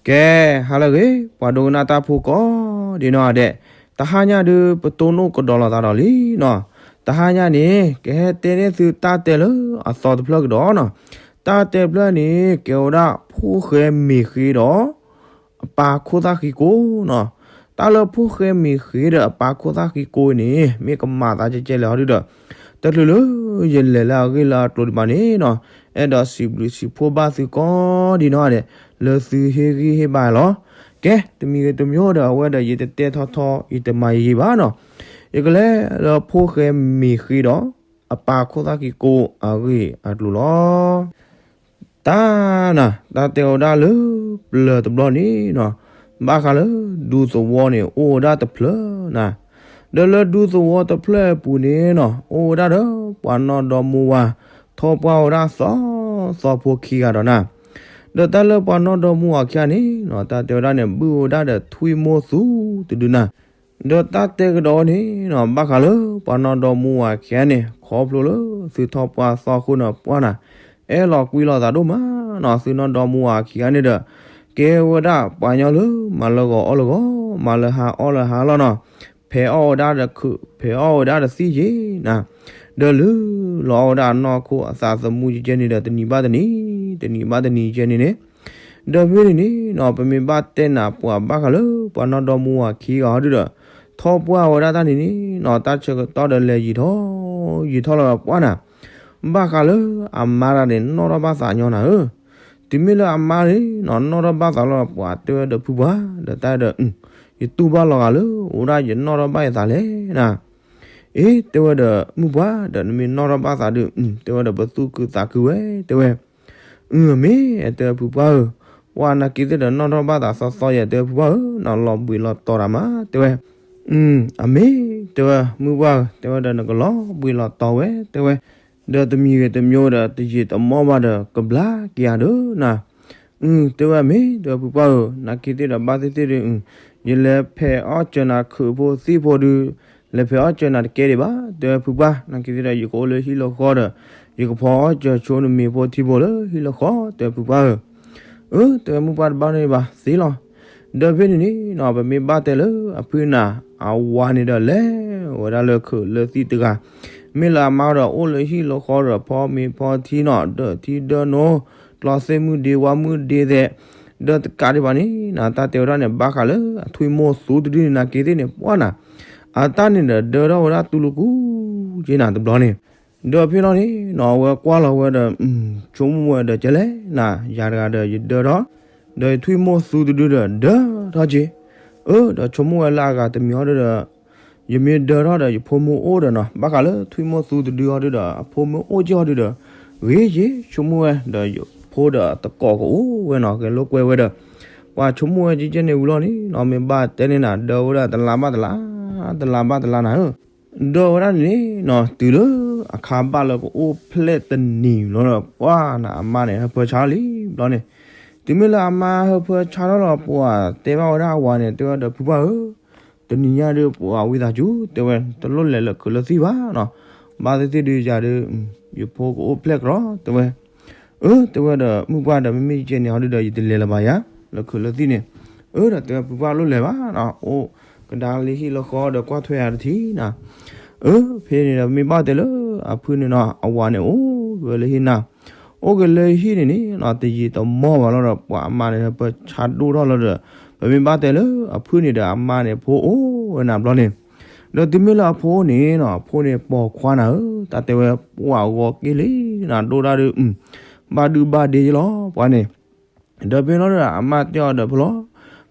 ကဲ, ဟါလၢအဂ့ၤ ပှၤဒိကနၣ်တၢ်ဖိကိးဒ်နီၢ်ဂၤဒဲး, တဟါညါဒုး ပတိၢ်နီၣ်ကဒီးလိာ်သးဒီးလံနီၤ. တဟါညါန့ၣ် ကဟဲတဲန့ၢ်သုတၢ်တဲလၢအသီတဖျၢၣ်ကဒီးနီၤ. တၢ်တဲတဖျၢၣ်န့ၣ် ကဲဝဲဒၣ်ဖိၣ်ဃဲမ့ၢ်ဃ့ဒီး အပၢ်ခိၣ်သၣ်ဃံကိနီၤ. တၢ်လၢဖိၣ်ဃဲမ့ၢ်ဃ့ဒီးအပၢ်ခိၣ်သၣ်ဃံကိန့ၣ် မ့ၢ်ကမၤသးကဲကဲလဲၣ်ဟီဒုဒီး တချုးလၢယလဲၤလၢအဂ့ၢ်လၢအကျိၤဒံးဘၣ်န့ၣ်နီၤ, အဲၣ်ဒိးစံးဘျုးစံးဖှိၣ်ဘၣ်သုကိးဒ်နီၢ်ဂၤဒဲး လၢသုဟ့ၣ်ဂံၢ်ဟ့ၣ်ဘါလီၤ. ကဲ, တမံၤဂ့ၤတမံၤဒီး အဝဲဒီးယတတဲထီထီ ယတမၤယံာ်ယံာ်ဘၣ်နီၤ. ယကလဲၤလၢဖိၣ်ဃဲမ့ၢ်ဃ့ဒီး အပၢ်ခိၣ်သၣ်ဃံကိအဂ့ၢ်အကျိၤလီၤ. တၢ်နၤ, တၢ်တဲဝဲဒၣ်လၢပျၢၤတဘျီန့ၣ်နီၤ, ဘၣ်ဃးလၢဒူသဝီန့ၣ် အိၣ်ဝဲဒၣ်တဖျၢၣ်နၤ. ဒီးလၢဒူသဝီတဖျၢၣ်အပူၤန့ၣ်နီၤ, အိၣ်ဝဲဒၣ်ဒီးပှၤနီၢ်ဒီမါဝၤ ထီၣ်ပှၢ်ဝဲဒၣ်သီသီဖိခံဂၤဒီးနၤ. ဒီးတၢ်လၢပှၤနီၢ်ဒီမါဝၤခံဂၤန့ၣ်နီၤ, တၢ်တဲဝဲဒၣ်န့ၣ် ဘုၣ်ဝဲဒၣ်ဒီးထွံၣ်မိၢ်သူတဒုနၤ. ဒီးတၢ်တဲကဒီးန့ၣ်နီၤ, ဘၣ်ဃးလၢပှၤနီၢ်ဒီမါဝၤခံဂၤန့ၣ် ခီဖျိလၢသုထီၣ်ပှၢ်သီအဃိန့ၣ် ပှၢ်နၤ, အဲၣ်လီၤကွံလီၤသးဒိၣ်မးနီၤ. သုနီၢ်ဒီမါဝၤခံဂၤန့ၣ်ဒီး ကဲဝဲဒၣ်ပှၤညီလၢမၤလၢဂီၤအီၣ်လၢဂီၤ, မၤလၢဟါအီၣ်လၢဟါလီၤနီၤ. ဖဲးအီၣ်ဝဲဒၣ်ဒီးခုး, ဖဲးအီၣ်ဝဲဒၣ်ဒီးသံၣ်က့နၤ. ဒီးလုၢ်လီၤအီၣ်ဝဲဒၣ်အနီၢ်ခိအသးသမူကဲကဲန့ၣ်ဒီး တနံၤဘၣ်တနံၤ, တနံၤဘၣ်တနံၤကဲန့ၣ်န့ၣ်. ဒီးဖဲန့ၣ်န့ၣ်နီၤ, ပမ့ၢ်ဘၣ်တဲနၤပှၤဘၣ်ဃးလၢပှၤနီၢ်ဒီမါဝၤခံဂၤဟီဒုဒီး ထီၣ်ပှၢ်ဝဲဒၣ်တၢ်န့ၣ်န့ၣ်နီၤ, တၢ်ဆၢကတီၢ်ဒီးလဲၤယံာ်ထီၣ်ယံာ်ထီၣ်လီၤဒီးပှၢ်နၤ, ဘၣ်ဃးလၢအမါတဂၤန့ၣ် နီၣ်ထီၣ်ဘၣ်သးညီနၤဧၢ. တုၤမ့ၢ်လၢအမါန့ၣ်နီၤ နီၣ်ထီၣ်ဘၣ်သးလီၤဒီးပှၢ်တဲဝဲဒီးဖုပှၢ်, ဒီးတၢ်ဒီး ယတူၢ်ဘၣ်လီၤဂာ်လၢအိၣ်ဒၣ်ယနီၣ်ထီၣ်ဘၣ်ယသးလဲၣ်နၤ. အ့ တဲဝဲဒီးမုၢ်ပှၢ်ဒီး နမ့ၢ်နီၣ်ထီၣ်ဘၣ်သးဒုး တဲဝဲဒီးပသူၣ်ခုသးခုဝဲ တဲဝဲ. အမ့ၢ် တဲဝဲဖုပှၢ်ဧၢ, ပှၢ်နာ်က့သ့ၣ်ဒီးနီၣ်ထီၣ်ဘၣ်သးသီသီယဲ တဲဝဲဖုပှၢ်ဧၢ, နလီၤဘှံးလီၤတီၤတၢ်မး တဲဝဲ. အမ့ၢ် တဲဝဲမုၢ်ပှၢ်ဧၢ, တဲဝဲဒီးနကလီၤဘှံးလီၤတီၤဝဲ တဲဝဲ. ဒီးတမံၤဂ့ၤတမံၤဒီး တယံာ်တမီၢ်ဘၣ်ဒီး ကဘျါက့ၤယၤဒုးနၤ. အ တဲဝဲမ့ၢ် တဲဝဲဖုပှၢ်ဧၢ, နာ်က့သ့ၣ်ဒီးဘၣ်သ့ၣ်သ့ၣ်ဒုး ယလဲၤဖဲးအီၣ်စၢၤနၤခုးဖိသံၣ်ဖိဒုး လဲၤဖဲးအီၣ်စၢၤနၤတကဲဒံးဘၣ် တဲဝဲဖုပှၢ်, နာ်က့သ့ၣ်ဒီး ယကအိၣ်လၢဟံၣ်လၢဃီဒီး ယကဖီအီၣ်စၢၤဆိနမ့ၤဖိထံဖိလၢဟံၣ်လၢဃီ တဲဝဲဖုပှၢ်ဧၢ. အ တဲဝဲမုၢ်ပှၢ်တဘၣ်န့ၣ်ဘၣ်သ့လီၤ. ဒီးဖဲန့ၣ်န့ၣ်နီၤ ပမ့ၢ်ဘၣ်တဲလၢအဖုနၤ အဝၤန့ၣ်ဒီးလဲၤဝဲဒၣ်လၢခုးလၢသံၣ်တဂၤ, မ့ၢ်လၢအမါဒီးအိၣ်လၢဟံၣ်လၢဃီဒီးဖီမ့ၤဖီထံနီၤ ဒၢးထံဒၢးနိ ကျီသ့ၣ်မုၢ်ဒ့ဝါမုၢ်ဒ့သဲး, ဒီးတကးဒံးဘၣ်န့ၣ်နီၤ တၢ်တဲဝဲဒၣ်န့ၣ် ဘၣ်ဃးလၢအထွံၣ်မိၢ်သူတဒုန့ၣ် နာ်က့သ့ၣ်န့ၣ် ပှၢ်နၤ အတၢ်န့ၣ်ဒီးဒၢထီၣ်ဝဲဒၣ်တူၢ်လိာ်ကူက့နၤတဘျီန့ၣ်. ဒီးဖဲလီၤန့ၣ်နီၤ အဝဲကွၢ်လီၤဝဲဒီး ဆိကမိၣ်ဝဲဒီးကဲလဲၣ်နၤ ယၤတဂၤဒီးယဒၢထီၣ် ဒီးယထွံၣ်မိၢ်သူတဒုဒီးဒၢထီၣ်က့. အ ဒီးဆိကမိၣ်ဝဲလၢအဂၤတမံၤဟီဒုဒီး ယမ့ၢ်ဒၢထီၣ်ဒီးယဖိမုၣ်အိၣ်ဒီးနီၤ ဘၣ်ဃးလၢထွံၣ်မိၢ်သူတဒုဟီဒုဒီး အဖိမုၣ်အိၣ်က့ဟီဒုဒီး ဂ့ၤက့ ဆိကမိၣ်ဝဲဒီးယဖိဒီးတကိးကအိၣ်ဝဲနီၤ ဂဲၤလိာ်ကွဲဝဲဒီး ပှၤဆိကမိၣ်ဝဲကဲကဲန့ၣ်ဝံၤလီၤန့ၣ်နီၤ မ့ၢ်ဘၣ်တဲန့ၢ်နၤ ဒၢဝဲဒၣ်တလါဘၣ်တလါ တလါဘၣ်တလါနၤဧၢ. ဒၢဝဲဒၣ်န့ၣ်နီၤ တုၤလၢအခါဘၣ်လၢကအိၣ်ဖျဲၣ်တနံၤလီၤဒီး ပှၢ်နၤအမါန့ၣ် ဟၢဖၢဆါလံဘျီန့ၣ်. တုၤမ့ၢ်လၢအမါဟၢဖၢဆါထီၣ်လီၤ ပှၢ်တဲဘၣ်ဝဲဒၣ်အဝၤန့ၣ် တဲဝဲဒီးဖုပှၢ်ဧၢ, တနံၤညါဒုး ပှၢ်ဝံသးစူၤ တဲဝဲ တလိၣ်လဲၤလၢခုးလၢသံၣ်ဘၣ်နီၤ, ဘၣ်သ့ၣ်သ့ၣ်ဒုးယၤဒုး ယဖိကအိၣ်ဖျဲၣ်ကလီ တဲဝဲ. အ တဲဝဲဒီးမုၢ်ပှၢ်ဒီး မ့မ့ၢ်ကဲန့ၣ်ဟီဒုဒီး ယတလဲၤလၢၤဘၣ်ယၤ လၢခုးလၢသံၣ်န့ၣ်. အ ဒီးတဲဝဲဖုပှၢ်လိၣ်လဲၤဘၣ်နီၤ အိၣ်ကဒါလၢဟံၣ်လၢဃီဒီးကွၢ်ထွဲယၤတထံၣ်နၤ. အ ဖဲန့ၣ်ဒီး ပမ့ၢ်ဘၣ်တဲလၢအဖုန့ၣ်နီၤ အဝၤန့ၣ်အိၣ်ဝဲလၢဟံၣ်နၤ အိၣ်က့ၤလၢဟံၣ်န့ၣ်န့ၣ်နီၤ တယံာ်တမီၢ်ဘၣ်လီၤဒီး ပှၤအမါန့ၣ် ဟၢဖၢဆါဒိၣ်ထီၣ်လီၤဒီး ပမ့ၢ်ဘၣ်တဲလၢအဖုန့ၣ်ဒီးအမါန့ၣ် ဖိအိၣ်ဝဲနၤဘျီန့ၣ်. ဒီးတုၤမ့ၢ်လၢအဖိန့ၣ်နီၤ အဖိန့ၣ်ပိာ်ခွါနၤဧၢ, တၢ်တဲဝဲပှၢ်ဂီၤက့လံနၤ ဒိၣ်တၢ်ဒုး ဘၣ်ဒုဘၣ်ဒ့ယလီၤ ပှၤန့ၣ်. ဒီးဖဲလီၤဒီး အမါတဲအီၤဒီးဖဲလီၤ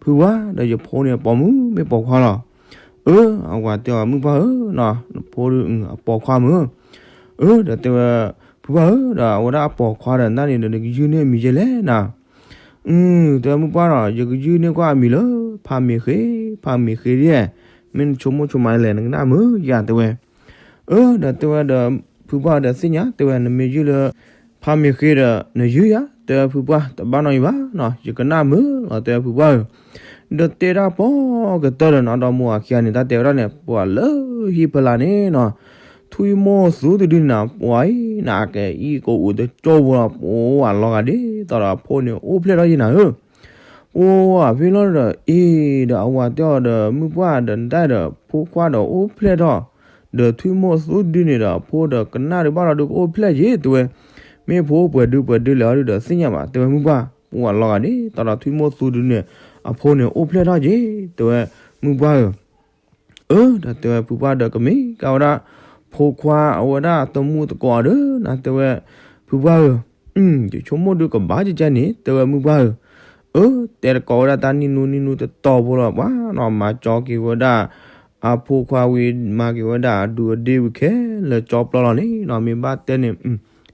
ဖုပှၢ်ဒီး ယဖိန့ၣ်ပိာ်မုၣ်မ့ၢ်ပိာ်ခွါလီၤ. အ အဝၤတဲအီၤ မုၢ်ပှၢ်ဧၢနီၤ နဖိဒုးအပိာ်ခွါမုၣ်. အ ဒီးတဲဝဲ ဖုပှၢ်ဧၢ ဒီးအဝဲဒၣ်အပိာ်ခွါဒီး နတၢ်န့ၣ်ဒီး နကယုၢ်န့ၢ်အမံၤကဲလဲၣ်နၤ. အ တဲဝဲမုၢ်ပှၢ်ဒီး ယကယုၢ်န့ၢ်ကွၢ်အမံၤလၢ ဖါမ့ၤဃ့, ဖါမ့ၤဃ့ဒ်, မ့ၢ်နဆိကမိၣ်ဆိကမးလဲၣ် နကနၣ်မုာ်ယၤ တဲဝဲ. အ ဒီးတဲဝဲဒီး ဖုပှၢ်ဒီးသ့ၣ်ညါ တဲဝဲနမ့ၢ်ယုၢ်လၢ ဖါမ့ၤဃ့ဒီး နယုၢ်ယၤ တဲဝဲဖုပှၢ် တဘၣ်နီတမံၤဘၣ်နီၤ ယကနၣ်မုာ်လီၤ တဲဝဲဖုပှၢ်ဧၢ. ဒီးတဲဒၣ်ပိာ်ကတၢၢ်ဒီး နီၢ်ဒီမါဝၤခံဂၤန့ၣ် တၢ်တဲဝဲဒၣ်န့ၣ် ပှၤလၢဟံၣ်ဖီလာ်န့ၣ်နီၤ ထွံၣ်မိၢ်သူတဒုန့ၣ်နၤ ပှၤအံၤနၤ အကဲအံၤကအိၣ်တကၠိဖိလီၤ ပှၤလီၤဂာ်ဒ်သိးဒီးအဖိန့ၣ်အိၣ်ဖျဲၣ်ထီၣ်ယံၤနၤဧၢ. အိၣ်ဖဲလီၤဒီး အ့ၣ်ဒီးအဝၤတဲအီၤဒီး မုၢ်ပှၢ်ဒီး နတၢ်ဒီး ဖိခွါဒီးအိၣ်ဖျဲၣ်ထီၣ်, ဒီးထွံၣ်မိၢ်သူဒုန့ၣ်ဒီး အဖိဒီးကနၣ်ဒုးဘၣ်ဒီး ဒုးကအိၣ်ဖျဲၣ်က့ၤ တဲဝဲ, မ့ၢ်ဖိအိၣ်ပှဲၤဒုပှဲၤဒုလဲၣ်အီၤဒုဒီး သ့ၣ်ညါဘၣ် တဲဝဲ မုၢ်ပှၢ်, ပှၤလီၤဂာ်ဒ်သိးဒီး ထွံၣ်မိၢ်သူဒုန့ၣ် အဖိန့ၣ်အိၣ်ဖျဲၣ်ထီၣ်က့ၤ တဲဝဲ မုၢ်ပှၢ်ဧၢ အၢ ဒီးတဲဝဲ ဖုပှၢ်ဒီး ကမ့ၢ်ကဲဝဲဒၣ် ဖိခွါအဝဲဒၣ်တမူသကိးဒီး နတဲဝဲ ဖုပှၢ်ဧၢ, ယဆိကမိၣ်ဒုးကဘၣ်ကကဲန့ၣ် တဲဝဲ မုၢ်ပှၢ်ဧၢ, အၢ တဲတကိးဝဲဒၣ်တၢ်နံၣ်နူနံၣ်နူတတီၤဖိလီၤ ပှၤနီၤ မၤကၠီက့ၤဝဲဒၣ် အဖိခွါဝံၤ မၤက့ၤဝဲဒၣ်အဒူအဒ့ဝံၤခဲလၢာ်ကၠီပျီလီၤန့ၣ်နီၤ မ့ၢ်ဘၣ်တဲန့ၣ်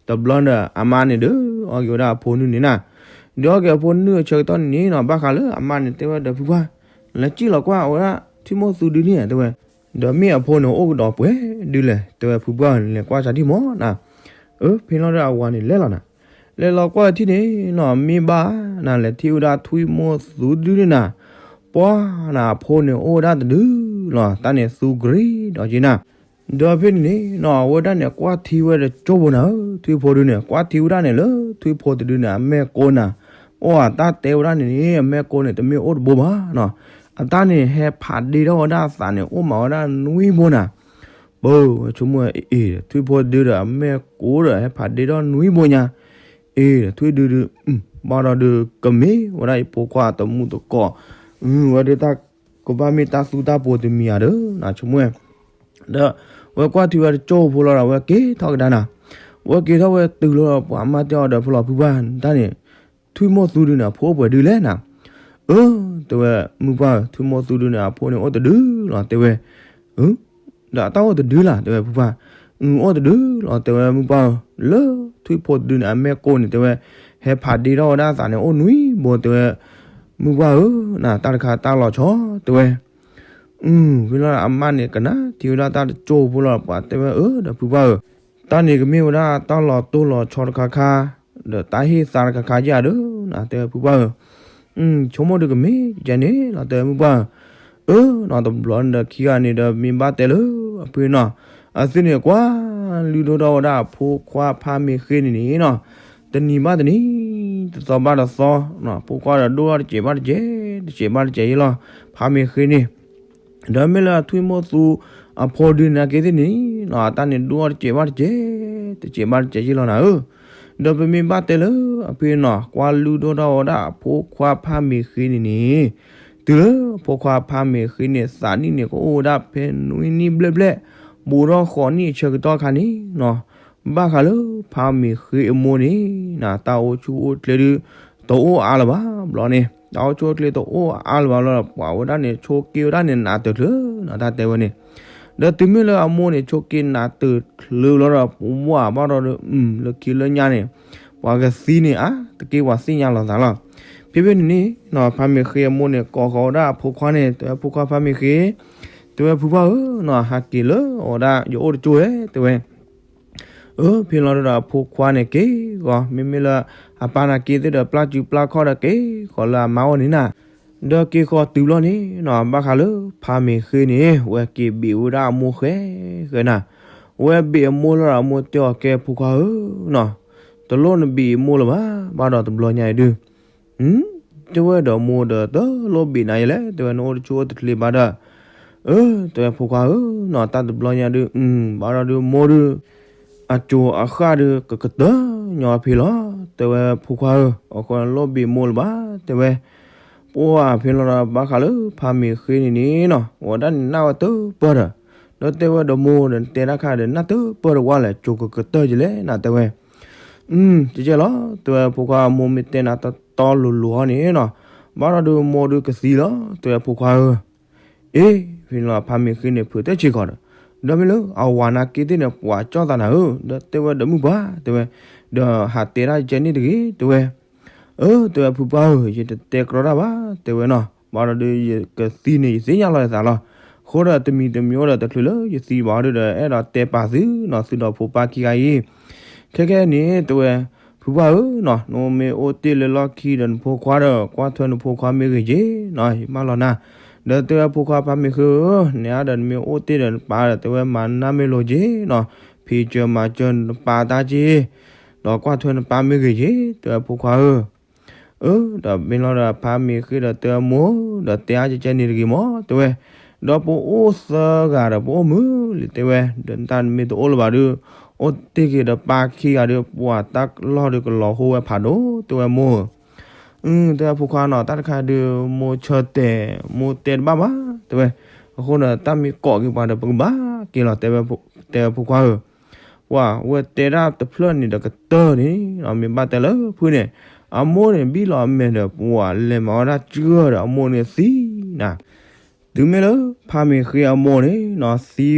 တဘျီဒီး အမါန့ၣ်ဒုး အီၣ်က့ၤဝဲဒၣ်အဖိနုၢ်န့ၣ်နၤ, ဒုးအီၣ်က့ၤအဖိနုၢ်အဆၢကတီၢ်န့ၣ်နီၤ ဘၣ်ဃးလၢအမါန့ၣ်တဲဝဲဒီး ဖုပှၢ်, လဲၤစံၣ်လီၤကွၢ်အဝဲဒၣ် ထွံၣ်မိၢ်သူဒုန့ၣ် တဲဝဲ, ဒီးမ့ၢ်အဖိန့ၣ်အိၣ်ကဒီးပှဲၤဒုလဲၣ် တဲဝဲ ဖုပှၢ် လဲၤကွၢ်စၢ်ထံၣ်မၢ်နၤ, အၢ ဖဲလီၤဒီးအဝၤန့ၣ်လဲၤလီၤနၤ, လဲၤလီၤကွၢ်ထံၣ်န့ၣ်နီၤ မ့ၢ်ဘၣ်နၤ လဲၤထံၣ်ဝဲဒၣ်ထွံၣ်မိၢ်သူဒုန့ၣ်နၤ, ပှၤနၤ အဖိန့ၣ်အိၣ်ဝဲဒၣ်တဒုလီၤ တၢ်န့ၣ်သူကရံဒီးက့နၤ, ဒီးဖဲန့ၣ်န့ၣ်နီၤ အဝဲဒၣ်န့ၣ် ကွၢ်ထံဝဲတကၠိဖိနၤဧၢ ထွံၣ်ဖိဒုန့ၣ် ကွၢ်ထံဝဲဒၣ်န့ၣ်လၢ ထွံၣ်ဖိတဒုန့ၣ် အမဲာ်ကိးနၤ, အိၣ်အတၢ်တဲဝဲဒၣ်န့ၣ်န့ၣ် အမဲာ်ကိးန့ၣ် တမ့ၢ်အိၣ်တဘိဘၣ်နီၤ, အတၢ်န့ၣ်ဟဲဖးဒ့ထီၣ်ဝဲဒၣ်အသးန့ၣ် အိၣ်မးဝဲဒၣ်နွံဘိနၤ, ပၢ်ဝဲဆိကမိၣ်အ့ၣ် ထွံၣ်ဖိဒုဒီးအမဲာ်ကိးဒီး ဟဲဖးဒ့ထီၣ်နွံဘိညါ, အ့ၣ် ထွံၣ်ဒုဒု, ဘၣ်ဒီးဒုး ကမ့ၢ်ဝဲဒၣ်ယဖိခွါတမူသကိး, ဝဲဒၣ်တၢ်ကဘၣ်မ့ၢ်တၢ်သူတၢ်ပိၤတမံၤဧါဒီး နဆိကမိၣ်ဝဲ, ဒီး ဝဲကွၢ်ထံဝဲတကၠိဖိလီၤဒီး ဝဲက့ၤထီၣ်ကဒါနၤ, ဝဲက့ၤထီၣ်ဝဲတုၤလီၤဒီး ပှၤမါတဲအီၤဒီး ဖဲလီၤဖုပှၢ် တၢ်န့ၣ် ထွံၣ်မိၢ်သူဒုန့ၣ် အဖိအိၣ်ပှဲၤဒုလဲၣ်နၤ, အၢ တဲဝဲ မုၢ်ပှၢ်ဧၢ ထွံၣ်မိၢ်သူဒုန့ၣ် အဖိန့ၣ်အိၣ်တဒုလီၤ တဲဝဲ, ဒီးအတၢ်အိၣ်တဒုလီၤ တဲဝဲ ဖုပှၢ်, အိၣ်တဒုလီၤ တဲဝဲ မုၢ်ပှၢ်ဧၢ, လၢထွံၣ်ဖိတဒုန့ၣ် အမဲာ်ကိးန့ၣ် တဲဝဲ, ဟဲဖးဒ့ထီၣ်ဝဲဒၣ်အသးန့ၣ် အိၣ်နွံဘိ တဲဝဲ, မုၢ်ပှၢ်ဧၢ, နတၢ်တခါတၢ်လီၤဆီ တဲဝဲ, ဖဲလီၤအမါန့ၣ် ကနၣ်ထံဝဲဒၣ်တၢ်တကၠိဖိလီၤ ပှၤတဲဝဲ အၢ ဒီးဖုပှၢ်ဧၢ, တၢ်န့ၣ်ကမ့ၢ်ဝဲဒၣ်တၢ်လီၤတိၢ်လီၤဆီတခါခါ, ဒီးတၢ်ဟ့ၣ်သါတခါခါယါဒီး နတဲဝဲ ဖုပှၢ်ဧၢ, ဆိကမိၣ်ဒုးကမ့ၢ်ကဲန့ၣ်လီၤ တဲဝဲ မုၢ်ပှၢ်ဧၢ, အၢ နီတဘျီန့ၣ်ဒီးခံဂၤန့ၣ်ဒီး မ့ၢ်ဘၣ်တဲလၢ အဖုန့ၣ် ကွၢ်လုၢ်ဒိၣ်ထီၣ်ဝဲဒၣ်အဖိခွါဖါမ့ၤဃ့န့ၣ်န့ၣ်နီၤ, တနံၤဘၣ်တနံၤ, တသီဘၣ်တသီ, ဖိခွါဒီးဒိၣ်ထီၣ်တစဲးဘၣ်တစဲး, တစဲးဘၣ်တစဲးယ့ၣ်လီၤ, ဖါမ့ၤဃ့န့ၣ် ဒီးမ့ၢ်လၢအထွံၣ်မိၢ်သူ အဖိဒုန့ၣ်က့သ့ၣ်န့ၣ်နီၤ, အတၢ်န့ၣ်ဒိၣ်ထီၣ်တစဲးဘၣ်တစဲး, တစဲးဘၣ်တစဲးယ့ၣ်လီၤနၤဧၢ, ဒီးပမ့ၢ်ဘၣ်တဲလၢအဖုနီၤ, ကွၢ်လုၢ်ဒိၣ်ထီၣ်ဝဲဒၣ်အဖိခွါဖါမ့ၤဃ့န့ၣ်န့ၣ်, တုၤလၢအဖိခွါဖါမ့ၤဃ့န့ၣ် သးနံၣ်န့ၣ် ကအိၣ်ဝဲဒၣ်ဖဲနွံနံၣ်ဘျဲၣ်ဘျဲၣ်, ဘူးထီၣ်ဃိးနံၣ်အဆၢကတီၢ်ခါန့ၣ်နီၤ, ဘၣ်ဃးလၢဖါမ့ၤဃ့အမိၢ်န့ၣ်နီၤ, တၢ်အိၣ်ဆူၣ်အိၣ်ချ့ဒုး တအိၣ်အါလၢၤဘၣ်, ဘျီန့ၣ် တၢ်အိၣ်ဆူၣ်အိၣ်ချ့တအိၣ်အါလၢၤဘၣ်လီၤဒီး ပှၤဝဲဒၣ်န့ၣ် ဆိးက့ဝဲဒၣ်န့ၣ် နးတချုးနီၤ, တၢ်တဲဝဲန့ၣ်, ဒီးတုၤမ့ၢ်လၢအမိၢ်န့ၣ် ဆိးက့နးတချုးလီၤဒီး ပဝၢဘၣ်ဒီးဒုး လၢခံလၢညါန့ၣ် ပှၤကသံန့ၣ် အါတက့ၢ်ပှၤသ့ၣ်ညါလီၤသးလီၤ. ဖဲဖဲန့ၣ်န့ၣ်နီၤ, ဖါမ့ၤဃ့အမိၢ်န့ၣ် ကိးဃီၤဝဲဒၣ်အဖိခွါန့ၣ် တဲဝဲ ဖိခွါဖါမ့ၤဃ့, တဲဝဲဖုပှၢ်ဧၢနီၤ, ဟးက့ၤလၢအဝဲဒၣ်ယအိၣ်တကၠိၢ်ဧဲ တဲဝဲ အၢ ဖဲလီၤဒီးအဖိခွါန့ၣ်က့ၤဃီၤ, မ့မ့ၢ်လၢအပၢ်နာ်က့သ့ၣ်ဒီး ပျၢ်စုပျၢ်ခီၣ်ဒီးက့ၤဃီၤလၢအမါအအိၣ်န့ၣ်နၤ, ဒီးက့ၤဃီၤတုၤလီၤန့ၣ်နီၤ, ဘၣ်ဃးလၢဖါမ့ၤဃ့န့ၣ် ဝဲက့ၤဘ့ၣ်ဝဲဒၣ်အမိၢ်ဃဲဃဲနၤ, ဝဲဘ့ၣ်အမိၢ်လီၤဒီး အမိၢ်တဲအီၤကဲ ဖိခွါဧၢနီၤ, တလိၣ်နဘ့ၣ်မိၢ်လၢၤဘၣ်, ဘၣ်ဒီးတဘျီညါအံၤဒုး တဲဝဲဒီးမိၢ်ဒီး တလိၣ်ဘ့ၣ်နၤယဲလဲၣ်, တဲဝဲ နအိၣ်တဆူၣ်အိၣ်တချ့ဘၣ်ဒီး, အၢ တဲဝဲဖိခွါဧၢနီၤ, တၢ်တဘျီညါဒုး ဘၣ်ဒီးဒုးမိၢ်ဒုး အစိၤအဃၣ်ဒုး ကကတၢၢ်ညီဖဲလီၤ, တဲဝဲဖိခွါဧၢ, အဃိနလိၣ်ဘ့ၣ်မိၢ်လၢၤဘၣ်, တဲဝဲ ပှၢ်ဖဲလီၤဒီး ဘၣ်ဃးလၢဖါမ့ၤဃ့န့ၣ်န့ၣ်နီၤ, အဝဲဒၣ်န့ၣ်နၢ်ဝဲတပၢၢ်ဒီး, ဒီးတဲဝဲဒီးမိၢ်ဒီး နတဲတၢ်ခါဒီး နၢ်တပၢၢ်တဝၢ်လဲၣ်, စိၤကကတၢၢ်ကလဲၣ်နၤ တဲဝဲ ကဲကဲလီၤ, တဲဝဲဖိခွါ မိၢ်မ့ၢ်တဲနၤတတီလိၤလိၤအီၤန့ၣ်နီၤ, ဘၣ်ဒီးဒုးမိၢ်ဒုးကသံလီၤ, တဲဝဲဖိခွါဧၢ, အ့ ဖဲန့ၣ်လီၤ ဖါမ့ၤဃ့န့ၣ် ဖုးတၢ်ဆံးကီးဒီး, ဒီးမ့ၢ်လၢအဝၤနာ်က့သ့ၣ်န့ၣ် ပှၤကၠီၣ်သးနၤဧၢ, ဒီးတဲဝဲဒီးမုၢ်ပှၢ် တဲဝဲ, ဒီးဟးတဲတၢ်ကဲန့ၣ်တဂ့ၤ တဲဝဲ အၢ တဲဝဲဖုပှၢ်ဧၢ, ယတတဲကြီတၢ်ဘၣ် တဲဝဲနီၤ, ဘၣ်ဒီးဒုးယကသံန့ၣ် ယသ့ၣ်ညါလီၤယသးလီၤ, အဃိဒီးတမံၤတမံၤအိၣ်ဒီးတချုးလၢယသံဘၣ်ဒီး အဲၣ်ဒိးတဲပာ်သုနီၤ သုဒီးဖိပၢ်ခံဂၤအံၤ, ခဲခဲန့ၣ် တဲဝဲ ဖုပှၢ်ဧၢနီၤ, နမ့ၢ်အိၣ်တ့ၢ်လၢလီၢ်ခံဒီးနဖိခွါဒီး ကွၢ်ထွဲနဖိခွါမ့ၢ်ဂ့ၤက့ၤနီၤ, ယမၢလီၤနၤ, ဒီးတဲဝဲဖိခွါဖါမ့ၤဃ့ဧၢ, နၤဒီးနမ့ၢ်အိၣ်တ့ၢ်ဒီးနပၢ်ဒီး တဲဝဲမၤနၢ်မ့ၢ်လိၤက့ၤနီၤ, ဖံးစၢၤမၤစၢၤနပၢ်တၢ်က့ၤ, ဒီးကွၢ်ထွဲနပၢ်မ့ၢ်ဂ့ၤက့ၤ တဲဝဲဖိခွါဧၢ အၢ ဒီးမ့ၢ်လီၤဒီးဖါမ့ၢ်ဃ့ဒီးတဲအမိၢ်ဧၢ, ဒီးတဲအါကဲကဲန့ၣ်တဂ့ၤမၢ် တဲဝဲ, ဒီးပအိၣ်သၢဂၤဒီးပအိၣ်မုာ်လံ တဲဝဲ, ဒီးနတၢ်မ့ၢ်တအိၣ်လၢၤဘၣ်ဒီး အိၣ်တ့ၢ်က့ၤဒီးပၢ်ခံဂၤဒီး ပှၤတၢ်လီၢ်ဒီးကလီၤဟိဝဲဖးဒိၣ် တဲဝဲမိၢ်ဧၢ. အၢ တဲဝဲဖိခွါနီၤ တၢ်တခါဒီး မိၢ်ဆၢတဲာ် မိၢ်တဲတဘၣ်ဘၣ် တဲဝဲ, အဃိန့ၣ် တၢ်မ့ၢ်ကိးက့ၤပှၤဒီး ပကဘၣ်က့ၤလီၤ တဲဝဲဖိခွါဧၢ. ပှၤဝဲတဲဒၣ်တဖျၢၣ်န့ၣ်ဒီးကတၢၢ်န့ၣ် မ့ၢ်ဘၣ်တဲလၢဖုန့ၣ် အမိၢ်န့ၣ်ဘံၣ်လီၤအမဲာ်ဒီး ပှၤလဲၤမၤဝဲဒၣ်စှၢၢ်ဒီးအမိၢ်န့ၣ်သံနၤ. တုၤမ့ၢ်လၢဖါမ့ၢ်ဃ့အမိၢ်န့ၣ်နီၤ သံဘျီ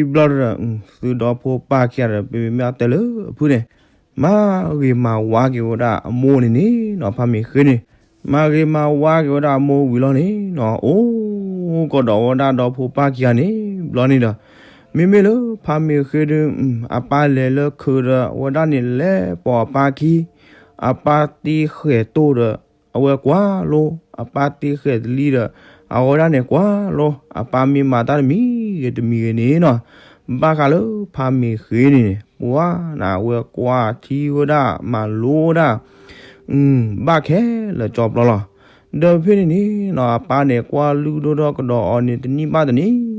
ဒီး သုဒီဖိပၢ်ခံဂၤဒီး ပမ့ၢ်ဘၣ်တဲလၢဖုန့ၣ် မၤဂ့ၤမၤဝါက့ၤဝဲဒၣ်အမိၢ်န့ၣ်န့ၣ်နီၤ ဖါမ့ၢ်ဃ့န့ၣ် မၤဂ့ၤမၤဝါက့ၤဝဲဒၣ်အမိၢ်ဝံၤလီၤန့ၣ်နီၤ အိၣ်ကဒီးဝဲဒၣ်ဒီဖိပၢ်ခံဂၤန့ၣ် ဘျီန့ၣ်ဒီး မ့မ့ၢ်လၢဖါမ့ၢ်ဃ့ဒီး အပၢ်လဲၤလၢခုးဒီး အဝဲဒၣ်န့ၣ်လဲၤပိာ်အပၢ်ခံ အပၢ်တ့ဃဲၤတိၢ်ဒီး အဝဲကွၢ်လိ အပၢ်တ့ဃဲၤတလံဒီး အဝဲဒၣ်န့ၣ်ကွၢ်လိ အပၢ်မ့ၢ်မၤတၢ်တမံၤဂ့ၤတမံၤဂ့ၤန့ၣ်နီၤ ဘၣ်ဃးလၢဖါမ့ၢ်ဃ့န့ၣ်န့ၣ် ပှၤနၤအဝဲကွၢ်ထံဝဲဒၣ် မၤလိဝဲဒၣ် ဘၣ်ခဲလၢာ်ကၠီပျီလီၤ. ဒီးဖဲန့ၣ်န့ၣ်နီၤ အပၢ်န့ၣ်ကွၢ်လုၢ်ဒိၣ်ထီၣ်ကဒီးအီၤန့ၣ် တနံၣ်ဘၣ်တနံၣ်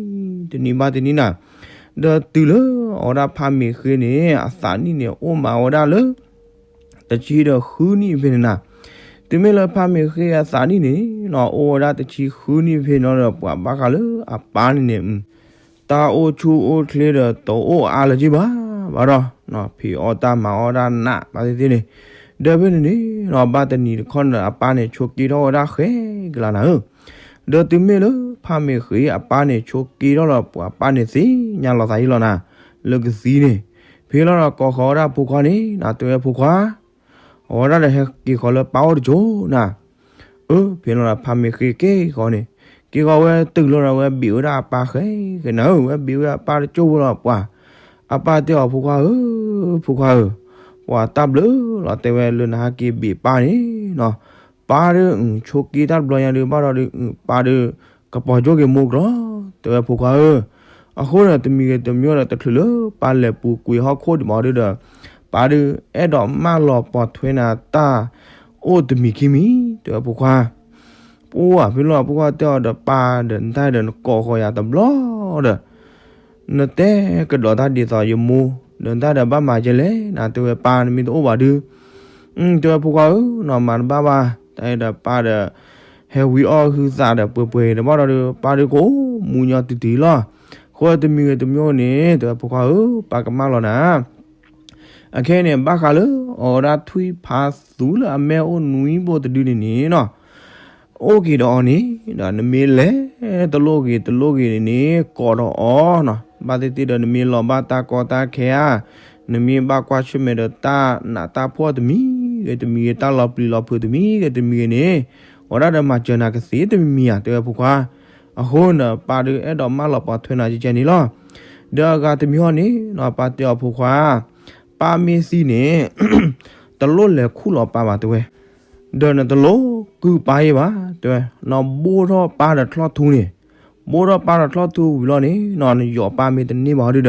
တနံၣ်ဘၣ်တနံၣ်နၤ ဒီးတုၤလၢအဝဲဒၣ်ဖါမ့ၢ်ဃ့န့ၣ် အသးနံၣ်န့ၣ် အိၣ်မးဝဲဒၣ်လၢ တဆံဒီးဃုနံၣ်ဖဲန့ၣ်နၤ, တုၤမ့ၢ်လၢဖါမ့ၢ်ဃ့အသးနံၣ်န့ၣ်နီၤ အိၣ်ဝဲဒၣ်တဆံဃုနံၣ်ဖဲန့ၣ်ဒီး ပှၤဘၣ်ဃးလၢအပၢ်န့ၣ်န့ၣ် တၢ်အိၣ်ဆူၣ်အိၣ်ချ့ဒီးတအိၣ်အါလၢၤက့ဘၣ်, ဘၣ်ဒီး ဖံးအီၣ်တၢ်မၤအီၣ်တၢ်နးဘၣ်သ့ၣ်သ့ၣ်န့ၣ်, ဒီးဖဲန့ၣ်န့ၣ်နီၤ ဘၣ်တနံၤတခီန့ၣ်ဒီး အပၢ်န့ၣ်ဆိးက့ထီၣ်ဝဲဒၣ်ဃဲကလးနၤဧၢ, ဒီးတုၤမ့ၢ်လၢဖါမ့ၢ်ဃ့အပၢ်န့ၣ်ဆိးက့ထီၣ်လီၤ ပှၤအပၢ်န့ၣ်သ့ၣ်ညါလီၤသးယံလီၤနၤ, လၢကသံန့ၣ်, ဖဲလီၤဒီးကိးဃီၤဝဲဒၣ်ဖိခွါန့ၣ်နၤ တဲဝဲဖိခွါ အဝဲဒၣ်ဒီးဟဲက့ၤဃီၤလၢပၢ်အိၣ်တကၠိနၤ, အၢ ဖဲလီၤဒီးဖါမ့ၢ်ဃ့က့ၤဃီၤန့ၣ်, က့ၤဃီၤဝဲတုၤလီၤဒီးဝဲဘ့ၣ်ဝဲဒၣ်အပၢ်ဃဲဃဲနၤဧၢ, ဝဲဘ့ၣ်ဝဲအပၢ်တကၠိဖိလီၤပှၤ, အပၢ်တဲအီၤဖိခွါဧၢ, ဖိခွါဧၢ, ပှၤတၢ်ဘျုးလီၤ တဲဝဲလၢနဟဲက့ၤဘ့ၣ်ပၢ်န့ၣ်နီၤ, ပၢ်ဒီး ဆိးက့တၢ်တဘျီညါဒီး ဘၣ်ဒီးဒုး ပၢ်ဒီး ကပီၤကၠိက့ၤမိၢ်ကလီၤ, တဲဝဲဖိခွါဧၢ, အဃိဒီးတမံၤဂ့ၤတမံၤဒီး တချုးလၢပၢ်လဲၤပူၤကွံာ်ဟီၣ်ခိၣ်ဒံးဘၣ်ဒီး ပၢ်ဒီး အဲၣ်ဒိးမၢလီၤပိာ်ထွဲနၤတၢ်အိၣ်တမံၤခံမံၤ တဲဝဲဖိခွါ, ပှၤဖဲလီၤဖိခွါတဲအီၤဒီး ပၢ်ဒီးနတၢ်ဒီးနကိးဃီၤယၤတဘျီဒီး နတဲကဒီးတၢ်ဒ်သိးယမိၢ် ဒီးနတၢ်ဒီးဘၣ်မၤကဲလဲၣ်နၤ တဲဝဲပၢ်နမ့ၢ်တအိၣ်ဘၣ်ဒုး တဲဝဲဖိခွါဧၢ, နီၢ်မၤတဘၣ်ဘၣ် တၢ်အံၤဒီးပၢ်ဒီး ဟဲဝံၤအီၣ်ဟုသးဒီးပှဲၤပှဲၤဒီးဘၣ်ဒီး ပၢ်ဒီးကအိၣ်မူညီတုၤတုၤလီၤ, ဃိတမံၤဂ့ၤတမံၤန့ၣ် တဲဝဲဖိခွါဧၢ ပၢ်ကမၢလီၤနၤ အခဲအံၤန့ၣ် ဘၣ်ဃးလၢအဝဲဒၣ်ထွံၣ်ဖးသူလၢအမဲအိၣ်နွံဘိတဒုန့ၣ်န့ၣ်နီၤ အိၣ်က့ၤဒီးအီၤန့ၣ်ဒီး နမ့ၢ်လဲၤတလိၣ်ဂ့ၤတလိၣ်ဂ့ၤန့ၣ်န့ၣ် ကိးဒီးအီၤနီၤ ဘၣ်သ့ၣ်သ့ၣ်ဒီးနမ့ၢ်လီၤဘၣ်တၢ်ကီတၢ်ခဲဧါ, နမ့ၢ်ဘၣ်ကွၢ်ဆၢၣ်မဲာ်ဒီးတၢ်နးတၢ်ဖှီၣ်တမံၤဂ့ၤတမံၤဂ့ၤ တၢ်လီၤပျံၤလီၤဖုးတမံၤဂ့ၤတမံၤဂ့ၤန့ၣ်, အဝဲဒၣ်ဒီးမၤစၢၤနၤကသ့တမံၤမံၤဧါ တဲဝဲဖိခွါ, အဃိန့ၣ် ပၢ်ဒီးအဲၣ်ဒိးမၢလီၤပိာ်ထွဲနၤကဲကဲန့ၣ်လီၤ, ဒီးအဂၤတမံၤဟီၣ်န့ၣ်နီၤ ပၢ်တဲအီၤဖိခွါ ပၢ်မ့ၢ်သံန့ၣ် တလိၣ်လဲၤခူၣ်လီၤပၢ်ဘၣ်တဲဝဲ, ဒီးနတလိၣ်ကုၢ်ပၢ်ယဲၢ်ဘၣ် တဲဝဲ, နဘိၣ်ထီၣ်ပၢ်ဒီးချီၣ်ထူန့ၣ်, ဘိၣ်ထီၣ်ပၢ်ဒီးချီၣ်ထူဝံၤလီၤန့ၣ်နီၤ နယီးပၢ်မ့ၢ်တ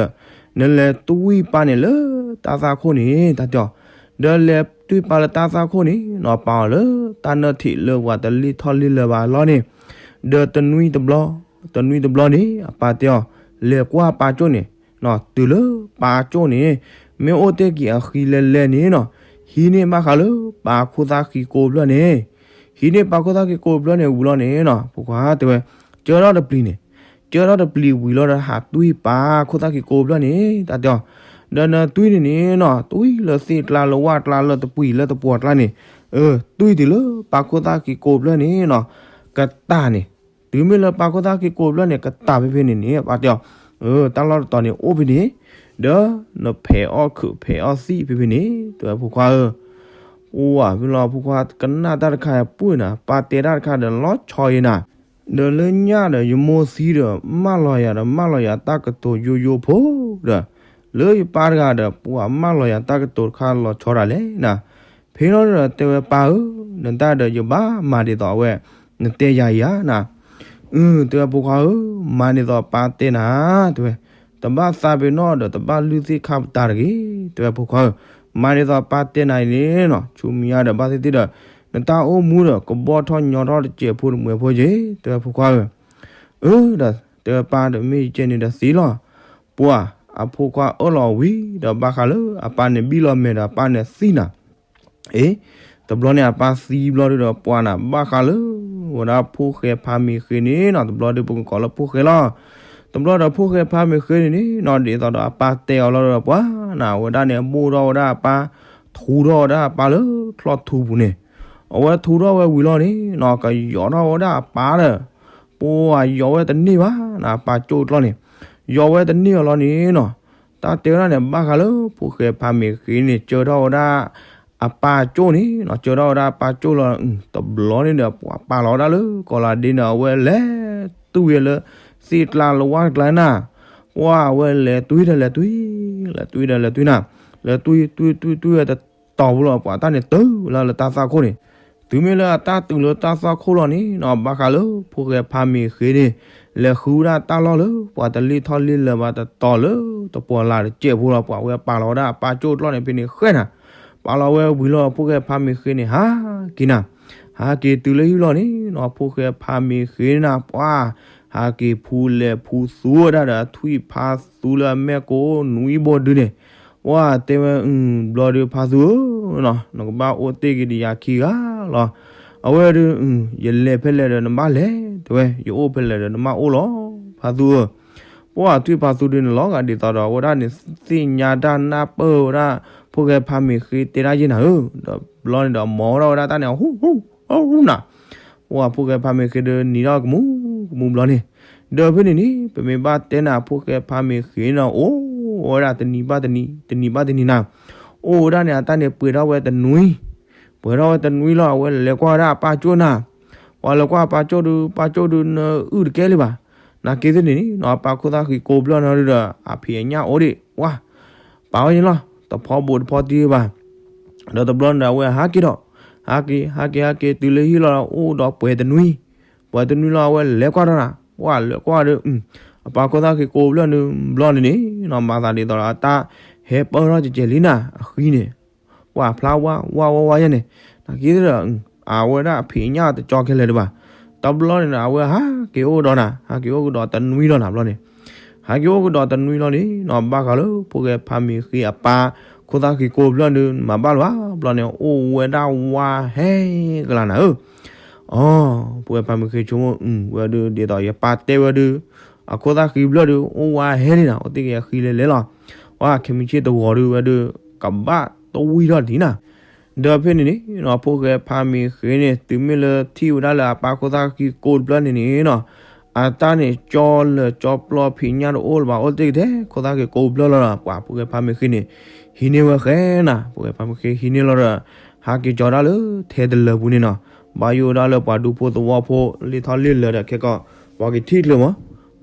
န့ၢ်ဘၣ်ဒုဒီး နလဲၤတွံၢ်ပၢ်န့ၣ်လၢတၢ်သၣ်ခိၣ်န့ၣ် တၢ်တဲအီၤ, ဒီးလဲၤတွံၢ်ပၢ်လၢတၢ်သၣ်ခိၣ်န့ၣ်နီၤ ပာ်အီၤလၢတၢ်နၢၣ်ထံးလၢပှၤတလ့ၢ်ထီၣ်လ့ၢ်လၢၤဘၣ်လီၤန့ၣ်, ဒီးတနွံတဘျီ, တနွံတဘျီန့ၣ် အပၢ်တဲအီၤ, လဲၤကွၢ်ပၢ်ကၠိၣ်န့ၣ် တုၤလၢပၢ်ကၠိၣ်န့ၣ် မ့ၢ်အိၣ်တ့ၢ်က့ၤအဃံလဲၤလဲၤန့ၣ်နီၤ, ဟံးန့ၢ်ဘၣ်ဃးလၢပၢ်ခိၣ်သၣ်ဃံကိးဖျၢၣ်န့ၣ်, ဟံးန့ၢ်ပၢ်ခိၣ်သၣ်ဃံကိးဖျၢၣ်န့ၣ်ဝံၤလီၤန့ၣ်နီၤ ဖိခွါတဲဝဲ, ကၢထီၣ်တပျံၤန့ၣ်, ကၢထီၣ်တပျံၤဝံၤလီၤဒီးဟးတွံၢ်ပၢ်ခိၣ်သၣ်ဃံကိးဖျၢၣ်န့ၣ် တၢ်တဲအီၤ, ဒီးနတွံၢ်န့ၣ်န့ၣ်နီၤ တွံၢ်လၢသ့ၣ်ကျါလ�အကျါလၢတပှံၤလၢတပှီၤကျါန့ၣ်, အၢ တွံၢ်တုၤလၢပၢ်ခိၣ်သၣ်ဃံကိးဖျၢၣ်န့ၣ်နီၤ ကတၢ်န့ၣ်, တုၤမ့ၢ်လၢပၢ်ခိၣ်သၣ်ဃံကိးဖျၢၣ်န့ၣ် ကတၢ်ဖဲဖဲန့ၣ်န့ၣ် ပၢ်တဲအီၤ, အၢ တၢ်လီၢ်တတီၤန့ၣ်အိၣ်ဖဲန့ၣ်, ဒီးနဖဲးအီၣ်ခုးဖဲးအီၣ်သံၣ်ဖဲဖဲန့ၣ် တဲဝဲဖိခွါဧၢ, ပှၤဖဲလီၤဖိခွါကနၣ်တၢ်တခါပှၢ်နၤ ပၢ်တဲတၢ်တခါဒီးလီၤဆီယဲနၤ, ဒီးလၢညါဒီးယမိၢ်သံဒီး မၢလီၤယၤဒီးမၢလီၤယၤတၢ်ကတိၤယိယိဖိဒီး, လၢယပၢ်တဂၤဒီး ပှၤမၢလီၤယၤတၢ်ကတိၤတခါလီၤဆီဒၣ်လဲၣ်နၤ, ဖဲလီၤဒီးတဲဝဲပၢ်ဧၢ, နတၢ်ဒီးယဘၣ်မၤဒ်သိးအဝဲ နတဲယၤအံၤဧါနၤ, အၢ တဲဝဲဖိခွါဧၢ, မၤဒ်သိးပၢ်တဲနၤ, တဲဝဲ, တဘၣ်သးပ့ၤနီၣ်ဒီးတဘၣ်လုၢ်သ့ၣ်ခါပတာ်တဂ့ၤ, တဲဝဲဖိခွါဧၢ, မၤဒ်သိးပၢ်တဲနၤအံၤန့ၣ်နီၤ ဆူမဲာ်ညါဒီးဘၣ်သ့ၣ်သ့ၣ်ဒီး နတၢ်အိၣ်မူဒီး ကဘီၣ်ထီၣ်ညီထီၣ်တစဲးဖိတမှဲးဖိက့ၤ တဲဝဲဖိခွါဧၢ. အၢ ဒီးတဲဝဲပၢ်ဒီး မ့ၢ်ယကဲန့ၣ်ဒီးသ့လီၤ. ပှၢ်အဖိခွါအၢၣ်လီၤဝံၤဒီး ဘၣ်ဃးလၢအပၢ်န့ၣ်ဘံၣ်လီၤမဲာ်ဒီး အပၢ်န့ၣ်သံနၤ အ့ တဘျီန့ၣ်အပၢ်သံဘျီဒုဒီး ပှၢ်နၤဘၣ်ဃးလၢ ဝဲဒၣ်ဖိၣ်ဃဲဖါမ့ၤဃ့န့ၣ်နီၤ, တဘျီဒုပကကိးလၢဖိၣ်ဃဲလီၤ. တဘျီဒီးဖိၣ်ဃဲဖါမ့ၤဃ့န့ၣ်န့ၣ်နီၤ ဒ်သိးဒီးအပၢ်တဲအီၤလီၤဒီး ပှၢ်နၤ အဝဲဒၣ်န့ၣ် ဘိၣ်ထီၣ်ဝဲဒၣ်အပၢ်, ထူထီၣ်ဝဲဒၣ်အပၢ်လၢချီၣ်ထူပူၤန့ၣ်, အဝဲထူထီၣ်ဝဲဝံၤလီၤန့ၣ်နီၤ ကယီၤထီၣ်ဝဲဒၣ်အပၢ်ဒီး ပှၢ်ယီၤဝဲတန့ၢ်ဘၣ်နၤ အပၢ်ကၠိၣ်ကျီၢ်န့ၣ်, ယီၤဝဲတန့ၢ်အီၤလီၤန့ၣ်နီၤ, တၢ်တဲဝဲဒၣ်န့ၣ် ဘၣ်ဃးလၢဖိၣ်ဃဲဖါမ့ၤဃ့န့ၣ် ကၢထီၣ်ဝဲဒၣ် အပၢ်ကၠိၣ်န့ၣ်နီၤ, ကၢထီၣ်ဝဲဒၣ်အပၢ်ကၠိၣ်လီၤ, တဘျီန့ၣ်ဒီး ပှၢ်ပာ်လီၤဝဲဒၣ်လၢကီးလၤဒ့န့ၣ် အဝဲလဲၤတွံၢ်ဝဲလၢ သ့ၣ်ကျါလၢဝါကျါနၤ, ပှၢ်အဝဲလဲၤတွံၢ်ဒီးလဲၤတွံၢ်, လဲၤတွံၢ်ဒီးလဲၤတွံၢ်နၤ, လဲၤတွံၢ်တွံၢ်တွံၢ်တွံၢ်ဝဲတတီၤဖိလီၤ ပှၢ်တၢ်န့ၣ်တုၤလၢလၢတၢ်သွၣ်ခိၣ်န့ၣ်, တုၤမ့ၢ်လၢအတၢ်တုၤလၢတၢ်သွၣ်ခိၣ်လီၤန့ၣ်နီၤ ဘၣ်ဃးလၢဖိၣ်ဃဲဖါမ့ၤဃ့န့ၣ် လဲၤဃုဝဲဒၣ်တၢ်လီၢ်လၢ ပှၤတလ့ၢ်ထီၣ်လ့ၢ်လၢၤဘၣ်တတီၤလၢတပီၤလၢ်တစဲးဖိလီၤ, ပှၢ်ဝဲပာ်လီၤဝဲဒၣ်အပၢ်ကၠိၣ်ကျီၢ်န့ၣ်ဖဲန့ၣ်ဃဲနၤ, ပာ်လီၤဝဲဝံၤလီၤ ဖိၣ်ဃဲဖါမ့ၤဃ့န့ၣ် ဟးက့ၤနၤ, ဟးက့ၤတုၤလၢဟံၣ်လီၤန့ၣ်နီၤ ဖိၣ်ဃဲဖါမ့ၤဃ့နၤ ပှၢ် ဟးက့ၤဖူလဲၤဖူသူဝဲဒၣ်ဒီး ထွံၣ်ဖါသူလၢအမဲာ်ကိးနွံဘိဒုန့ၣ်, ပှၢ်တဲဝဲ ဘျီဒုဖါသူဧၢနီၤ နကဘၣ်အိၣ်တ့ၢ်က့ၤတယၤခံဂၤလီၤ, အဝဲဒု ယလဲၤဖဲလဲၣ်ဒီးနဘၣ်လဲၤ တဲဝဲ ယအိၣ်ဖဲလဲၣ်ဒီးနဘၣ်အိၣ်လီၤ ဖါသူဧၢ, ပှၢ်ထွံၣ်ဖါသူဒုန့ၣ်လီၤဂာ်ဒ်သိးဒီး အဝဲဒၣ်န့ၣ် သ့ၣ်ညါတၢ်နၢ်ပၢၢ်ဝဲဒၣ် ဖိၣ်ဃဲဖါမ့ၤဃ့တဲဒၣ်ယဲနၤဧၢ, ဒီးဘျီန့ၣ်ဒီး မီၤဝဲဒၣ်ဝဲဒၣ်တၢ်န့ၣ် ဟူ ဟူ ဟူနၤ ပှၢ်ဖိၣ်ဃဲဖါမ့ၤဃ့ဒီး နံၤထီၣ်ကမူကမူဘျီန့ၣ်, ဒီးဖဲန့ၣ်န့ၣ် ပမ့ၢ်ဘၣ်တဲနၤ ဖိၣ်ဃဲဖါမ့ၤဃ့န့ၣ် အိၣ်ဝဲဒၣ်တနံၤဘၣ်တနံၤ တနံၤဘၣ်တနံၤနၤ, အိၣ်ဝဲဒၣ်န့ၣ် အတၢ်န့ၣ်ပှဲၤထီၣ်ဝဲတနွံ, ပှဲၤထီၣ်ဝဲတနွံလီၤ အဝဲလဲၤကွၢ်ဝဲဒၣ်အပၢ်ကၠိၣ်နၤ, ပှၢ်လဲၤကွၢ်အပၢ်ကၠိၣ်ဒု ပၢ်ကၠိၣ်ဒု နအုၣ်တကဲလံဘၣ်, နာ်က့သ့ၣ်န့ၣ်န့ၣ် အပၢ်ခိၣ်သၣ်ဃံးကိးဘျီန့ၣ်ဒုဒီး အဖံးအညၣ်အိၣ်ဒံး ပှၢ် ပာ်ဝဲန့ၣ်လီၤ တဖီဘိးတဖီတံၢ်ဘၣ်, ဒီးတဘျီန့ၣ်ဒီး အဝဲဟးက့ၤဒီး, ဟးက့ၤ ဟးက့ၤ ဟးက့ၤ တုၤလၢဟံၣ်လီၤဒီး အိၣ်ဒီးပှဲၤတနွံ, ပှဲၤတနွံလီၤ အဝဲလဲၤကွၢ်ဒီးနၤ, ပှၢ်လဲၤကွၢ်ဒီး အပၢ်ခိၣ်သၣ်ဃံးကိးဘျီန့ၣ် ဘျီန့ၣ်န့ၣ်နီၤ မၤသးဒ်သိးဒီး အတၢ်ဟဲပၢၢ်ထီၣ်ကကဲးလံနၤ အဃံန့ၣ်, ပှၢ်ဖျါဝါ ဝါ ဝါ ဝါယဲန့ၣ်, နာ်က့သ့ၣ်ဒီး အဝဲဒၣ်အဖံးအညၣ်တကၠီခဲလၢာ်ဒံးဘၣ်, တဘျီန့ၣ်ဒီး အဝဲဟးက့ၤအိၣ်ဒီးနၤ ဟးက့ၤအိၣ်ကဒီးတနွံလီၤနၤ ဘျီန့ၣ် ဟဲက့ၤအိၣ်ကဒီးတနွံလီၤန့ၣ်နီၤ ဘၣ်ဃးလၢဖိၣ်ဃဲဖါမ့ၤဃ့အပၢ်ခိၣ်သၣ်ဃံးကိးဘျီန့ၣ် မၤဘၣ်လၢၤဘၣ် ဘျီန့ၣ် အိၣ်ဝဲဒၣ်ဝါဟဲကလၤနၤဧၢ, အီၤ ဖိၣ်ဃဲဖါမ့ၤဃ့ဆိကမိၣ် အဝဲဒု ဒ်သိးယပၢ်တဲဝဲဒု အခိၣ်သၣ်ဃံးဘျီဒု အိၣ်ဝါဟဲန့ၣ်နၤ အိၣ်တ့ၢ်က့ၤအဃံလဲၤလဲၤလီၤ, ပှၢ်ခဲမုၢ်ဆ့ၣ်တဂီၤဒု ဝဲဒု ကဘၣ်တဝံထီၣ်တထံၣ်နၤ ဒီးဖဲန့ၣ်န့ၣ်နီၤ ဖိၣ်ဃဲဖါမ့ၤဃ့န့ၣ် တုၤမ့ၢ်လၢထံၣ်ဝဲဒၣ်လၢအပၢ်ခိၣ်သၣ်ဃံးကိးတဘျီန့ၣ်န့ၣ်နီၤ အတၢ်န့ၣ် ကၠီလၢာ်ကၠီပျီဖံးညၣ်တအိၣ်လၢၤဘၣ် အိၣ်တ့ၢ်က့ၤထဲခိၣ်သၣ်ဃံးကိးဘျီလီၤဒီး ပှၢ်ဖိၣ်ဃဲဖါမ့ၤဃ့န့ၣ် ဟံးန့ၢ်ဝဲဃဲနၤ ဖိၣ်ဃဲဖါမ့ၤဃ့ဟံးန့ၢ်လီၤဒီး ဟးက့ၤကၠီဒၣ်လၢထဲတလၢာ်ပူၤန့ၣ်နီၤ ဘၣ်ယိၣ်ဒၣ်လၢပှၤဒူဖိသဝီဖိ လ့ၢ်ထီၣ်လ့ၢ်လၢာ်ဒီးခဲကီး ပှၤကထံၣ်ချုးမး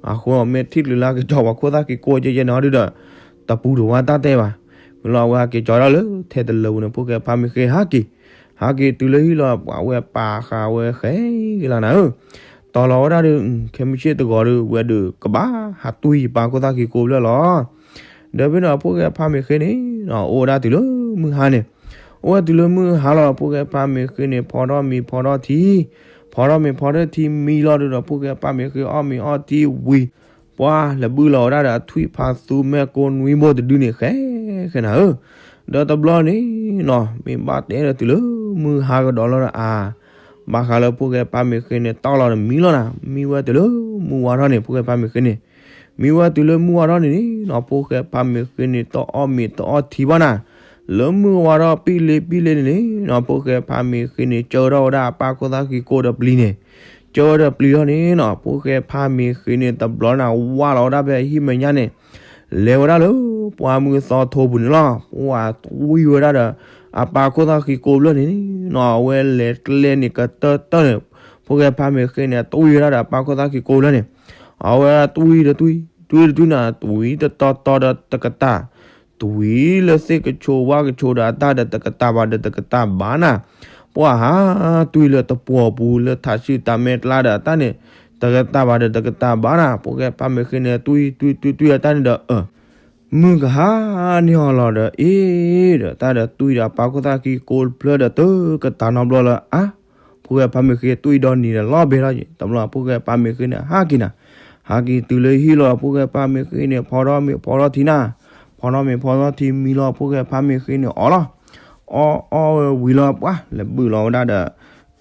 အဃိမ့ၢ်ထံၣ်ချုးလၢက့ၤကၠီပှၤခိၣ်သၣ်ဃံးကိးကဲကဲန့ၣ်ဟီဒုဒီး တပူၤတဝါတၢ်တဲဘၣ်, ဝံၤလီၤအဝဲဟးက့ၤကၠီဒၣ်လၢထဲတလၢာ်ပူၤန့ၣ် ဖိၣ်ဃဲဖါမ့ၤဃ့ဟးက့ၤ, ဟးက့ၤတုၤလၢဟံၣ်လီၤ ပှၤဝဲပာ်ဃာ်ဝဲဃဲက့ၤလီၤနၤဧၢ, တီၤလီၤဝဲဒၣ်ဒု ခဲမုၢ်ဆ့ၣ်တဂီၤဒု ဝဲဒုးကဘၣ်ဟးတွံၢ်ယပၢ်ခိၣ်သၣ်ဃံးကိးဘျီလီၤ ဒီးဖဲန့ၣ်ဖိၣ်ဃဲဖါမ့ၤဃ့န့ၣ် အိၣ်ဝဲဒၣ်တုၤလၢမုၢ်ဟါန့ၣ်, အိၣ်ဝဲတုၤလၢမုၢ်ဟါလီၤ ဖိၣ်ဃဲဖါမ့ၤဃ့န့ၣ် ဖီထီၣ်မ့ၤဖီထီၣ်ထံ, ဖီထီၣ်မ့ၤဖီထီၣ်ထံမံလီၤဒုဒီး ဖိၣ်ဃဲဖါမ့ၤဃ့အီၣ်မ့ၤအီထံဝံၤ, ပှၢ်လဲၤဘုၣ်လီၤဝဲဒၣ်ဒီးအထွံၣ်ဖးသူမဲာ်ကိးနွံဘိတဒုန့ၣ် ဃဲဃဲနၤဧၢ, ဒီးတဘျီန့ၣ်နီၤ မ့ၢ်ဘၣ်တဲဒီးတုၤလၢမုၢ်ဟါကဒီးလီၤဒီးအါ ဘၣ်ဃးလၢဖိၣ်ဃဲဖါမ့ၤဃ့န့ၣ် တီၢ်လီၤတမံလီၤနၤ မံဝဲတုၤလၢမုၢ်ဝါထီၣ်န့ၣ် ဖိၣ်ဃဲဖါမ့ၤဃ့န့ၣ်, မံဝဲတုၤလၢမုၢ်ဝါထီၣ်န့ၣ်န့ၣ်နီၤ ဖိၣ်ဃဲဖါမ့ၤဃ့န့ၣ် တအီၣ်မ့ၤတအီထံဘၣ်နၤ, လၢမုၢ်ဝါထီၣ်ပံၣ်လ့ပံၣ်လ့န့ၣ်န့ၣ်နီၤ ဖိၣ်ဃဲဖါမ့ၤဃ့န့ၣ် ကၢထီၣ်ဝဲဒၣ်အပၢ်ခိၣ်သၣ်ဃံးကိးဒီးပျံၤန့ၣ်, ကၢဝဲဒီးပျံၤထီၣ်န့ၣ်နီၤ ဖိၣ်ဃဲဖါမ့ၤဃ့န့ၣ် တဘျီန့ၣ် ဝၢ်လီၤဝဲဒၣ်ဖဲဟံၣ်မဲာ်ညါန့ၣ် လဲၤဝဲဒၣ်လၢပှၢ်မုၢ်သီထိပူၤန့ၣ်လီၤ. ပှၢ်တွံၢ်ဝဲဒၣ်ဒီး အပၢ်ခိၣ်သၣ်ဃံးကိးဘျီန့ၣ်နီၤ အဝဲလဲၤကျဲန့ၣ်ကတၢၢ်တၢၢ်န့ၣ်, ဖိၣ်ဃဲဖါမ့ၤဃ့န့ၣ် တွံၢ်ဝဲဒၣ်ဒီးအပၢ်ခိၣ်သၣ်ဃံးကိးဘျီန့ၣ်, အဝဲတွံၢ်တတွံၢ် တွံၢ်တတွံၢ်န့ၣ် တွံၢ်တတီတီဒီးတကတၢၢ်, တွံၢ်လၢသ့ၣ်ကဆိးဝၣ်ကဆိးဒီးအတၢ်ဒီးတကတၢၢ်ဘၣ်ဒီးတကတၢၢ်ဘၣ်နၤ, ပှၢ်ဟးတွံၢ်လၢတပှီၤပူၤလၢထးဆှုၣ်တၢ်မဲာ်ကျါဒီးအတၢ်န့ၣ် တကတၢၢ်ဘၣ်ဒီးတကတၢၢ်ဘၣ်နၤ, ဖိၣ်ဃဲဖါမ့ၤဃ့န့ၣ် တွံၢ်တွံၢ်တွံၢ်တွံၢ်အတၢ်န့ၣ်ဒီး အၢ မုၢ်ကဟါန့ၢ်အီၤလီၤဒီး အ့ၣ်ဒီးတၢ်ဒီးတွံၢ်ဒီးအပၢ်ခိၣ်သၣ်ခံကိးဖျၢၣ်ဒီး တကတၢၢ်နီတဘျီလၢ အါ ဖိၣ်ဃဲဖးမ့ၢ်ဃ့တွံၢ်ဒီနံၤဒီးလီၤဘဲထီၣ်က့ၤ တဘျီဖိၣ်ဃဲဖးမ့ၢ်ဃ့န့ၣ် ဟးက့ၤနၤ, ဟးက့ၤတုၤလၢဟံၣ်လီၤ ဖိၣ်ဃဲဖးမ့ၢ်ဃ့န့ၣ် ဖီထီၣ်မ့ၤဖီထီၣ်ထံနၤ, ဖီထီၣ်မ့ၤဖီထီၣ်ထံမံလီၤ ဖိၣ်ဃဲဖးမ့ၢ်ဃ့န့ၣ် အီၣ်လီၤ. အီၣ်အီၣ်ဝဲဝံၤလီၤ ပှၤလဲၤဘုၣ်လီၤဝဲဒၣ်ဒီး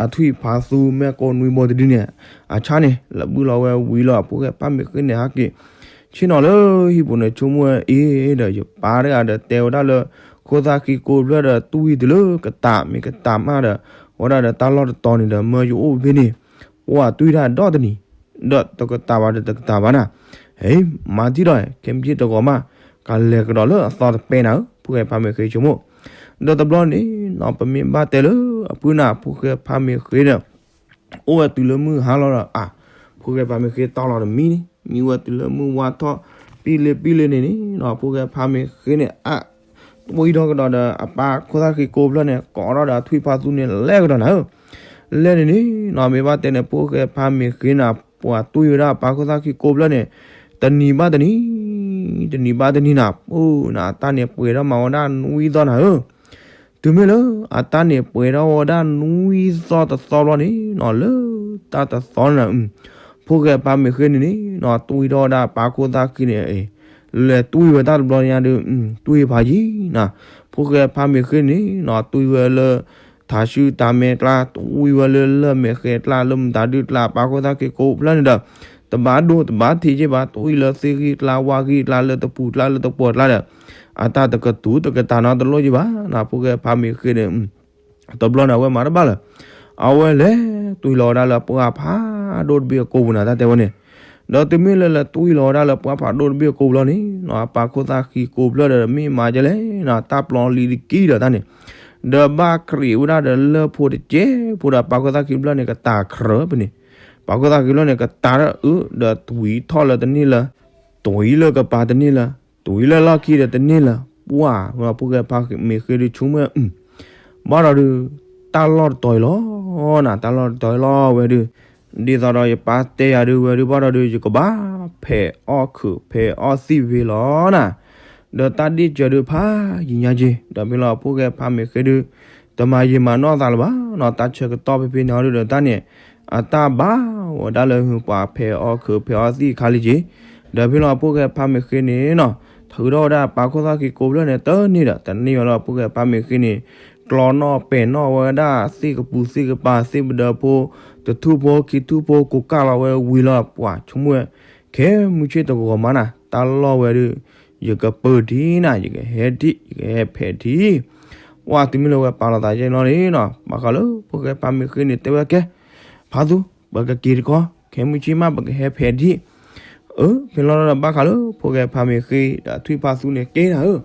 အထွံၣ်ဖးသူမ့ၢ်ကိးနွံဘိတဒုန့ၣ် အဆၣ်န့ၣ် လဲၤဘုၣ်လီၤဝဲဝံၤလီၤ ဖိၣ်ဃဲဖးမ့ၢ်ဃ့န့ၣ် ဟးက့ၤ ဆ့ၣ်နီၤလၢဟံၣ်ပူၤန့ၣ် ဆိကမိၣ်ဝဲအ့ၣ်ဒီး ယပၢ်တဂၤဒီးတဲဝဲဒၣ်လၢ ခိၣ်သၣ်ခံကိးဖျၢၣ်ဒီး တွံၢ်တုၤလၢကတၢၢ်မ့ၢ်ကတၢၢ်မးဒီး ဝဲဒၣ်ဒီးတၢ်လီၢ်တတီၤန့ၣ်ဒီး မၢယအိၣ်ဖဲန့ၣ် ပှၤတွံၢ်တၢ်ဒီတနံၤ ဒီးတကတၢၢ်ဘၣ်ဒီးတကတၢၢ်ဘၣ်နၤ, ဟဲ မၤတံၢ်ဒီး ခဲမုၢ်ဆ့ၣ်တဂီၤမး ကလဲၤကဒီးလၢအသီတပဲနၤဧၢ ဖိၣ်ဃဲဖးမ့ၢ်ဃ့ဆိကမိၣ်, ဒီးတဘျီန့ၣ်နီၤ ပမ့ၢ်ဘၣ်တဲလၢအဖုနၤ ဖိၣ်ဃဲဖးမ့ၢ်ဃ့ဒီး အိၣ်ဝဲတုၤလၢမုၢ်ဟါလီၤဒီး အါ ဖိၣ်ဃဲဖးမ့ၢ်ဃ့တီၢ်လီၤတမံၤန့ၣ် မံဝဲတုၤလၢမုၢ်ဝါထီၣ် ပံလ့ပံလ့န့ၣ်န့ၣ်နီၤ ဖိၣ်ဃဲဖးမ့ၢ်ဃ့န့ၣ် အါ တွံၢ်ထီၣ်ကဒီးဒီးအပၢ်ခိၣ်သၣ်ခံကိးဖျၢၣ်န့ၣ် ကိးထီၣ်ဒီးအထွံၣ်ဖးသူန့ၣ် လဲၤကဒီးနၤဧၢ, လဲၤန့ၣ်န့ၣ်နီၤ မ့ၢ်ဘၣ်တဲန့ၣ် ဖိၣ်ဃဲဖးမ့ၢ်ဃ့နၤ ပှၤတွံၢ်ဝဲဒၣ်အပၢ်ခိၣ်သၣ်ခံကိးဖျၢၣ်န့ၣ် တနံၤဘၣ်တနံၤ တနံၤဘၣ်တနံၤနၤ ပူၤနၤ အတၢ်န့ၣ်ပှဲၤထီၣ်မးဝဲဒၣ်နွံသီနၤဧၢ တုၤမ့ၢ်လၢအတၢ်န့ၣ်ပှဲၤထီၣ်ဝဲဒၣ်နွံသီတသီဘျီန့ၣ်နီၤ လၢတၢ်တသီန့ၣ် ဖိၣ်ဃဲဖးမ့ၢ်ဃ့န့ၣ်န့ၣ်နီၤ တွံၢ်ထီၣ်ဝဲဒၣ်အပၢ်ခိၣ်သၣ်ခံန့ၣ် လဲၤတွံၢ်ဝဲတၢ်တဘျီညါဒီး တွံၢ်ဖးယံၤနၤ ဖိၣ်ဃဲဖးမ့ၢ်ဃ့န့ၣ်နီၤ တွံၢ်ဝဲလၢ ထးဆူတၢ်မဲကျါ တွံၢ်ဝဲလၢလၢၢ်မဲာ်ဃဲကျါ လၢမတၤဒုကျါ အပၢ်ခိၣ်သၣ်ခံကိးဖျၢၣ်န့ၣ်ဒီး တဘၣ်ဒိတဘၣ်ထံးက့ဘၣ် တွံၢ်လၢသ့ၣ်ဂံၢ်ကျါ ဝၣ်ဂံၢ်ကျါ လၢတပူၤကျါ လၢတပှီၤကျါဒီး အတၢ်တကတူၤတကတၢၢ်နီတလိၣ်က့ဘၣ်နၤ ဖိၣ်ဃဲဖးမ့ၢ်ဃ့န့ၣ် တဘျီန့ၣ် အဝဲမၤတဘၣ်လၢၤ အဝဲလဲၤတွံၢ်လီၤဝဲဒၣ်လၢပှၢ်ဖးဒိၣ်တဘ့ၣ်အကိာ်ပူၤနၤ တၢ်တဲဝဲန့ၣ်, ဒီးတုၤမ့ၢ်လၢလဲၤတွံၢ်လီၤဝဲဒၣ်လၢပှၢ်ဖးဒိၣ်တဘ့ၣ်အကိာ်ပူၤလီၤန့ၣ်နီၤ အပၢ်ခိၣ်သၣ်ခံကိးဖျၢၣ်ဒီးမ့ၢ်မၤကဲလဲၣ်နီၤ တၢ်ပျီလံၤတကံဒီးတၢ်န့ၣ်, ဒီးဘၣ်ခရံာ်ဝဲဒၣ်ဒီးလၢၢ်ဖိတကဲးဖိဒီး ပၢ်ခိၣ်သၣ်ခံဖျၢၣ်န့ၣ် ကတၢ်ခရၢပန့ၣ်, ပၢ်ခိၣ်သၣ်ခံဖျၢၣ်န့ၣ် ကတၢ်ဒီးအုး ဒီးတွံၢ်ထီၣ်လၢတန့ၢ်လၢၤ, တွံၢ်လၢကပၤတန့ၢ်လၢၤ, တွံၢ်လၢလီၢ်ခံဒီးတန့ၢ်လၢၤ, ပှၢ် ဖိၣ်ဃဲဖးမ့ၢ်ဃ့ဒီးဆိကမိၣ် ဘၣ်ဒီးဒုး တၢ်လီၢ်တတီၤအံၤလီၤနၤ တၢ်လီၢ်တတီၤအံၤလီၤဝဲဒုး, ဒ်သိးဒီးယပၢ်တဲယၤဒုးဝဲဒုး ဘၣ်ဒီးဒုး ယကဘၣ်ဖဲးအီၣ်ခုးဖဲးအီၣ်သံၣ်ဝဲလီၤနၤ, ဒီးတၢ်ဒ့ၣ်စၢၤဒုးဖးယံၤညါက့ၤ ဒီးဖဲလီၤဖိၣ်ဃဲဖးမ့ၢ်ဃ့ဒုး တမၤယံာ်မၤနီၢ်သးလၢၤဘၣ်နီၤ တၢ်ဆၢကတီၢ်ဖဲဖဲန့ၣ်အီၤဒုးဒီးတၢ်န့ၣ် အတၢ်ဘၣ်ဝဲဒၣ်လၢဟုးပှၤဖဲးအီၣ်ခုးဖဲးအီၣ်သံၣ်အခါလံက့ၤ, ဒီးဖဲလီၤဖိၣ်ဃဲဖးမ့ၢ်ဃ့န့ၣ်နီၤ ထုးထီၣ်ဝဲဒၣ်ပၢ်ခိၣ်သၣ်ခံကိးဖျၢၣ်န့ၣ် တန့ၢ်ဒီး တန့ၢ်ဝဲလီၤဖိၣ်ဃဲဖးမ့ၢ်ဃ့န့ၣ် ကျီနီၣ်ပဲာ်နီၣ်ဝဲဒၣ်သ့ၣ်ကပူၤသ့ၣ်ကပၤသ့ၣ်ပဒၢဖိ တထူၣ်ဖိခံထူၣ်ဖိ ကိးကၢ်လီၤဝဲဝံၤလီၤ ပှၢ်ဆိကမိၣ်ဝဲ ခဲမုၢ်ဆ့ၣ်တဂီၤမးနၤ တၢ်လီၢ်ဝဲဒုး ယကပၢၤထံနၤ ယကဟဲထံ ယကဟဲဖဲးထံ ပှၢ်တုၤမ့ၢ်လၢဝဲပာ်လီၤသးယဲလီၤန့ၣ်နီၤ ဘၣ်ဃးလၢဖိၣ်ဃဲဖးမ့ၢ်ဃ့န့ၣ် တဲဝဲကဲ ဖးသူ ပကက့ၤတခီ ခဲမုၢ်ဆ့ၣ်မး ပကဟဲဖဲးထံ အၢ ဖဲလီၤဒီးဘၣ်ဃးလၢဖိၣ်ဃဲဖးမ့ၢ်ဃ့ဒီးထွံၣ်ဖးသူန့ၣ် က့ၤနၤဧၢ,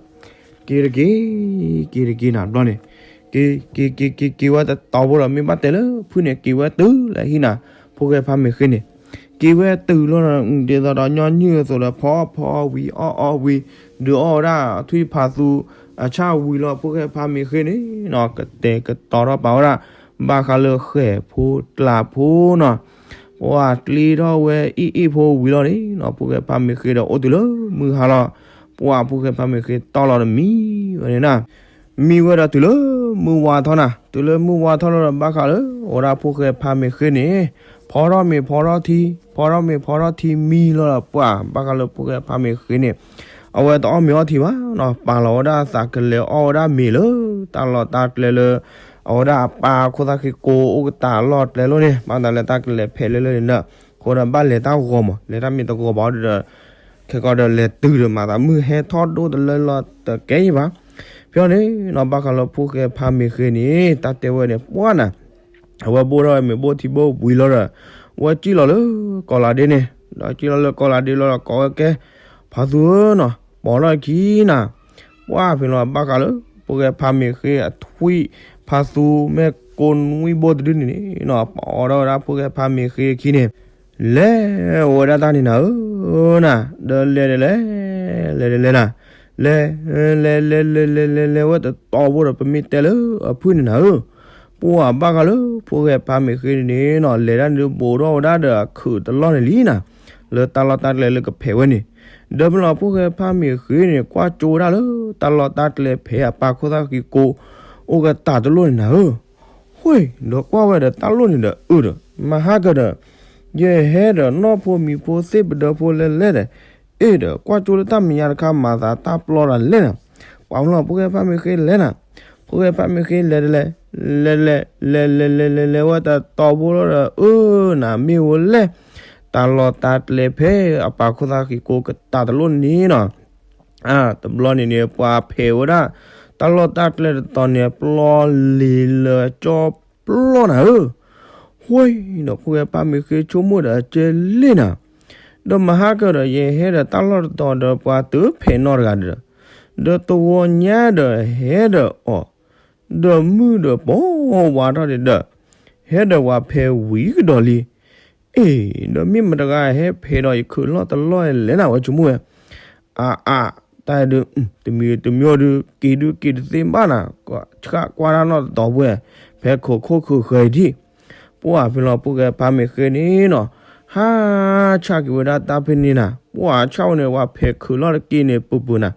က့ၤတက့ၤ က့ၤတက့ၤနၤဘျီန့ၣ် က့ၤ က့ၤ က့ၤ က့ၤ က့ၤဝဲတတီၤဖိဒီး မ့ၢ်ဘၣ်တဲလၢဖုန့ၣ် က့ၤဝဲတုၤလၢဟံၣ်နၤ ဖိၣ်ဃဲဖးမ့ၢ်ဃ့န့ၣ် က့ၤဝဲတုၤလီၤ ဒ်သိးဒီးညီနုၢ်အသိးဒီး ဖီအီၣ်ဖီအီဝံၤ အီၣ်အီဝံၤ ဒုးအီၣ်ဝဲဒၣ်ထွံၣ်ဖးသူ အဆၣ်ဝံၤလီၤ ဖိၣ်ဃဲဖးမ့ၢ်ဃ့န့ၣ်နီၤ ကတဲာ်ကတီၤထီၣ်ပာ်ဝဲဒၣ် ဘၣ်ဃးလၢဃဲၣ်ဖိကျးဖိနီၤ ပှၢ်ကျ့ထီၣ်ဝဲအ့ၣ်အ့ၣ်ဖိဝံၤလီၤန့ၣ်နီၤ ဖိၣ်ဃဲဖးမ့ၢ်ဃ့ဒီးအိၣ်တုၤလၢမုၢ်ဟါလီၤ ပှၢ်ဖိၣ်ဃဲဖးမ့ၢ်ဃ့တီၢ်လီၤတမံၤဝဲန့ၣ်နၤ မံဝဲဒီးတုၤလၢမုၢ်ဝါထီၣ်နၤ တုၤလၢမုၢ်ဝါထီၣ်လီၤဒီး ဘၣ်ဃးလၢ အဝဲဒၣ်ဖိၣ်ဃဲဖးမ့ၢ်ဃ့န့ၣ် ဖီထီၣ်မ့ၤဖီထီၣ်ထံ ဖီထီၣ်မ့ၤဖီထီၣ်ထံမံလီၤဒီး ပှၢ် ဘၣ်ဃးလၢဖိၣ်ဃဲဖးမ့ၢ်ဃ့န့ၣ် အဝဲတအီၣ်မ့ၤအီထံဘၣ်နီၤ ပာ်လီၤဝဲဒၣ်သးကလဲၤအီၣ်ဝဲဒၣ်မ့ၤလၢ တၢ်လီၢ်တၢ်ကျဲလၢ အဝဲဒၣ်အပၢ်ခိၣ်သၣ်ဃ့ကိးအိၣ်ကတၢၢ်အလီၢ်ကျဲလီၤန့ၣ် ဘၣ်သးလၢတၢ်ကလဲၤဖဲးလၢလၢန့ၣ်ဒီး အဃိဒီးဘၣ်လဲၤတၢ်ဂီၤမး လဲၤတၢ်မ့ၢ်တဂီၤဘၣ်ဒီး ခဲကီးဒီးလဲၤတုၤဒီးမၤသးမုၢ်ဟဲထီၣ်ဒိၣ်တလၢလီၤတကဲအံၤဘၣ်. ဖဲအံၤန့ၣ်နီၤ ဘၣ်ဃးလၢဖိၣ်ဃဲဖးမ့ၢ်ဃ့န့ၣ် တၢ်တဲဝဲန့ၣ် ပှၢ်နၤ အဝဲဘိၣ်ထီၣ်ဝဲမ့ၤဘိၣ်ထံဘိၣ်ဝံၤလီၤဒီး အဝဲစံၣ်လီၤလၢကီၢ်လးဒ့န့ၣ် ဒီးစံၣ်လီၤလၢကီၢ်လးဒ့လီၤဒီးကိးဝဲကဲ ဖးသူဧၢနီၤ ပိာ်ထီၣ်အခံနၤ ပှၢ်ဖဲလီၤဘၣ်ဃးလၢ ဖိၣ်ဃဲဖးမ့ၢ်ဃ့အထွံၣ်ဖးသူမ့ၢ်ကိးနွံဘိတဒုန့ၣ်န့ၣ်နီၤ ပအီၣ်ထီၣ်ဝဲဒၣ်ဖိၣ်ဃဲဖးမ့ၢ်ဃ့အခံန့ၣ် လဲၤဝဲဒၣ်တၢ်န့ၣ်နၤဧၢ နၤ ဒီးလဲၤဒီးလဲၤ လဲၤဒီးလဲၤနၤ လဲၤ လဲၤ လဲၤ လဲၤ လဲၤ လဲၤဝဲတတီၤဘိဒီး ပမ့ၢ်တဲလၢအဖုၣ်န့ၣ်နၤဧၢ ပှၢ်ဘၣ်ဃးလၢဖိၣ်ဃဲဖးမ့ၢ်ဃ့န့ၣ်န့ၣ်နီၤ လဲၤဒၣ်န့ၣ်ဒုးဘိးထီၣ်ဝဲဒၣ်ဒီးအခုးတလီၢ်န့ၣ်လံနၤ လၢတၢ်လီၢ်တၢ်ကျဲလၢကဖဲးဝဲန့ၣ်, ဒီးဖဲလီၤဖိၣ်ဃဲဖါမ့ၢ်ဃ့န့ၣ် ကွၢ်ကၠိဝဲဒၣ်လၢ တၢ်လီၢ်တၢ်ကျဲဖဲအပၢ်ခိၣ်သၣ်ဃံကိ အိၣ်ကတၢၢ်တလိၣ်န့ၣ်နၤဧၢ, ဃိ, ဒီးကွၢ်ဝဲဒီးတၢ်လိၣ်န့ၣ်ဒီးအုဒီး မၤဟါကဒီး, ယဟဲဒီးနီၢ်ဖိမံၤဖိသ့ၣ်ပဒၢဖိလဲၤလဲၤဒီး, အ့ၣ်ဒီး ကွၢ်ကၠိလၢတၢ်မဲာ်ညါတခါမၤသးတၢ်ပျီတၢ်လဲၣ်နၤ, ပှၤဖဲလီၤဖိၣ်ဃဲဖါမ့ၢ်ဃ့လဲၤနၤ, ဖိၣ်ဃဲဖါမ့ၢ်ဃ့လဲၤတလဲၤ, လဲၤလဲၤလဲၤလဲၤလဲၤလဲၤဝဲတတီၤဖိလီၤဒီး အၢ နၤမ့ၢ်ဝဲလဲၣ်, တၢ်လီၢ်တၢ်ကျဲဖဲအပၢ်ခိၣ်သၣ်ဃံကိကတၢၢ်တလိၣ်န့ၣ်နီၤ တဘျီန့ၣ်န့ၣ် ပှၤဖဲးဝဲဒၣ် တၢ်လီၢ်တၢ်ကျဲတတီၤန့ၣ် ပျီလံၤလၢကၠီပျီနၤဧၢ, ဃိ, ဒီးဖိၣ်ဃဲဖါမ့ၢ်ဃ့ဆိကမိၣ်ဒီးအကဲလဲၣ်နၤ, ဒီးမၤဟါကဒီး ယဟဲဒီးတၢ်လီၢ်တတီၤဒီးပှၤတဖဲးနီတဂၤဒီး, ဒီးတဂီၤညါဒီးဟဲဒီးအီၤ, ဒီးမုၢ်ဒီးပီဝါထီၣ်ဒံးဒီး, ဟဲဒီးပှၤဖဲးဝံၤကဒီးလံ အ့ၣ်, ဒီးမ့ၢ်မတဂၤဟဲဖဲးဒီးယခုးလီၢ်တလီၢ်လဲၣ်နၤ ဝဲဆိကမိၣ်ဝဲ, အါအါ, တၢ်ဒုး, တမံၤတမံၤဒုး က့ၤဒုးက့ၤတသ့ဘၣ်နၤ, ဆှၣ်ကွၢ်တၢ်နီၢ်တတီၤပှဲၤ, ဖဲခိးခိၣ်ခုးဃဲၤဒံး, ပှၤဖဲလီၤဖိၣ်ဃဲဖါမ့ၢ်ဃ့န့ၣ်နီၤ, ဟါဆၣ်က့ၤဝဲဒၣ်တၢ်ဖဲန့ၣ်နၤ, ပှၤဆၣ်ဝဲန့ၣ် ပှၤဖဲးခုးလီၢ်တက့ၢ်န့ၣ် ပူၤပူၤနၤ,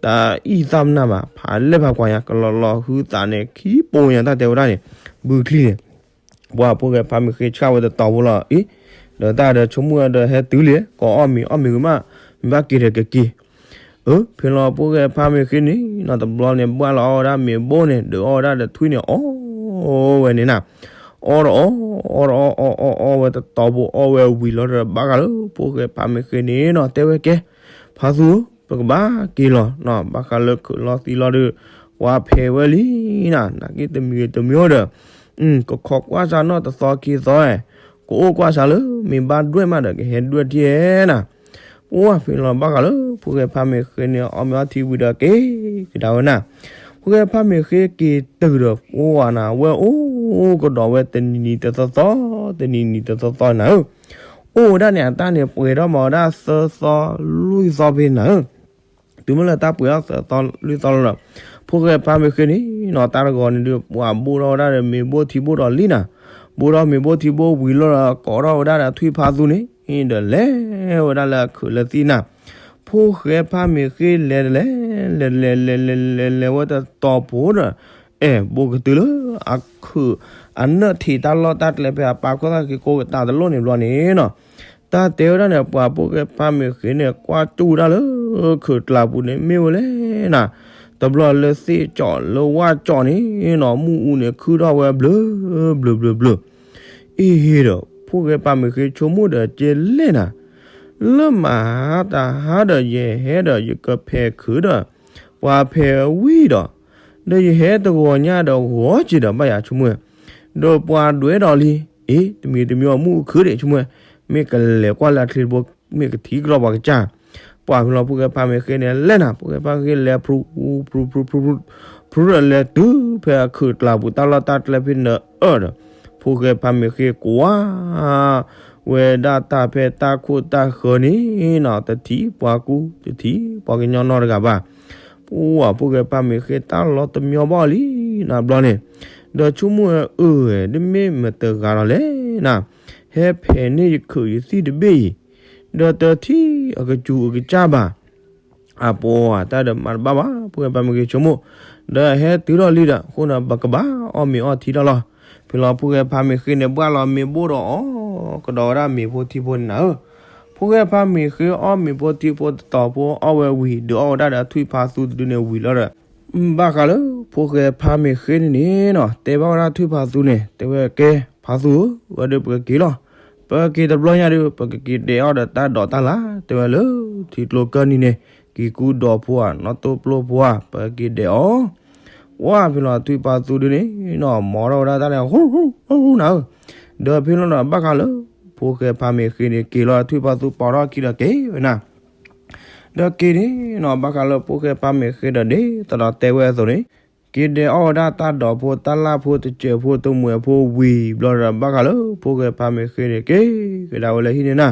တၢ်အံၣ်သၣ်မနၢ်ဘၣ်, ဖးလဲၢ်ဖးကွၢ်ညါ ကလီၤလီၤဟုသးန့ၣ် ခံပိာ်ညါတၢ်တဲဝဲဒၣ်န့ၣ်, ဘုချံန့ၣ် ပှၤဖိၣ်ဃဲဖါမ့ၢ်ဃ့ဆၣ်ဝဲတတီၤဖိလီၤ, အ့ၣ်, ဒီးတၢ်ဒီးဆိကမိၣ်ဒီးဟဲတုၤလံ, ကိးအီၣ်မ့ၤအီၣ်မ့ၤဂ့ၤမး, မ့ၢ်ဘၣ်က့ၤဒီးကက့ၤ, အၢ ဖဲလီၤဖိၣ်ဃဲဖါမ့ၢ်ဃ့န့ၣ်နီၤ တဘျီန့ၣ် ဘၣ်လီၤအီၣ်ဝဲဒၣ်မ့ၤဘိၣ်န့ၣ် ဒုးအီၣ်ဝဲဒၣ်ဒီးထွံၣ်န့ၣ် အီၣ်ဝဲန့ၣ်နၤ, အီၣ်ဒီးအီၣ်, အီၣ်ဒီးအီၣ်, အီၣ်အီၣ်အီၣ်ဝဲတတီၤဖိ အီၣ်ဝဲဝံၤလီၤဒီး ဘၣ်ဃးလၢဖိၣ်ဃဲဖါမ့ၢ်ဃ့န့ၣ်နီၤ တဲဝဲကဲ, ဖါသူဧၢ, ပကဘၣ်က့ၤလီၤနီၤ, ဘၣ်ဃးလၢခုးလီၤသံလီၤဒီး ပှၤဖဲးဝဲလံနၤ, နာ်က့တမံၤတမံၤဒီး ကခိးကွၢ်စၢ်နီၢ်တသီခံသီ, ကအိၣ်ကွၢ်စၢ်လၢ မ့ၢ်ဘၣ်ဒွဲၣ်မးဒီး ကဟဲဒွဲၣ်ထံၣ်နၤ, ပှၤဖဲလီၤဘၣ်ဃးလၢ ဖိၣ်ဃဲဖါမ့ၢ်ဃ့န့ၣ် အီၣ်မ့ၤအီထံဝံၤဒီးက့ၤကဒါဝဲနၤ, ဖိၣ်ဃဲဖါမ့ၢ်ဃ့က့ၤတုၤဒီး ပှၤနၤ ဝဲအိၣ်ကဒီးဝဲတနံၤနံၤတသီသီ, တနံၤနံၤတသီသီနၤဧၢ, အိၣ်ဝဲဒၣ်န့ၣ် အတၢ်န့ၣ်ပှဲၤထီၣ်မးဝဲဒၣ်သၢသီလွံၢ်သီဖဲနၤဧၢ တုၤမ့ၢ်လၢတၢ်ပှဲၤထီၣ်သၢသီလွံၢ်သီလီၤဒီး ဖိၣ်ဃဲဖါမ့ၢ်ဃ့န့ၣ်နီၤ တၢ်တဂီၤန့ၣ်ဒုး ပှၤဘိၣ်ထီၣ်ဝဲဒၣ်ဒီးမ့ၤဘိၣ်ထံဘိၣ်ဒီးလံနၤ, ဘိၣ်ထီၣ်မ့ၤဘိၣ်ထံဘိၣ်ဝံၤလီၤဒီး ကိးထီၣ်ဝဲဒၣ်ဒီးထွံၣ်ဖါသူန့ၣ် ဒီးလဲၤဝဲဒၣ်လၢအခုးလၢသံနၤ, ဖိၣ်ဃဲဖါမ့ၢ်ဃ့လဲၤတလဲၤ, လဲၤလဲၤလဲၤလဲၤလဲၤလဲၤဝဲတတီၤဖိဒီး အဲၣ် ဘူးကတုၤလၢ အခုး အနၢၣ်ထံးတၢ်လီၢ်တၢ်ကျဲဖဲအပၢ်ခိၣ်သၣ်ဃံကိကတၢၢ်တလိၣ်န့ၣ်ဘျီန့ၣ်နီၤ, တၢ်တဲဝဲဒၣ်န့ၣ် ပှၤဖိၣ်ဃဲဖါမ့ၢ်ဃ့န့ၣ် ကွၢ်ကၠူၣ်ဝဲဒၣ်လၢ ခုးကျးပူၤန့ၣ်မ့ၢ်ဝဲလဲၣ်နၤ, တဘျီလၢသ့ၣ်ကၠီၣ်လၢဝၣ်ကၠီၣ်န့ၣ်နီၤ မုၢ်အူန့ၣ်ခုၣ်ထီၣ်ဝဲဘျၢ ဘျၢ ဘျၢ ဘျၢ အ့ၣ်ဒီး ဖိၣ်ဃဲဖါမ့ၢ်ဃ့ဆိကမိၣ်ဒီးကဲလဲၣ်နၤ, လၢမဟါတဟါဒီးယဟဲဒီးယကဖဲးခုးဒီး ပှၤဖဲးဝံၤဒီး ဒီးယဟဲတဂီၤညါဒီးဂီၤက့ၤဒီးဘၣ်ယၤဆိကမိၣ်, ဒီးပှၤဒွဲဒီးလံ, အ့ၣ် တမံၤတမံၤအီၤမုၢ်အူခုၣ်ဒံးဆိကမိၣ်, မ့ၢ်ကလဲၤကွၢ်လၢအချ့တဘိ မ့ၢ်ကထံၣ်ကဒီးပှၤကစၢ်, ပှၤဖဲလီၤဖိၣ်ဃဲဖါမ့ၢ်ဃ့န့ၣ်လဲၣ်နၤ ဖိၣ်ဃဲဖါမ့ၢ်ဃ့လဲၤဖရူ ဖရူ ဖရူ ဖရူ ဖရူဒီးလဲၤတုၤဖဲအခုးကျးပူၤတၢ်လီၢ်တၢ်ကျဲဖဲနၤအၢၣ်ဒီး ဖိၣ်ဃဲဖါမ့ၢ်ဃ့ကွၢ် ဝဲဒၣ်တၢ်ဖဲတၢ်ခိၣ်တၢ်ဃၢၤန့ၣ်နီၤ တထံၣ်ပှၤကူ တထံၣ်ပှၤကညီနီတဂၤဘၣ်, ပှၤဖိၣ်ဃဲဖါမ့ၢ်ဃ့တၢ်လီၤတမံၤဘၣ်လံနၤဘျီန့ၣ်, ဒီးဆိကမိၣ်ဝဲအၢၣ် တမ့ၢ်မတဂၤလီၤလဲၣ်နၤ, ဟဲဖဲးန့ၢ်ယခုးယသံၣ်တဘ့ၣ်အံၤ, ဒီးတထံၣ်အကစူၤအကစၢ်ဘၣ် အပှၤတၢ်ဒီးမၤတဘၣ်ဘၣ် ဖိၣ်ဃဲဖါမ့ၢ်ဃ့ဆိကမိၣ်, ဒီးဟဲတုၤထီၣ်လံဒီး အဃိန့ၣ် ပကဘၣ်အီၣ်မ့ၤအီထံထီၣ်လီၤ, ဖဲလီၤဖိၣ်ဃဲဖါမ့ၢ်ဃ့န့ၣ် ဘၣ်လီၤမ့ၤဘိၣ်ဒီးအီၣ်ကဒီးဝဲဒၣ်မ့ၤဖိထံဖိန့ၣ်နၤဧၢ, ဖိၣ်ဃဲဖါမ့ၢ်ဃ့အီၣ်မ့ၤဖိထံဖိတတီၤဖိအီၣ်ဝဲဝံၤ ဒုးအီၣ်ဝဲဒၣ်ဒီးထွံၣ်ဖါသူတဒုန့ၣ်ဝံၤလီၤဒီး ဘၣ်ဃးလၢ ဖိၣ်ဃဲဖါမ့ၢ်ဃ့န့ၣ်န့ၣ်နီၤ တဲဘၣ်ဝဲဒၣ်ထွံၣ်ဖါသူန့ၣ် တဲဝဲကဲ ဖါသူဧၢ ဝဲဒုးပကက့ၤလီၤ, ပကက့ၤတဘျီညါဒုး ပကက့ၤဒဲးအီၣ်ဒီးတၢ်ဒိးတၢ်လၢ် တဲဝဲလၢ ထံကျိကၢၢ်နံၤန့ၣ် ကံၢ်ကူဒီးဖိဧါ နီၣ်တိၢ်ပျိဖိဧါ ပကက့ၤဒဲးအီၣ် ဝဲဖဲလီၤထွံၣ်ဖါသူဒုန့ၣ်နီၤ မၤထီၣ်ဝဲဒၣ်တၢ်န့ၣ် ဟူ ဟူ ဟူ နၤဧၢ, ဒီးဖဲလီၤဒီးဘၣ်ဃးလၢ ဖိၣ်ဃဲဖါမ့ၢ်ဃ့န့ၣ် က့ၤလီၤထွံၣ်ဖါသူပိာ်ထီၣ်ခံဒီးက့ၤဝဲနၤ ဒီးက့ၤန့ၣ်နီၤ ဘၣ်ဃးလၢဖိၣ်ဃဲဖါမ့ၢ်ဃ့ဒီးဒ်သိးဒီးတဲဝဲအသိးန့ၣ် က့ၤဒဲးအီၣ်ဝဲဒၣ်တၢ်ဒိးဖိတၢ်လၢ်ဖိတစဲးဖိတမှဲးဖိဝံၤဘျီဒီး ဘၣ်ဃးလၢဖိၣ်ဃဲဖါမ့ၢ်ဃ့န့ၣ် က့ၤကဒါဝဲလၢဟံၣ်န့ၣ်နၤ,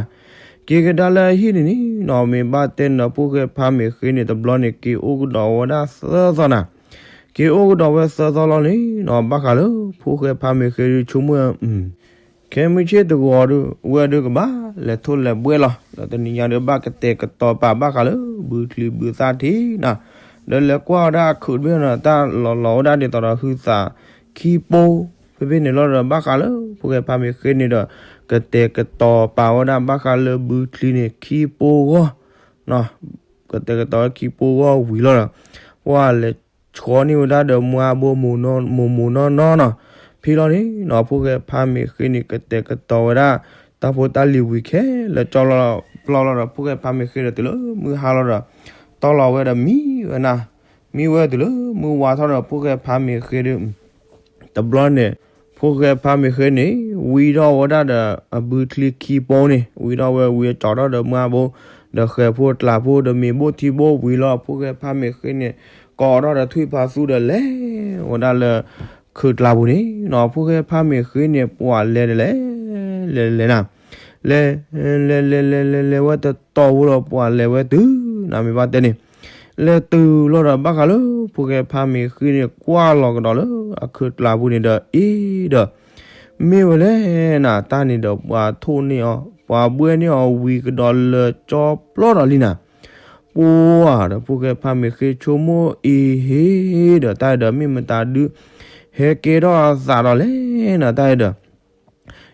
က့ၤကဒါလၢဟံၣ်န့ၣ်န့ၣ်နီၤ မ့ၢ်ဘၣ်တဲန့ၣ်ဒီးဖိၣ်ဃဲဖါမ့ၢ်ဃ့န့ၣ် တဘျီန့ၣ် က့ၤအိၣ်ကဒီးဝဲဒၣ်သၢသီနၤ, က့ၤအိၣ်ကဒီးဝဲသၢသီလီၤန့ၣ်နီၤ ဘၣ်ဃးလၢဖိၣ်ဃဲဖါမ့ၢ်ဃ့ဒုးဆိကမိၣ် က ခဲမုၢ်ဆ့ၣ်တဂီၤဒုး ဝဲဒုးကဘၣ်လဲၤထိၣ်လဲၤဘှဲၣ်လီၤ. ဒီးတနံၤညါဒုး ဘၣ်ကတဲာ်ကတီၤပာ်ဘၣ်ဃးလၢဘုချံဘုသၣ်ထံနီၤ, ဒီးလဲၤကွၢ်ဝဲဒၣ်အခုးတဘ့ၣ်နီၤ တၢ်လီၤလီၤဝဲဒၣ်ဒ်သိးဒီးဟုသးခံပိ, ဖဲဖဲန့ၣ်လီၤဒီး ဘၣ်ဃးလၢဖိၣ်ဃဲဖးမ့ၢ်ဃ့န့ၣ်ဒီး ကတဲာ်ကတီၤပာ်ဝဲဒၣ်ဘၣ်ဃးလၢဘုချံန့ၣ်ခံပိဂီၢ် ကတဲာ်ကတီၤခံပိဂီၢ်ဝံၤလီၤဒီး ပှၤလဲၤဆှီန့ၢ်ဝဲဒၣ်ဒီးမွါဘိမိၢ်နီၢ်နီၢ်နီၤ, ဖဲလီၤန့ၣ်နီၤ ဖိၣ်ဃဲဖးမ့ၢ်ဃ့န့ၣ် ကတဲာ်ကတီၤဝဲဒၣ် တၢ်ဖိတၢ်လံၤဝံၤခဲလၢာ်ကၠီပျီလီၤဒီး ဖိၣ်ဃဲဖးမ့ၢ်ဃ့ဒီးတုၤလၢမုၢ်ဟါလီၤဒီး တီလီၤဝဲဒီးမံဝဲနၤ, မံဝဲတုၤလၢမုၢ်ဝါထီၣ်ဒီး ဖိၣ်ဃဲဖးမ့ၢ်ဃ့ဒီး တဘျီန့ၣ် ဖိၣ်ဃဲဖးမ့ၢ်ဃ့န့ၣ် ဝံထီၣ်ဝဲဒၣ်ဒီးအဘုချံခံပိန့ၣ် ဝံထီၣ်ဝဲဝံအကၠီထီၣ်ဒီးမွါဘိ ဒီးဃဲၤဖိကျးဖိဒီးမ့ၤဘိၣ်ထံဘိၣ်ဝံၤလီၤ. ဖိၣ်ဃဲဖးမ့ၢ်ဃ့န့ၣ် ကိးထီၣ်ဒီးထွံၣ်ဖးသူဒီးလဲၤဝဲဒၣ်လၢ ခုးကျးပူၤန့ၣ်နီၤ, ဖိၣ်ဃဲဖးမ့ၢ်ဃ့န့ၣ် ပှၤလဲၤလဲၤလဲၤလဲၤလဲၤနၤ လဲၤ လဲၤလဲၤလဲၤလဲၤလဲၤဝဲတတီၤဖိဒီး ပှၤလဲၤဝဲတုၤနၤ မ့ၢ်ဘၣ်တဲန့ၣ် လဲၤတုၤလီၤဒီး ဘၣ်ဃးလၢ ဖိၣ်ဃဲဖးမ့ၢ်ဃ့န့ၣ် ကွၢ်လီၤကဒီးလၢအခုးကျးပူၤန့ၣ်ဒီး အ့ဒီး မ့ၢ်ဝဲလဲၣ်နၤ တၢ်န့ၣ်ဒီး ပှၤထိၣ်န့ၢ်အီၤ ပှၤဘှဲၣ်န့ၢ်အီၤဝံၤကဒီးလၢကၠီပျီဒီးလံနၤ ပှၤဒီး ဖိၣ်ဃဲဖးမ့ၢ်ဃ့ဆိကမိၣ်အံၤဟ့ဒီး တၢ်အံၤဒီး မ့ၢ်မတၤဒုး ဟဲကဲထီၣ်အသးဒီးလဲၣ်နၤ တၢ်အံၤဒီး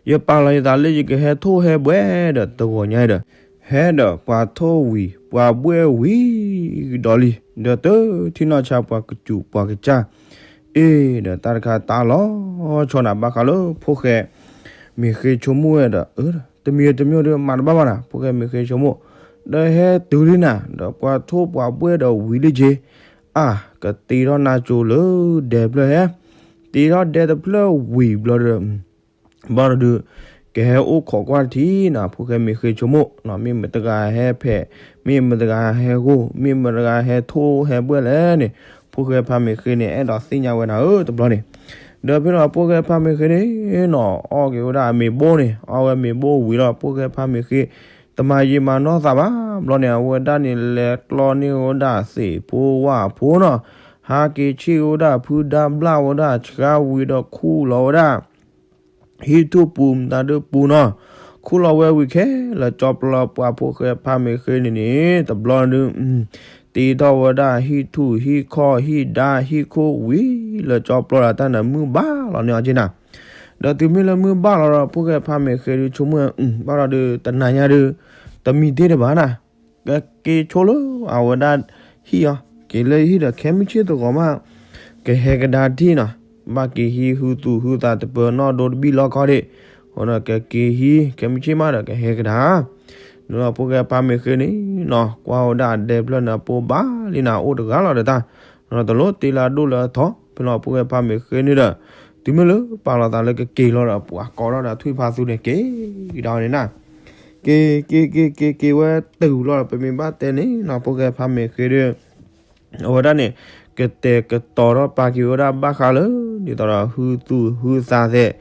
ယပာ်လီၤယသးလၢယကဟဲထိၣ်ဟဲဘှဲၣ်ဒီး တဂီၤညါအံၤဒီး ဟဲဒီးပှၤထိၣ်ဝံၤ ပှၤဘှဲၣ်ဝံၤကဒီးလံ ဒီးတထံၣ်နီၢ်ဆါပှၤကစူးပှၤကစၢ် အ့ဒီး တၢ်တခါတၢ်လီၤဆီနၤ ဘၣ်ဃးလၢဖိၣ်ဃဲမ့ၢ်ဃ့ဆိကမိၣ်ဝဲဒီး တမံၤတမံၤဒီး မၤတဘၣ်ဘၣ်နၤ ဖိၣ်ဃဲမ့ၢ်ဃ့ဆိကမိၣ် ဒီးဟဲတုၤလံနၤ ဒီးပှၤထိၣ်ပှၤဘှဲၣ်ဒီးဝံၤလံက့ၤ အါ ကတ့ထီၣ်နါစိၤလၢဒဲတဖျၢၣ်ဟဲ တ့ထီၣ်ဒဲတဖျၢၣ်ဝံၤဘျီဒီး ဘၣ်ဒီးဒုး ကဟဲအိၣ်ခိးကွၢ်တထံၣ်နၤ ဖိၣ်ဃဲမ့ၢ်ဃ့ဆိကမိၣ် မ့ၢ်မတဂၤဟဲဖဲး မ့ၢ်မတဂၤဟဲဂိၢ် မ့ၢ်မတဂၤဟဲထိၣ်ဟဲဘှဲၣ်လဲၣ်န့ၣ် ဖိၣ်ဃဲဖးမ့ၢ်ဃ့န့ၣ် အဲၣ်ဒိးသ့ၣ်ညါဝဲနၤဧၢ တဘျီန့ၣ် ဒီးဖဲလီၤဖိၣ်ဃဲဖးမ့ၢ်ဃ့န့ၣ်နီၤ အီၣ်က့ၤဝဲဒၣ်အမ့ၤဘိန့ၣ် အီၣ်ဝဲမ့ၤဘိဝံၤလီၤ ဖိၣ်ဃဲဖးမ့ၢ်ဃ့ တမၤယံာ်မၤနီၢ်သးဘၣ် ဘျီန့ၣ် အဝဲဒၣ်န့ၣ် လဲၤကျီန့ၢ်ဝဲဒၣ်သ့ၣ်ဖိဝၣ်ဖိနီၤ ဟးက့ၤဆ့ၣ်ဝဲဒၣ်ဖုဒါဘျၣ်ဝဲဒၣ်ဆှါဝံၤဒီးခူၣ်လီၤဝဲဒၣ် ဟံၣ်ထူၣ်ပူၤမတၤဒုးပူၤနီၤ ခူၣ်လီၤဝဲဝံၤခဲလၢာ်ကၠီပျီ ပှၤဖိၣ်ဃဲဖးမ့ၢ်ဃ့န့ၣ်န့ၣ် တဘျီဒုး တ့ထီၣ်ဝဲဒၣ်ဟံၣ်ထူၣ်ဟံၣ်ခီၣ်ဟံၣ်ဒါဟံၣ်ခိၣ်ဝံၤလၢကၠီပျီဒီး တၢ်န့ၣ်မုၢ်ဘၣ်လီၤန့ၢ်အီၤက့နၤ ဒီးတုၤမ့ၢ်လၢမုၢ်ဘၣ်လီၤဒီး ဖိၣ်ဃဲဖးမ့ၢ်ဃ့ဒုးဆိကမိၣ် ဘၣ်ဒီးဒုး တနၤညါဒုး တမံၤတ့ၢ်တဘၣ်နၤ ကက့ၤဆိလၢအဝဲဒၣ်ဟံၣ်အီၤ က့ၤလၢဟံၣ်ဒီး ခဲမုၢ်ဆ့ၣ်တဂီၤမး ကဟဲကဒါတထံၣ်နီၤ ဘၣ်က့ၤဟံးဟုသူၣ်ဟုသးတပၢၤနီၣ်ဒိတဘံၣ်လီၢ်ခီဒံး အဃိဒီးကက့ၤဟံး ခဲမုၢ်ဆ့ၣ်မးဒီးကဟဲကဒါ ဒီးဖိၣ်ဃဲဖးမ့ၢ်ဃ့န့ၣ်နီၤ ကွၢ်ဝဲဒၣ်အဒဲတဖျၢၣ်န့ၣ် အပိဘၣ်လံနၤ အိၣ်တဂၤလီၤဒီးတၢ် တလိၣ်တ့လၢအဒိၣ်လၢအထီ ဖဲလီၤဖိၣ်ဃဲဖးမ့ၢ်ဃ့န့ၣ်ဒီး တုၤမ့ၢ်လၢပာ်လီၤသးလၢကက့ၤလီၤဒီး ပှၤကိးထီၣ်ဒီးထွံၣ်ဖးသူန့ၣ် က့ၤကဒါန့ၣ်နၤ က့ၤက့ၤက့ၤက့ၤက့ၤဝဲတုၤလီၤဒီး ပမ့ၢ်ဘၣ်တဲန့ၣ်နီၤ ဖိၣ်ဃဲဖးမ့ၢ်ဃ့ဒီး အဝဲဒၣ်န့ၣ် ကတဲာ်ကတီၤထီၣ်ပာ်က့ၤဝဲဒၣ်ဘၣ်ဃးလၢ ဒ်သိးဒီးဟုသူၣ်ဟုသးသ့ၣ်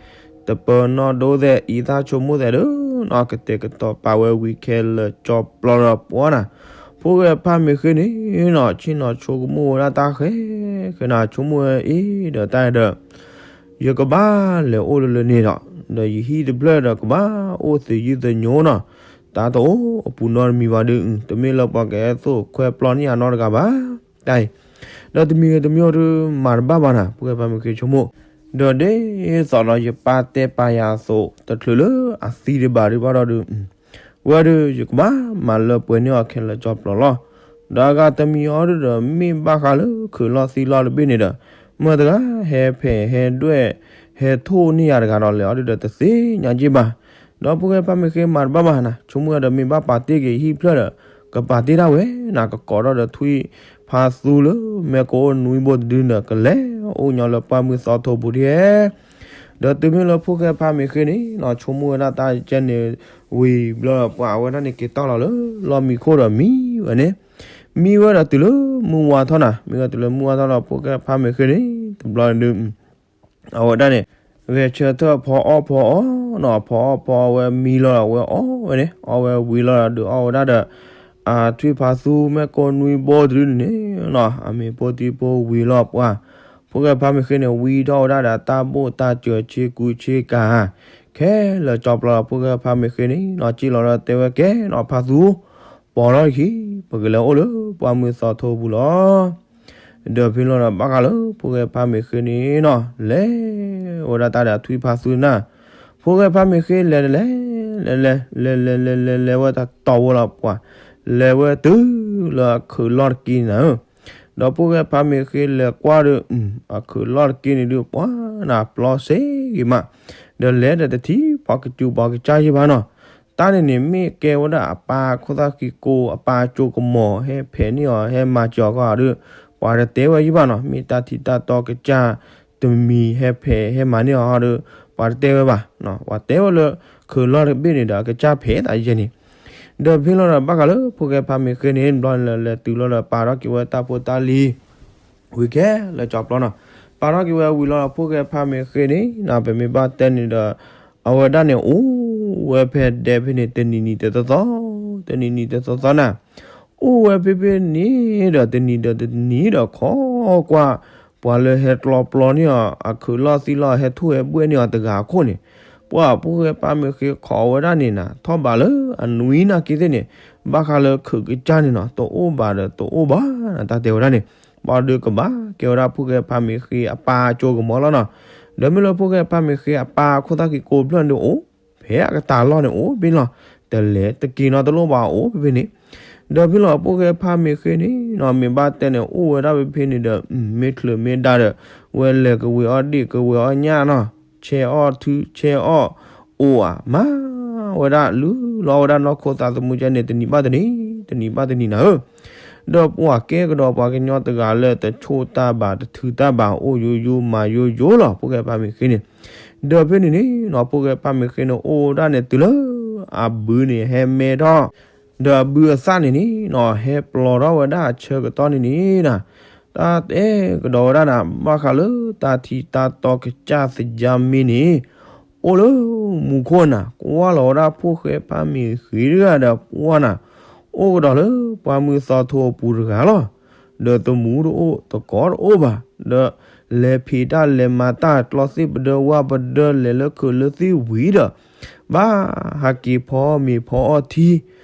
တပၢၤနီၣ်ဒိသ့ၣ် အံသၣ်ဆိကမိၣ်သ့ၣ်ဒီးနီၤ ကတဲာ်ကတီၤပာ်ဝဲဝံၤခဲလၢာ်ကၠီပျီဒီးပှၤနၤ ဖိၣ်ဃဲဖးမ့ၢ်ဃ့န့ၣ်နီၤ ဆ့ၣ်နီၤဆိကမိၣ်ဝဲဒၣ်တၢ်ဃဲ ဃဲနၤ ဆိကမိၣ်ဝဲအံၤဒီးတၢ်ဒီး ယကဘၣ်လဲၤအိၣ်လၢလၢန့ၣ်ဒီး ဒီးယဟံၣ်တဖျၢၣ်ဒီးကဘၣ်အိၣ်သယုၢ်သညိနီၤ တၢ်တအိၣ်အပူၤနီတမံၤဘၣ်ဒီး တမ့ၢ်လၢပှၤကဟဲသိၣ်ခွဲပျီန့ၢ်ယၤနီတဂၤဘၣ် တၢ်အံၤ ဒီးတမံၤဂ့ၤတမံၤဂ့ၤဒုး မၤတဘၣ်ဘၣ်နၤ ဖိၣ်ဃဲဖးမ့ၢ်ဃ့ဆိကမိၣ် ဒီးဒ်သိးဒီးယပၢ်တဲပာ်ယၤအသိး တချုးလၢအသံတဘၣ်ဒုးဘၣ်ဒီးဒုး ဝဲဒုး ယကဘၣ်မၤလၢပှဲၤန့ၢ်အီၤခဲလၢာ်ကၠီပျီလီၤ. ဒီးအဂၤတမံၤအံၤဒုးဒီး မ့ၢ်ဘၣ်ဃးလၢခုးလီၢ်သံလီၢ်တဘ့ၣ်န့ၣ်ဒီး မတၤတဂၤဟဲဖဲးဟဲဒွဲၣ် ဟဲထိၣ်န့ၢ်ယၤတဂၤဒီးလဲၣ်အီၤဒုးဒီး တသ့ၣ်ညါက့ဘၣ်. ဒီးဖိၣ်ဃဲဖးမ့ၢ်ဃ့မၤတဘၣ်ဘၣ်နၤ ဆိကမိၣ်ဝဲဒီး မ့ၢ်ဘၣ်ပာ်တ့ၢ်က့ၤဟံၣ်ဖျၢၣ်ဒီး ကပာ်တ့ၢ်ဒၣ်ဝဲနၤ ကကိးထီၣ်ဒီးထွံၣ်ဖးသူလၢ မဲာ်ကိအိၣ်နွံဘိတဒုန့ၣ်ဒီး ကလဲၤအိၣ်ညီလၢပှၢ်မုၢ်သီထိပူၤဒ်ဟဲ ဒီးတုၤမ့ၢ်လၢဖိၣ်ဃဲဖးမ့ၢ်ဃ့န့ၣ်နီၤ ဆိကမိၣ်ဝဲဒၣ်တၢ်ကဲန့ၣ် ဝံၤဘျီဒီးပှၤအဝဲဒၣ်န့ၣ် က့ၤတီၢ်လီၤလၢလီၢ်မံခိၣ်ဒီးမံဝဲန့ၣ် မံဝဲဒီးတုၤလၢမုၢ်ဝါထီၣ်နၤ မံဝဲတုၤလၢမုၢ်ဝါထီၣ်ဒီး ဖိၣ်ဃဲဖးမ့ၢ်ဃ့န့ၣ် တဘျီဒုး အဝဲဒၣ်န့ၣ် ဂဲၤဆၢထၢၣ်ဖီအီၣ်ဖီအီနီၤ ဖီအီၣ်ဖီအီဝဲမံလီၤဒီး ဝဲအီၣ်ဝဲန့ၣ် အီၣ်ဝဲဝံၤလီၤဒီး ဒုးအီၣ်ဝဲဒၣ်ဒီး အထွံၣ်ဖးသူ မဲာ်ကိၢ်နွံဘိတဒုန့ၣ်နီၤ အမ့ၤပိၢ်တံၢ်ပိၢ်ဝံၤလီၤပှၤ ဖိၣ်ဃဲဖးမ့ၢ်ဃ့န့ၣ် ဝံထီၣ်ဝဲဒၣ်ဒီးတၢ်ဘိၣ်တၢ်စၢၤဆ့ကူဆ့ကၤ ခဲလၢာ်ကၠီပျီဒီး ဖိၣ်ဃဲဖးမ့ၢ်ဃ့န့ၣ်နီၤ စံၣ်လီၤဒီးတဲဝဲကဲနီၤ ဖါသူ ပိာ်ထီၣ်ခံ ပကလဲၤအိၣ်လၢပှၢ်မုၢ်သီထိပူၤလီၤ. ဒီးဖဲလီၤဒီးဘၣ်ဃးလၢဖိၣ်ဃဲဖးမ့ၢ်ဃ့န့ၣ်နီၤ လဲၤဝဲဒၣ်တၢ်ဒီးထွံၣ်ဖါသူနၢ် ဖိၣ်ဃဲဖးမ့ၢ်ဃ့လဲၤတလဲၤ လဲၤလဲၤ လဲၤလဲၤလဲၤလဲၤလဲၤဝဲတၢ်တီဝဲလီၤပှၤ လဲၤဝဲတုၤလၢအခုးလီၢ်တက့ၢ်နၤဧၢ ဒီးဖိၣ်ဃဲဖးမ့ၢ်ဃ့လဲၤကွၢ်ဒီး အခုးလီၢ်တက့ၢ်န့ၣ်ဒုး ပှၤနၤပျီစ့ဂ့ၤမး ဒီးလဲၤဒီးတထံၣ်ပှၤကစူၤပှၤကစၢ်ယံၤဘၣ်နီၤ တၢ်န့ၣ်န့ၣ် မ့ၢ်ကဲဝဲဒၣ်အပၢ်ခိၣ်သၣ်ဃံကိ အပၢ်ကၠိကမီၤ ဟဲဖဲးန့ၢ်အီၤ ဟဲမၤစၢၤအီၤဃီဒီး ပှၤတတဲဝဲယံၤဘၣ်နီၤ မ့ၢ်တၢ်ထံးတၢ်တီကစၢ် တမံၤဟဲဖဲးဟဲမၤန့ၢ်အီၤဃီဒီး ပှၤတတဲဝဲဘၣ် ပှၤတဲဝဲလၢ ခုးလီၢ်တဘ့ၣ်န့ၣ်ဒီး အကစၢ်ဖဲးသးယဲန့ၣ် ဒီးဖဲလီၤဒီးဘၣ်ဃးလၢဖိၣ်ဃဲဖးမ့ၢ်ဃ့န့ၣ် ဘျီန့ၣ်လၢလဲၤတုၤလီၤဒီးပာ်ထီၣ်က့ၤဝဲတၢ်ဖိတၢ်လံၤ ဝံၤခဲလၢာ်ကၠီပျီနီၤ ပာ်ထီၣ်က့ၤဝဲဝံၤလီၤဒီးဖိၣ်ဃဲဖးမ့ၢ်ဃ့န့ၣ်နီၤ ပမ့ၢ်ဘၣ်တဲန့ၣ်ဒီး အဝဲဒၣ်န့ၣ်အိၣ်ဝဲဖဲဒဲဖဲန့ၣ် တနံၤနံၤတသီသီ တနံၤနံၤတသီသီနၤ အိၣ်ဝဲဖဲဖဲန့ၣ်ဒီး တနံၤဒီးတနံၤဒီးခီကွၢ် ပှၤလၢဟဲကျီပျီန့ၢ်အီၤ အခုးလီၢ်သံလီၢ်ဟဲထူၣ်ဟဲဘှဲၣ်န့ၢ်အီၤတဂၤအခိၣ်န့ၣ် ပှၤဖိၣ်ဃဲဖးမ့ၢ်ဃ့ခိးဝဲဒၣ်န့ၣ်နၤ ထီၣ်ဘးလၢအနွံနၤက့သ့ၣ်န့ၣ် ဘၣ်ဃးလၢခုးကစၢ်န့ၣ်နီၤ တအိၣ်ဘၣ်ဒီးတအိၣ်ဘၣ်နၤ တၢ်တဲဝဲဒၣ်န့ၣ် ပှၤဒုးကဘၣ်ကဲဝဲဒၣ်ဖိၣ်ဃဲဖးမ့ၢ်ဃ့အပၢ်ကၠိကမီၤလီၤနီၤ ဒီးမ့ၢ်လၢဖိၣ်ဃဲဖးမ့ၢ်ဃ့အပၢ်ခိၣ်သၣ်ဃံကိဖျၢၣ်န့ၣ်အိၣ် ဖဲအကတၢ်လီၢ်န့ၣ်အိၣ်ဖဲန့ၣ်လီၤ တလဲၤတက့ၤနီတလိၣ်ဘၣ်အိၣ်ဖဲဖဲန့ၣ် ဒီးဖဲလီၤဖိၣ်ဃဲဖးမ့ၢ်ဃ့န့ၣ်နီၤ မ့ၢ်ဘၣ်တဲန့ၣ် အိၣ်ဝဲဒၣ်ဖဲဖဲန့ၣ်ဒီး မ့ၢ်ချုးမ့ၢ်ဒါဒီး ဝဲလဲၤကဝ့ၤအီၣ်ဒ့ၣ်ကဝ့ၤအီၣ်ညၣ်နီၤ ဆဲးအီၣ်ထုဆဲးအီၣ် အိၣ်ဧါ မၤဝဲဒၣ်လုၢ်လီၤဝဲဒၣ်နီၢ်ခိသးသမူကဲန့ၣ် တနံၤဘၣ်တနံၤ တနံၤဘၣ်တနံၤနၤဧၢ ဒီးပှၤကဲကဒီးပှၤကညီတဂၤလၢတဆိၣ်တၢ်ဘၣ်တထုးတၢ်ဘၣ်အိၣ်ယိယိမၤယိယိလီၤ ဖိၣ်ဃဲဖးမ့ၢ်ဃ့န့ၣ် ဒီးဖဲန့ၣ်န့ၣ်နီၤ ဖိၣ်ဃဲဖးမ့ၢ်ဃ့န့ၣ် အိၣ်ဝဲဒၣ်န့ၣ်တုၤလၢ အဘုန့ၣ်ဟဲမဲထီၣ် ဒီးအဘုအသၣ်န့ၣ်န့ၣ်နီၤ ဟဲပျီထီၣ်ဝဲဒၣ်အဆၢကတီၢ်န့ၣ်န့ၣ်နီၤ တၢ်တဲကဒီးဝဲဒၣ်နၤ ဘၣ်ဃးလၢတၢ်ထံးတၢ်တီကစၢ်သယါမ့ၢ်န့ၣ် အိၣ်လၢမူခိၣ်နၤ ကွၢ်လီၤဝဲဒၣ်ဖိၣ်ဃဲဖးမ့ၢ်ဃ့တဂၤဒီးပှၤနၤ အိၣ်ကဒီးလၢပှၢ်မုၢ်သီထိအပူၤတဂၤလီၤ ဒီးသမူတအိၣ်သကိးတအိၣ်ဘၣ် ဒီးလဲၤဖံးတၢ်လဲၤမၤတၢ်ကျီသ့ၣ်ပဒၢဝၣ်ပဒၢလဲၤလၢခုးလၢသ့ၣ်ဝံၤဒီး ဘၣ်ဟးက့ၤဖီမ့ၤဖီအီၣ်ထံ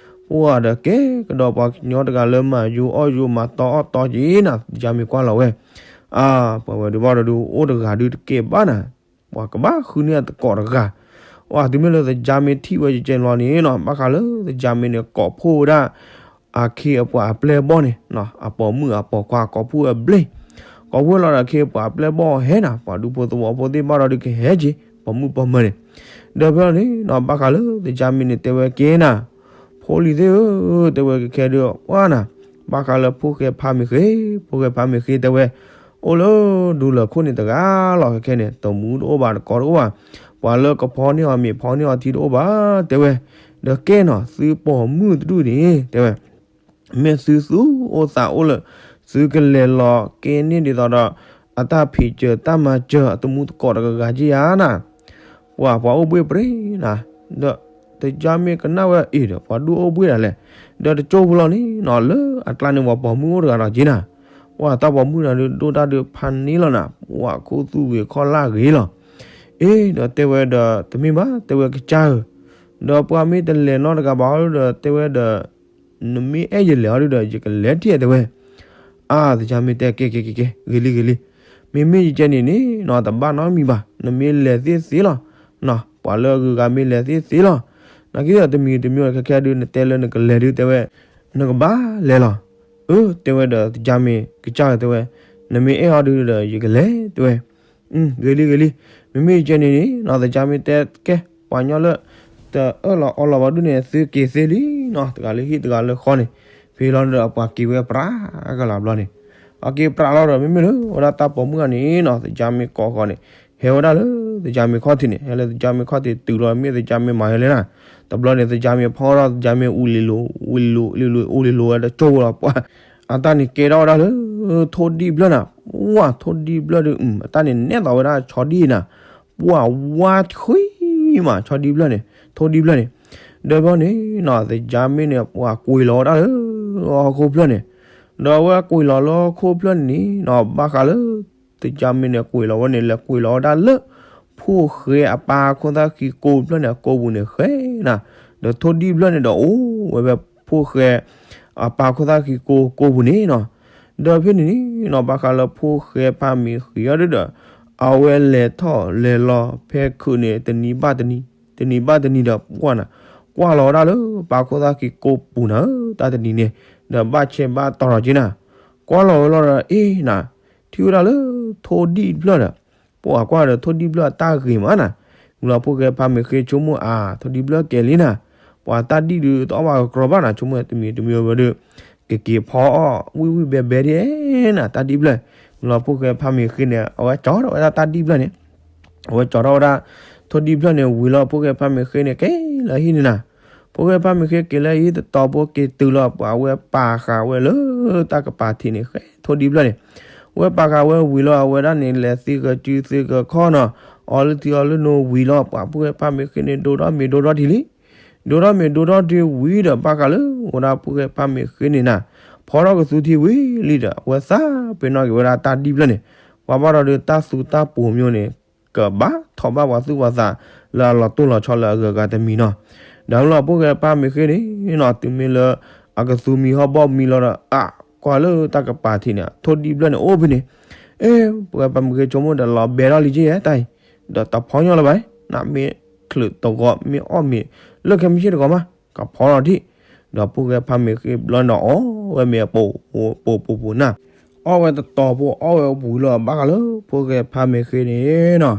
ပှၤဒီးကဲကဒီးပှၤကညီတဂၤလၢမၤယိအီၣ်ယိမၤတီအီၣ်တီက့ၤနၤ သယါမ့ၢ်ကွၢ်လီၤဝဲ အါ ပှၤဝဲဒုးဘၣ်ဒီးဒုးအိၣ်တဂၤဒုးတကဲဘၣ်နၤ ပှၤကဘၣ်ဃုန့ၢ်အသကိးတဂၤ အါ တုၤမ့ၢ်လၢသယါမ့ၢ်ထံၣ်ဝဲယကဲလီၤန့ၣ်နီၤ ဘၣ်ဃးလၢသယါမ့ၢ်န့ၣ် ကိးဖှိၣ်ဝဲဒၣ် အခ့အပှၤအပျဲၢ်အဘီၣ်န့ၣ် အပိာ်မုၣ်အပိာ်ခွါကိးဖှိၣ်ဝဲဘျ့ ကိးဖှိၣ်လီၤဒီးအခ့အပှၤအပျဲၢ်အဘီၣ်ဟဲနၤ ပှၤဒူဖိသဝီဖိသ့ၣ်ဘၣ်ဒီးဒုးကဟဲက့ၤ ပိာ်မုၣ်ပိာ်မၢၤန့ၣ် ဒီးဖဲလီၤန့ၣ်နီၤ ဘၣ်ဃးလၢသယါမ့ၢ်န့ၣ်တဲဝဲကဲနၤ ဖိလံၤသ့ၣ်ဧၢ တဲဝဲကဲဒုး ပှၤနၤ ဘၣ်ဃးလၢဖိၣ်ဃဲဖးမ့ၢ်ဃ့ ဖိၣ်ဃဲဖးမ့ၢ်ဃ့တဲဝဲ အိၣ်လၢဒူလၢာ်ခိၣ်န့ၣ်တဂၤလီၤ ခဲခဲန့ၣ် တမူတအိၣ်ဘၣ်တကိးတအိၣ်ဘၣ် ပှၤလၢကဖီန့ၢ်အီၤမ့ၤဖီန့ၢ်အီၤထံတအိၣ်ဘၣ် တဲဝဲ ဒီးကဲနီၤ သုပိာ်မုၣ်တဒူၣ်န့ၣ် တဲဝဲ မ့ၢ်သုသူၣ်အိၣ်သးအိၣ်လၢ သုကလဲၤလီၤကဲန့ၢ်ဒ်သိးဒီး အတၢ်ဖံးစၢၤတၢ်မၤစၢၤအတမူတကိးတဂၤဂၤက့ယါနၤ ပှၤပှၤအိၣ်ဘှ့ၣ်ပြ့ၤနၤ ဒီးသယါမ့ၢ်ကနၣ်ဝဲအံၤဒီး ပှၤဒူၣ်အိၣ်ဘှ့ၣ်ဒၣ်လဲာ် ဒီးတကၠိဖိလီၤန့ၣ်နီၤ လၢအကျါန့ၣ် ပှၤပိာ်မုၣ်အိၣ်တဂၤဒီးက့နၤ ပှၤတၢ်ပိာ်မုၣ်နၤဒုးဒိၣ်တၢ်ဒုးဖးန့ၢ်လီၤနၤ ပှၤခိၣ်သူၣ်ဂ့ၤခီၣ်လၢ်ဂ့ၤလီၤ အ့ ဒီးတဲဝဲဒီး တမ့ၢ်ဘၣ် တဲဝဲကစၢ်ဧၢ ဒီးပှၤမ့ၢ်တလဲၤနီတဂၤဘၣ်ဟီဒီး တဲဝဲဒီး နမ့ၢ်အဲၣ်ယလဲၤဟီဒုဒီး ယကလဲၤတ့ၢ်တဲဝဲ အါ သယါမ့ၢ်တဲ ကဲ ကဲ ကဲ ကဲ ဂ့ၤလံ ဂ့ၤလံ မ့မ့ၢ်ယကဲန့ၣ်န့ၣ်နီၤ တဘၣ်နီတမံၤဘၣ် နမ့ၢ်လဲၤသ့သ့လီၤ နီၤ ပှၤလၢအဂုၤအဂၤမ့ၢ်လဲၤသ့သ့လီၤ နာ်က့ဒီးတမံၤတမံၤခဲခဲဒုး နတဲလၢနကလဲၤဒုးတဲဝဲ နကဘၣ်လဲၤလီၤ အၢ တဲဝဲဒီး သယါမ့ၢ်ကစၢ်ဧၢ တဲဝဲ နမ့ၢ်အဲၣ်ဟီဒုဒီး ယကလဲၤတဲဝဲ ဂ့ၤလံ ဂ့ၤလံ မ့မ့ၢ်ယကဲန့ၣ်န့ၣ်နီၤ သယါမ့ၢ်တဲကဲ ပှၤညီလၢ တအၢၣ်လီၤအီလီၤဘၣ်ဒုန့ၣ် သုက့ၤသ့လံနီၤ တဂၤလၢဟံၣ်တဂၤလၢဃီန့ၣ် ဖဲလီၤဒီးအပှၤက့ၤဝဲပြးကလာ်ဘျီန့ၣ် အက့ၤပြးလီၤဒီးမ့မ့ၢ်လၢဝဲဒၣ်တၢ်ပိာ်မုၣ်ဂၤန့ၣ်နီၤ သယါမ့ၢ်ကိးဃီန့ၣ် ဟဲဝဲဒၣ်လၢသယါမ့ၢ်ခီၣ်ထံးန့ၣ် ဟဲလၢသယါမ့ၢ်ခီၣ်ထံးတုၤလီၤ မ့ၢ်သယါမ့ၢ်မၤဟဲလဲၣ်နၤ တဘျီန့ၣ် သယါမ့ၢ်ဖီဒီး သယါမ့ၢ်အူလံၤလိၤ အူလံၤလိၤ အူလံၤလိၤ အူလံၤလိၤဝဲတကၠိဖိလီၤ ပှၤ အတၢ်န့ၣ်ကဲထီၣ်ဝဲဒၣ်လၢ ထိၣ်ဒံၣ်ဖျၢၣ်နၤ ပှၤ ထိၣ်ဒံၣ်ဖျၢၣ်ဒုး အတၢ်န့ၣ်နဲၣ်သီဝဲဒၣ်ဆီဒံၣ်နၤ ပှၤဝါထွံမး ဆီဒံၣ်ဖျၢၣ်န့ၣ် ထိၣ်ဒံၣ်ဖျၢၣ်န့ၣ် ဒီးဖဲန့ၣ်နီၤ သယါမ့ၢ်န့ၣ် ပှၤကွံာ်လီၤဝဲဒၣ်လၢ ဟီၣ်ခိၣ်ဖျၢၣ်န့ၣ် ဒီးအဝဲကွံာ်လီၤလၢဟီၣ်ခိၣ်ဖျၢၣ်န့ၣ်နီၤ ဘၣ်ဃးလၢ တကၢ်မ့ၢ်န့ၣ်ကွံာ်လီၤဝဲန့ၣ် လဲၤကွံာ်လီၤဝဲဒၣ်လၢ ဖိၣ်ဃဲအပၢ်ခိၣ်သၣ်ဃံကိးဖျၢၣ်န့ၣ် အကိာ်ပူၤန့ၣ်ဃဲနၤ, ဒီးထိၣ်ဒံၣ်ဖျၢၣ်န့ၣ်ဒီးအိၣ်ဝဲဖဲဖိၣ်ဃဲ အပၢ်ခိၣ်သၣ်ဃံကိးကိာ်ပူၤန့ၣ်နီၤ. ဒီးဖဲန့ၣ်န့ၣ်နီၤ ဘၣ်ဃးလၢဖိၣ်ဃဲဖါမ့ၢ်ဃ့အီၤဒီး အဝဲလဲၤထီၣ်လဲၤလီၤဖဲခုးန့ၣ် တနံၤဘၣ်တနံၤ တနံၤဘၣ်တနံၤဒီးပှၢ်နၤ, ကွၢ်လီၤဝဲဒၣ်လၢပၢ်ခိၣ်သၣ်ဃံကိးပူၤနၤဧၢ တၢ်တနံၤန့ၣ်, ဒီးဘၣ်ဆဲးဘၣ်တီၤထီၣ်က့နၤ, ကွၢ်လီၤဝဲလီၤဒီးအ့နၤ, ထံၣ်ဝဲဒၣ်လၢ ထိၣ်ဒံၣ်တဖျၢၣ်ဒီး ပှၤကွၢ်ဒီးထိၣ်ဒံၣ်တဖျၢၣ်အတၢ်ဂ့ၤမးနၤ, ဝံၤလီၤဖိၣ်ဃဲဖါမ့ၢ်ဃ့ဆိကမိၣ်အါ ထိၣ်ဒံၣ်တဖျၢၣ်ကဲလံနၤ, ပှၤတၢ်ဒံၣ်ဒုးတအီၣ်ဘၣ်ကကြီဘၣ်နၤ ဆိကမိၣ်တမံၤတမံၤဝဲဒီး ကက့ၤဖီအီၣ်ဝံၣ်ဝံၣ်ဘဲဘဲဒ်နၤ တၢ်ဒံၣ်တဖျၢၣ်, ဝံၤလီၤဖိၣ်ဃဲဖါမ့ၢ်ဃ့န့ၣ် အဝဲကၠီထီၣ်ဝဲဒၣ်တၢ်ဒံၣ်တဖျၢၣ်န့ၣ် အဝဲကၠီထီၣ်ဝဲဒၣ် ထိၣ်ဒံၣ်တဖျၢၣ်န့ၣ် ဝံၤလီၤဖိၣ်ဃဲဖါမ့ၢ်ဃ့န့ၣ် က့ၤလၢဟံၣ်န့ၣ်နၤ, ဖိၣ်ဃဲဖါမ့ၢ်ဃ့က့ၤလၢဟံၣ်တတီၤဖိက့ၤတုၤလီၤ ပှၤအဝဲပာ်ဃာ်ဝဲလၢတၢ်ကပၤထံးန့ၣ် ဃဲထိၣ်ဒံၣ်တဖျၢၣ်န့ၣ်, ဝဲပာ်ဃာ်ဝဲဝံၤလီၤ အဝဲဒၣ်န့ၣ် လဲၤသ့ဂဲၤစုသ့ဂဲၤခီၣ်နီၤ, အီလုၢ်ထံအီလုၢ်နိဝံၤလီၤ ပှၤဖိၣ်ဃဲဖါမ့ၢ်ဃ့န့ၣ် ဒိၣ်ထီၣ်မ့ၤဒိၣ်ထီၣ်ထံလံ, ဒိၣ်ထီၣ်မ့ၤဒိၣ်ထီၣ်ထံဝံၤဒီး ဘၣ်ဃးလၢဝဲဒၣ်ဖိၣ်ဃဲဖါမ့ၢ်ဃ့န့ၣ်နၤ, ဖီထီၣ်ကသူထံဝံၤလံဒီး အဝဲသးပ့ၤနီၣ်က့ၤဝဲဒၣ်တၢ်ဒံၣ်တဖျၢၣ်န့ၣ်, ပှၤဘၣ်ဒီးတၢ်သူတၢ်ပူၤမ့ၢ်န့ၣ် ကဘၣ်ထီၣ်ဘၣ်ပှၤသူၣ်ပှၤသး လၢအလီၤတိၢ်လီၤဆီလၢအဂုၤအဂၤတမံၤနီၤ, ဒီးလီၤဖိၣ်ဃဲဖါမ့ၢ်ဃ့န့ၣ်နီၤ တုၤမ့ၢ်လၢ အကသူမံဟီၣ်ဘီၣ်မံလီၤဒီး အကွၢ်လၢတၢ်ကပၤထံးန့ၣ် ထိၣ်ဒံၣ်တဖျၢၣ်န့ၣ်အိၣ်ဖဲန့ၣ်, အ့ ဖိၣ်ဃဲဖါမ့ၢ်ဃ့ဆိကမိၣ်ဒီး လီၤဘဲထီၣ်လံက့ယဲတၢ်အံၤ, ဒီးတဖီညီလၢၤဘၣ်, နမ့ၢ်ချုးတဂီၤ မ့ၢ်အီၣ်မ့ၤ လၢခဲမုၢ်ဆ့ၣ်တဂီၤမး ကဖီထီၣ်ထံး, ဒီးဖိၣ်ဃဲဖါမ့ၢ်ဃ့ဘျီန့ၣ် အီၣ်ဝဲမ့ၤအပိာ်ပိာ်ပိာ်ပိာ်နၤ, အီၣ်ဝဲတတီၤဖိ အီၣ်ဝဲဝံၤလီၤ ဘၣ်ဃးလၢဖိၣ်ဃဲဖါမ့ၢ်ဃ့န့ၣ်နီၤ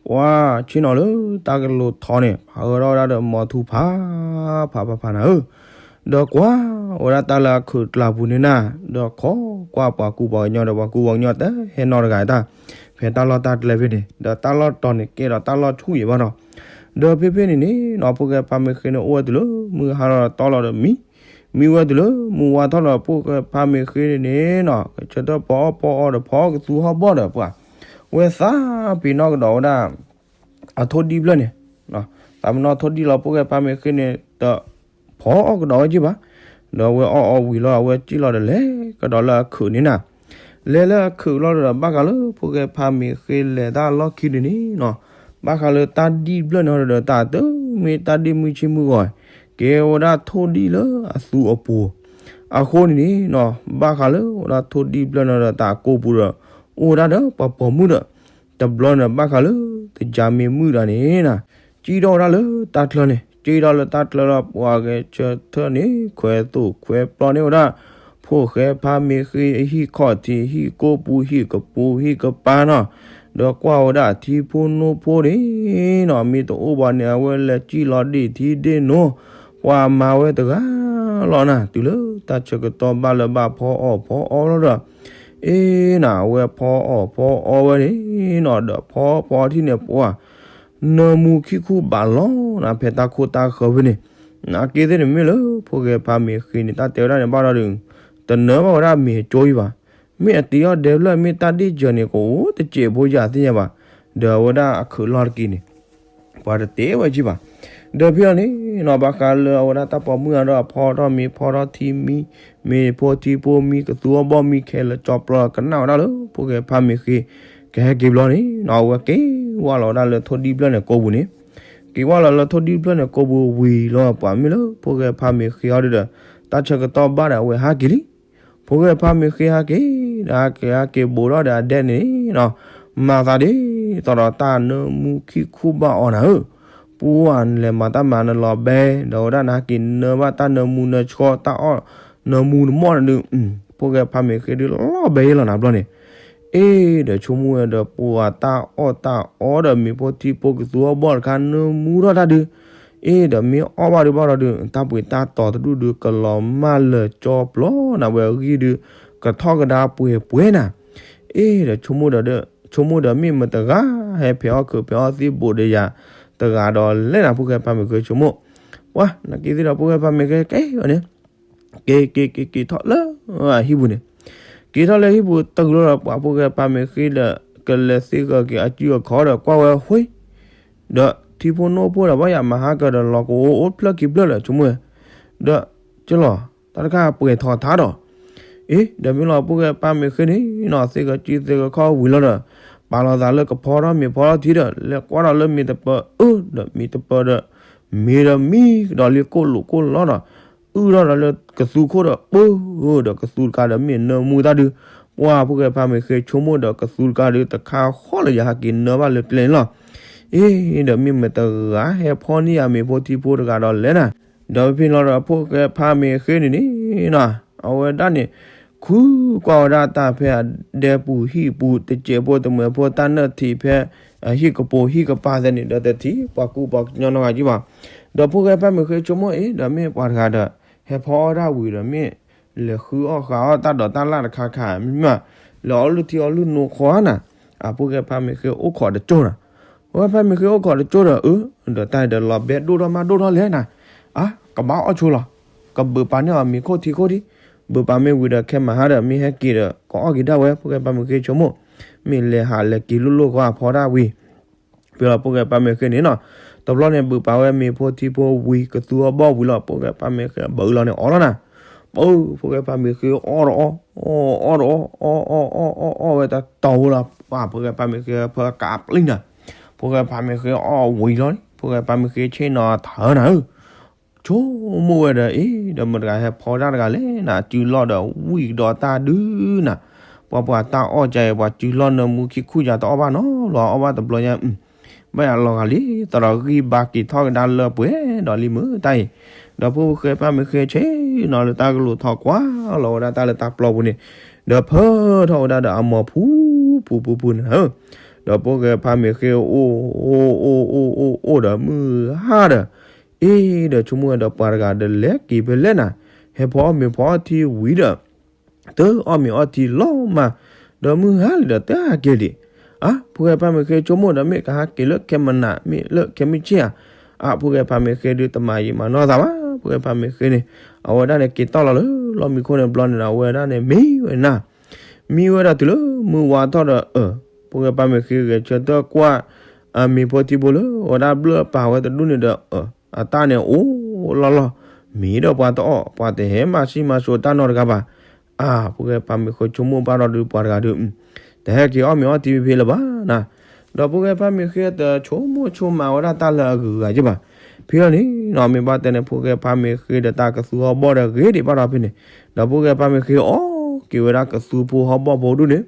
ပှၤဆ့ၣ်နီၤလၢတၢ်ကလိၤထီန့ၣ် ဟးဂီၤထီၣ်ဝဲဒၣ်ဒီးမီၤထူဖး ဖးဖးဖးနၤဧၢ, ဒီးကွၢ်ဝဲဒၣ်တၢ်လၢအခုးကျါပူၤန့ၣ်နၤ, ဒီးခိးကွၢ်ပှၤကူပှၤကညီဒီး ပှၤကူပှၤကညီတဟဲနီတဂၤတၢ်, ဖဲတၢ်လီၢ်တၢ်ကျဲဖဲန့ၣ် ဒီးတၢ်လီၢ်တတီၤန့ၣ်ကဲဒီးတၢ်လီၢ်ဆူၣ်ယံၤဘၣ်ဒီး, ဒီးဖဲဖဲန့ၣ်န့ၣ်နီၤ ဖိၣ်ဃဲဖါမ့ၢ်ဃ့န့ၣ် အိၣ်ဝဲတုၤလၢမုၢ်ဟါလီၤဒီးတီလီၤဒီးမံ မံဝဲတုၤလၢမုၢ်ဝါထီၣ်ဒီး ဖိၣ်ဃဲဖါမ့ၢ်ဃ့န့ၣ်န့ၣ်နီၤ ကဆၢထၢၣ်ဖီအီၣ်ဖီအီဒီးဖီကသူဟီၣ်ဘီၣ်ဒီးပှၤ, ဝဲသးပ့ၤနီၣ်ကဒီးဝဲဒၣ် အထိၣ်ဒံၣ်တဖျၢၣ်န့ၣ်, သးပ့ၤနီၣ်ထိၣ်ဒံၣ်လီၤ ဖိၣ်ဃဲဖါမ့ၢ်ဃ့န့ၣ် တဖီအီၣ်ကဒီးဝဲက့ဘၣ်, ဒီးအဝဲအီၣ်အီၣ်ဝံၤလီၤ အဝဲစံၣ်လီၤဒီးလဲၤကဒီးလၢအခုးန့ၣ်နၤ, လဲၤလၢအခုးလီၤဒီး ဘၣ်ဃးလၢဖိၣ်ဃဲဖါမ့ၢ်ဃ့လဲၤတၢ်လီၢ်ခံဒုးန့ၣ်နီၤ, ဘၣ်ဃးလၢတၢ်ဒံၣ်တဖျၢၣ်န့ၣ်ဒီး တၢ်တမ့ၢ်တၢ်ဒ့ၣ်မုၢ်ဆ့ၣ်မုၢ်ဂီၤ, ကဲဝဲဒၣ်ထိၣ်ဒံၣ်လၢအသူအပူၤ, အဃိန့ၣ်န့ၣ်နီၤ ဘၣ်ဃးလၢဝဲဒၣ်ထိၣ်ဒံၣ်တဖျၢၣ်န့ၣ်ဒီး တၢ်ကိာ်ပူၤဒီး အိၣ်ဝဲဒၣ်ဒီးပှၤပိာ်မုၣ်ဒီး တဘျီန့ၣ် ဘၣ်ဃးလၢ တကၢ်မ့ၢ်မုၢ်ဒၣ်န့ၣ်နၤ, စံၣ်ထီၣ်ဝဲဒၣ်လၢတၢ်ချၢန့ၣ်, စံၣ်ထီၣ်လၢတၢ်ချၢလီၤ ပှၤဂဲၤဆၢထၢၣ်န့ၣ် ခွဲးသိၣ်ခွဲးပျီန့ၢ်ဝဲဒၣ် ဖိၣ်ဃဲဖါမ့ၢ်ဃ့အဟံၣ်ခီၣ်ထံး ဟံၣ်ကိာ်ပူၤ ဟံၣ်ကပူၤ ဟံၣ်ကပၤနီၤ, ဒီးကွၢ်ဝဲဒၣ်ထံဖိနိဖိန့ၣ်နီၤ မ့ၢ်တအိၣ်ဘၣ်န့ၣ် အဝဲလဲၤစံၣ်လီၤဒ့ၣ်ထံဒ့ၣ်နိ, ပှၤမၤဝဲတဂၤလီၤနၤ တုၤလၢတၢ်ဆၢကတီၢ်ဘၣ်လၢဘၣ်ဖီအီၣ်ဖီအီလီၤဒီး အ့နၤ အဝဲဖီအီၣ်ဖီအီဝဲန့ၣ်နီၤ ဒီးဖီဖီထံၣ်န့ၣ် ပှၤ နၢမူခံခူဘၣ်လီၤနၤ ဖဲတၢ်ခိၣ်တၢ်ဃၢၤဖဲန့ၣ်, နာ်က့သ့ၣ်န့ၣ်မ့ၢ်လၢ ဖိၣ်ဃဲဖါမ့ၢ်ဃ့န့ၣ် တၢ်တဲဝဲဒၣ်န့ၣ်ဘၣ်ဒီး တနၢဘၣ်ဝဲဒၣ်မ့ၢ်အကၠိအံၤဘၣ်, မ့ၢ်အတ့အီၣ်ဒဲဖျၢၣ် မ့ၢ်တၢ်ဒ့ၣ်စၢၤန့ၣ် ကအိၣ်တစဲးဖိယၤသ့ၣ်ညါဘၣ်, ဒီးအဝဲဒၣ်အခုးလီၤတက့ၢ်န့ၣ် ပှၤတတဲဝဲက့ဘၣ်. ဒီးဖဲအံၤန့ၣ်နီၤ ဘၣ်ဃးလၢအဝဲဒၣ်တၢ်ပိာ်မုၣ်အံၤဒီး အဖီထီၣ်မ့ၤဖီထီၣ်ထံမံ မ့ၤဖိထံဖိမံ ကသူအီၣ်ဘီၣ်မံခဲလၢာ် ကၠီပျီကနၣ်ဝဲဒၣ်လၢ ဖိၣ်ဃဲဖါမ့ၢ်ဃ့ ကဟဲက့ၤဘျီန့ၣ်နီၤ အဝဲက့ၤဝဲလီၤဝဲဒၣ်လၢထိၣ်ဒံၣ်တဖျၢၣ်န့ၣ်ကိာ်ပူၤန့ၣ်, က့ၤဝဲလီၤလၢထိၣ်ဒံၣ်တဖျၢၣ်န့ၣ်ကိာ်ပူၤဝံၤလီၤ ပှၤမ့ၢ်လၢ ဖိၣ်ဃဲဖါမ့ၢ်ဃ့အီၤဒီး တၢ်ဆၢကတီၢ်ဘၣ်ဒီး အဝဲဟးက့ၤလံ ဖိၣ်ဃဲဖါမ့ၢ်ဃ့ဟးက့ၤ ဒီးဟဲက့ၤဟဲက့ၤဘူးထီၣ်ဒီးအဒဲန့ၣ်နီၤ, မၤသးဒ်သိးဒီးတၢ်နၢမူခံခူဘၣ်အီၤနၤဧၢ, ပှၤနလဲၤမၤတၢ်မၤနလီၤဘဲ ဒီးဝဲဒၣ်နဟဲက့ၤနၢဘၣ်တၢ်နၢမူနၢဆှီ တၢ်အီၣ်နၢမူနမီၢ်န့ၣ်ဒုး, ဖိၣ်ဃဲဖါမ့ၢ်ဃ့ဒုးလီၤဘဲယဲလီၤနၤဘျီန့ၣ်, အ့ ဒီးဆိကမိၣ်ဝဲဒီး ပှၤတၢ်အီၣ်တၢ်အီဒီးမ့ၤဖိထံဖိကသူအီၣ်ဘီၣ်တခါ နၢမူထီၣ်တၢ်ဒုး အ့ ဒီးမ့ၢ်အီၣ်ဘၣ်ဒုးဘၣ်ဒီးဒုး တၢ်ပှ့ၤတၢ်တီၤတဒူၣ်ဒုး ကလီၤမၢ်လၢာ်ကၠီပျီနၤ ဝဲအဂံၢ်ဒုး ကထီၣ်ကဒါပှဲၤပှဲၤနၤ, အ့ ဒီးဆိကမိၣ်ဒီး ဆိကမိၣ်ဒီးမ့ၢ်မတၤတဂၤ ဟဲဖဲးအီၣ်ခုးဖဲးအီၣ်သံၣ်ဘိးဒီးယၤ တဂၤဒီးလဲၣ်နၤ ဖိၣ်ဃဲဖါမ့ၢ်ဃ့ဆိကမိၣ်, ပှၤ နာ်က့သ့ၣ်ဒီးဖိၣ်ဃဲဖါမ့ၢ်ဃ့ကဲဝဲန့ၣ် က့ၤက့ၤက့ၤက့ၤထီၣ်လၢဟံၣ်ပူၤန့ၣ်, က့ၤထီၣ်လၢဟံၣ်ပူၤတုၤလီၤဒီး ပှၤဖိၣ်ဃဲဖါမ့ၢ်ဃ့ဒီး ကလဲၤသ့ဂၢၤက့ၤအစုအခီၣ်ဒီး ကွၢ်ဝဲဟူး ဒီးထံဖိနိဖိဒီး ဘၣ်ယၤမၤဟါကၢၤဒီး လီၤကအိၣ်အိၣ်ဖျၢၣ်ခံဖျၢၣ်လၢာ်ဆိကမိၣ်ဝဲ, ဒီးကလီၤ တၢ်တခါပှဲၤထီၣ်ထါဒီး အ့ ဒီးမ့ၢ်လီၤဖိၣ်ဃဲဖးမ့ၢ်ဃ့န့ၣ်နီၤ သ့ၣ်ကီၤကံသ့ၣ်ကီၤခီဝံၤလီၤဒီး ပာ်လီၤသးလၢကဖီထီၣ်မ့ၤဖီထီၣ်ထံဒီး လဲၤကွၢ်ဒီးလၢမ့ၢ်တပၢၤအၢ ဒီးမ့ၢ်တပၢၤဒီး မ့ၢ်ဒီးမံကဒီးလံကိၣ်လိာ်ကိၣ်လီဒီး အုၣ်ထီၣ်ဒီးလၢကသူခိၣ်ဒီး ပၢဒီးကသူတကးဒီးမ့ၢ်နၢမူတၢ်ဒုး ပှၢ်ဖိၣ်ဃဲဖးမ့ၢ်ဃ့ဆိကမိၣ်ဒီး ကသူတကးဒုးတခါဃီလၢယဟးက့ၤနၢဘၣ်လၢကျဲန့ၣ်လီၤ. အ့ ဒီးမ့ၢ်မတဂၤဟဲဖီန့ၢ်ယၤမ့ၤဖိထံဖိတဂၤဒီးလဲၣ်နၤ ဒီးဖဲလီၤဒီးဖိၣ်ဃဲဖးမ့ၢ်ဃ့န့ၣ်န့ၣ်နီၤ အဝဲဒၣ်န့ၣ် ခုကွၢ်ဝဲဒၣ်တၢ်ဖဲအဒဲပူၤဟံၣ်ပူၤ တစဲးဖိတမှဲၤဖိတၢ်နၢၣ်ထံးဖဲ အဟံၣ်ကပိာ်ဟံၣ်ကပၤသဲန့ၣ် ဒီးတထံၣ်ပှၤကူပှၤကညီနီတဂၤကံဘၣ်. ဒီးဖိၣ်ဃဲဖးမ့ၢ်ဃ့ဆိကမိၣ်အ့ ဒီးမ့ၢ်ပှၤတဂၤဒီး ဟဲဖီအီၣ်ဒၣ်ဝံၤဒီးမ့ၢ် လဲၤဃုအီၣ်ဃုအီၣ်တၢ်ဒိးတၢ်လၣ်တခါခါ မ့ၢ်မး လဲၤအီၣ်လုၢ်ထံအီၣ်လုၢ်နိခီဧါနၤ အဖိၣ်ဃဲဖးမ့ၢ်ဃ့အိၣ်ခိးတကၠိၢ်နၤ ဖိၣ်ဃဲဖးမ့ၢ်ဃ့အိၣ်ခိးတကၠိၢ်ဒီး အၢ ဒီးတၢ်ဒီးလီၤဘဲဒိၣ်ထီၣ်မးဒိၣ်ထီၣ်လဲၣ်နၤ အါ ကဘၣ်အီၣ်ဆိလီၤ ကဘုးပာ်န့ၢ်အီၤမ့ၤခိၣ်ထံခိၣ်ထံ ဘုးပာ်မ့ၢ်ဝံၤဒီးခဲမၤဟါဒီး မ့ၢ်ဟဲက့ၤဒီး ကအီၣ်က့ၤဒၣ်ဝဲ ဖိၣ်ဃဲဖးမ့ၢ်ဃ့ဆိကမိၣ် မ့ၢ်လဲၤဟးလဲၤက့ၤလိၣ်လိၣ်ဃီအဖီဒၣ်ဝံၤ ဖဲလီၤဖိၣ်ဃဲဖးမ့ၢ်ဃ့န့ၣ်နီၤ တဘျီန့ၣ် ဘုးပာ်ဝဲမ့ၤဖိထံဖိဝံၤ ကသူအီၣ်ဘီၣ်ဝံၤလီၤ ဖိၣ်ဃဲဖးမ့ၢ်ဃ့ဘုးလီၤန့ၣ်အီၣ်လီၤနၤ ပၢ ဖိၣ်ဃဲဖးမ့ၢ်ဃ့အီၣ်တအီၣ် အီၣ်တအီၣ် အီၣ်အီၣ်အီၣ်အီၣ်အီၣ်ဝဲတတီၤဖိလီၤ ပှၢ်ဖိၣ်ဃဲဖးမ့ၢ်ဃ့ဖၢကးပျံၤနၤ ဖိၣ်ဃဲဖးမ့ၢ်ဃ့အီၣ်ဝံၤလီၤန့ၣ် ဖိၣ်ဃဲဖးမ့ၢ်ဃ့ဆ့ၣ်နီၤထၢနၤဧၢ ဆိကမိၣ်ဝဲဒီး အ့ ဒီးမတၤတဂၤဟဲဖီတၢ်တဂၤလဲၣ်နၤ စုလီၢ်ဒီးဝံၣ်ကဒီးတၢ်ဒုးနၤ ပှၤပှၤတၢ်အီၣ်ကါအံၤ ပှၤစုလီၢ်နၢမူခံခူၣ်ယၤတအီၣ်ဘၣ်နီတဘျီ အီၣ်ဘၣ်တဘျီညါ ဘၣ်ယၤလီၤဂာ်လံ သရၣ်ဂံၢ်ဘါက့ၤထီၣ်ကဒါလၢပှဲၤဒီးလံမုၢ်တၢ်အံၤ ဒီးဖိၣ်ဃဲဖးမ့ၢ်ဃ့ဆ့ၣ်နီၤလၢတၢ်ကလိၤထီၣ်ကွၢ်လီၤဝဲဒၣ်တၢ်လၢတၢ်ပျီပူၤန့ၣ် ဒီးဖၢထီၣ်ဝဲဒၣ်ဒီးအမိၢ်ဖူဖူဖူဖူန့ၣ်ဧၢ ဒီးဖိၣ်ဃဲဖးမ့ၢ်ဃ့အိၣ် အိၣ်အိၣ်အိၣ်အိၣ်အိၣ်ဒီးမုၢ်ဟါဒီး အ့ ဒီးဆိကမိၣ်ဝဲဒီးပှၤတဂၤဒီးလဲၤက့ၤဖဲလဲၣ်နၤ ဟဲဖီအီၣ်မ့ၤဖီအီၣ်ထံဝံၤဒီး တအီၣ်မ့ၤအီထံလီၤမး, ဒီးမုၢ်ဟါလံဒီးတဟဲက့ၤလံ. အါ ဖိၣ်ဃဲဖါမ့ၢ်ဃ့ဆိကမိၣ်ဒီး မ့ၢ်ကဟဲက့ၤလၢခဲမုၢ်နၤ မ့ၢ်လၢခဲမုၢ်ဆ့ၣ်ဧါ. အါ ဖိၣ်ဃဲဖါမ့ၢ်ဃ့ဒုးတမၤယံာ်မၤနီၢ်သးဘၣ်, ဖိၣ်ဃဲဖါမ့ၢ်ဃ့န့ၣ် အဝဲဒၣ်န့ၣ်က့ၤတီၢ်လီၤလၢလီၢ်မံခိၣ်န့ၣ်ဘျီန့ၣ်ဒီး အဝဲဒၣ်န့ၣ်မံဝဲနၤ, မံဝဲဒၣ်တုၤလၢမုၢ်ဝါထီၣ်ဒီး အၢ ဖိၣ်ဃဲဖါမ့ၢ်ဃ့ဂဲၤဆၢထၢၣ်ကွၢ် အမ့ၤဖိထံဖိလၢ အဝဲဒၣ်ဘျၢၣ်ပာ်ဝဲတဒူၣ်န့ၣ်ဒီး အတၢ်န့ၣ်အိၣ်လီၢ်လီၢ်, မ့ၢ်ဒီးပှၤတအီၣ် ပှၤတဟဲမၤဆံးမၤစိၤတၢ်နီတဂၤဘၣ်. အါ ဖိၣ်ဃဲဖါမ့ၢ်ဃ့ဆိကမိၣ်ဘၣ်ဒီးဒုးပှၤတဂၤဒုး တဟဲက့ၤအီၣ်မ့ၤအီထံဖဲလၢၤဘၣ်နၤ. ဒီးဖိၣ်ဃဲဖါမ့ၢ်ဃ့တဆိကမိၣ်ဆိကမးဝဲဒၣ်တၢ်လၢအဂုၤအဂၤက့ဘၣ်. ဖဲအံၤန့ၣ်နီၤ မ့ၢ်ဘၣ်တဲန့ၣ် ဖိၣ်ဃဲဖါမ့ၢ်ဃ့ဒီးတၢ်ကသူဟီၣ်ဘီၣ်ဒီးဂ့ၤဒံးဘၣ်ဒီးဖဲန့ၣ်, ဒီးဖိၣ်ဃဲဖါမ့ၢ်ဃ့အီၣ်က့ၤဝဲဒၣ်ကသူဖိဟီၣ်ဘီၣ်ဖိဒူၣ်န့ၣ်,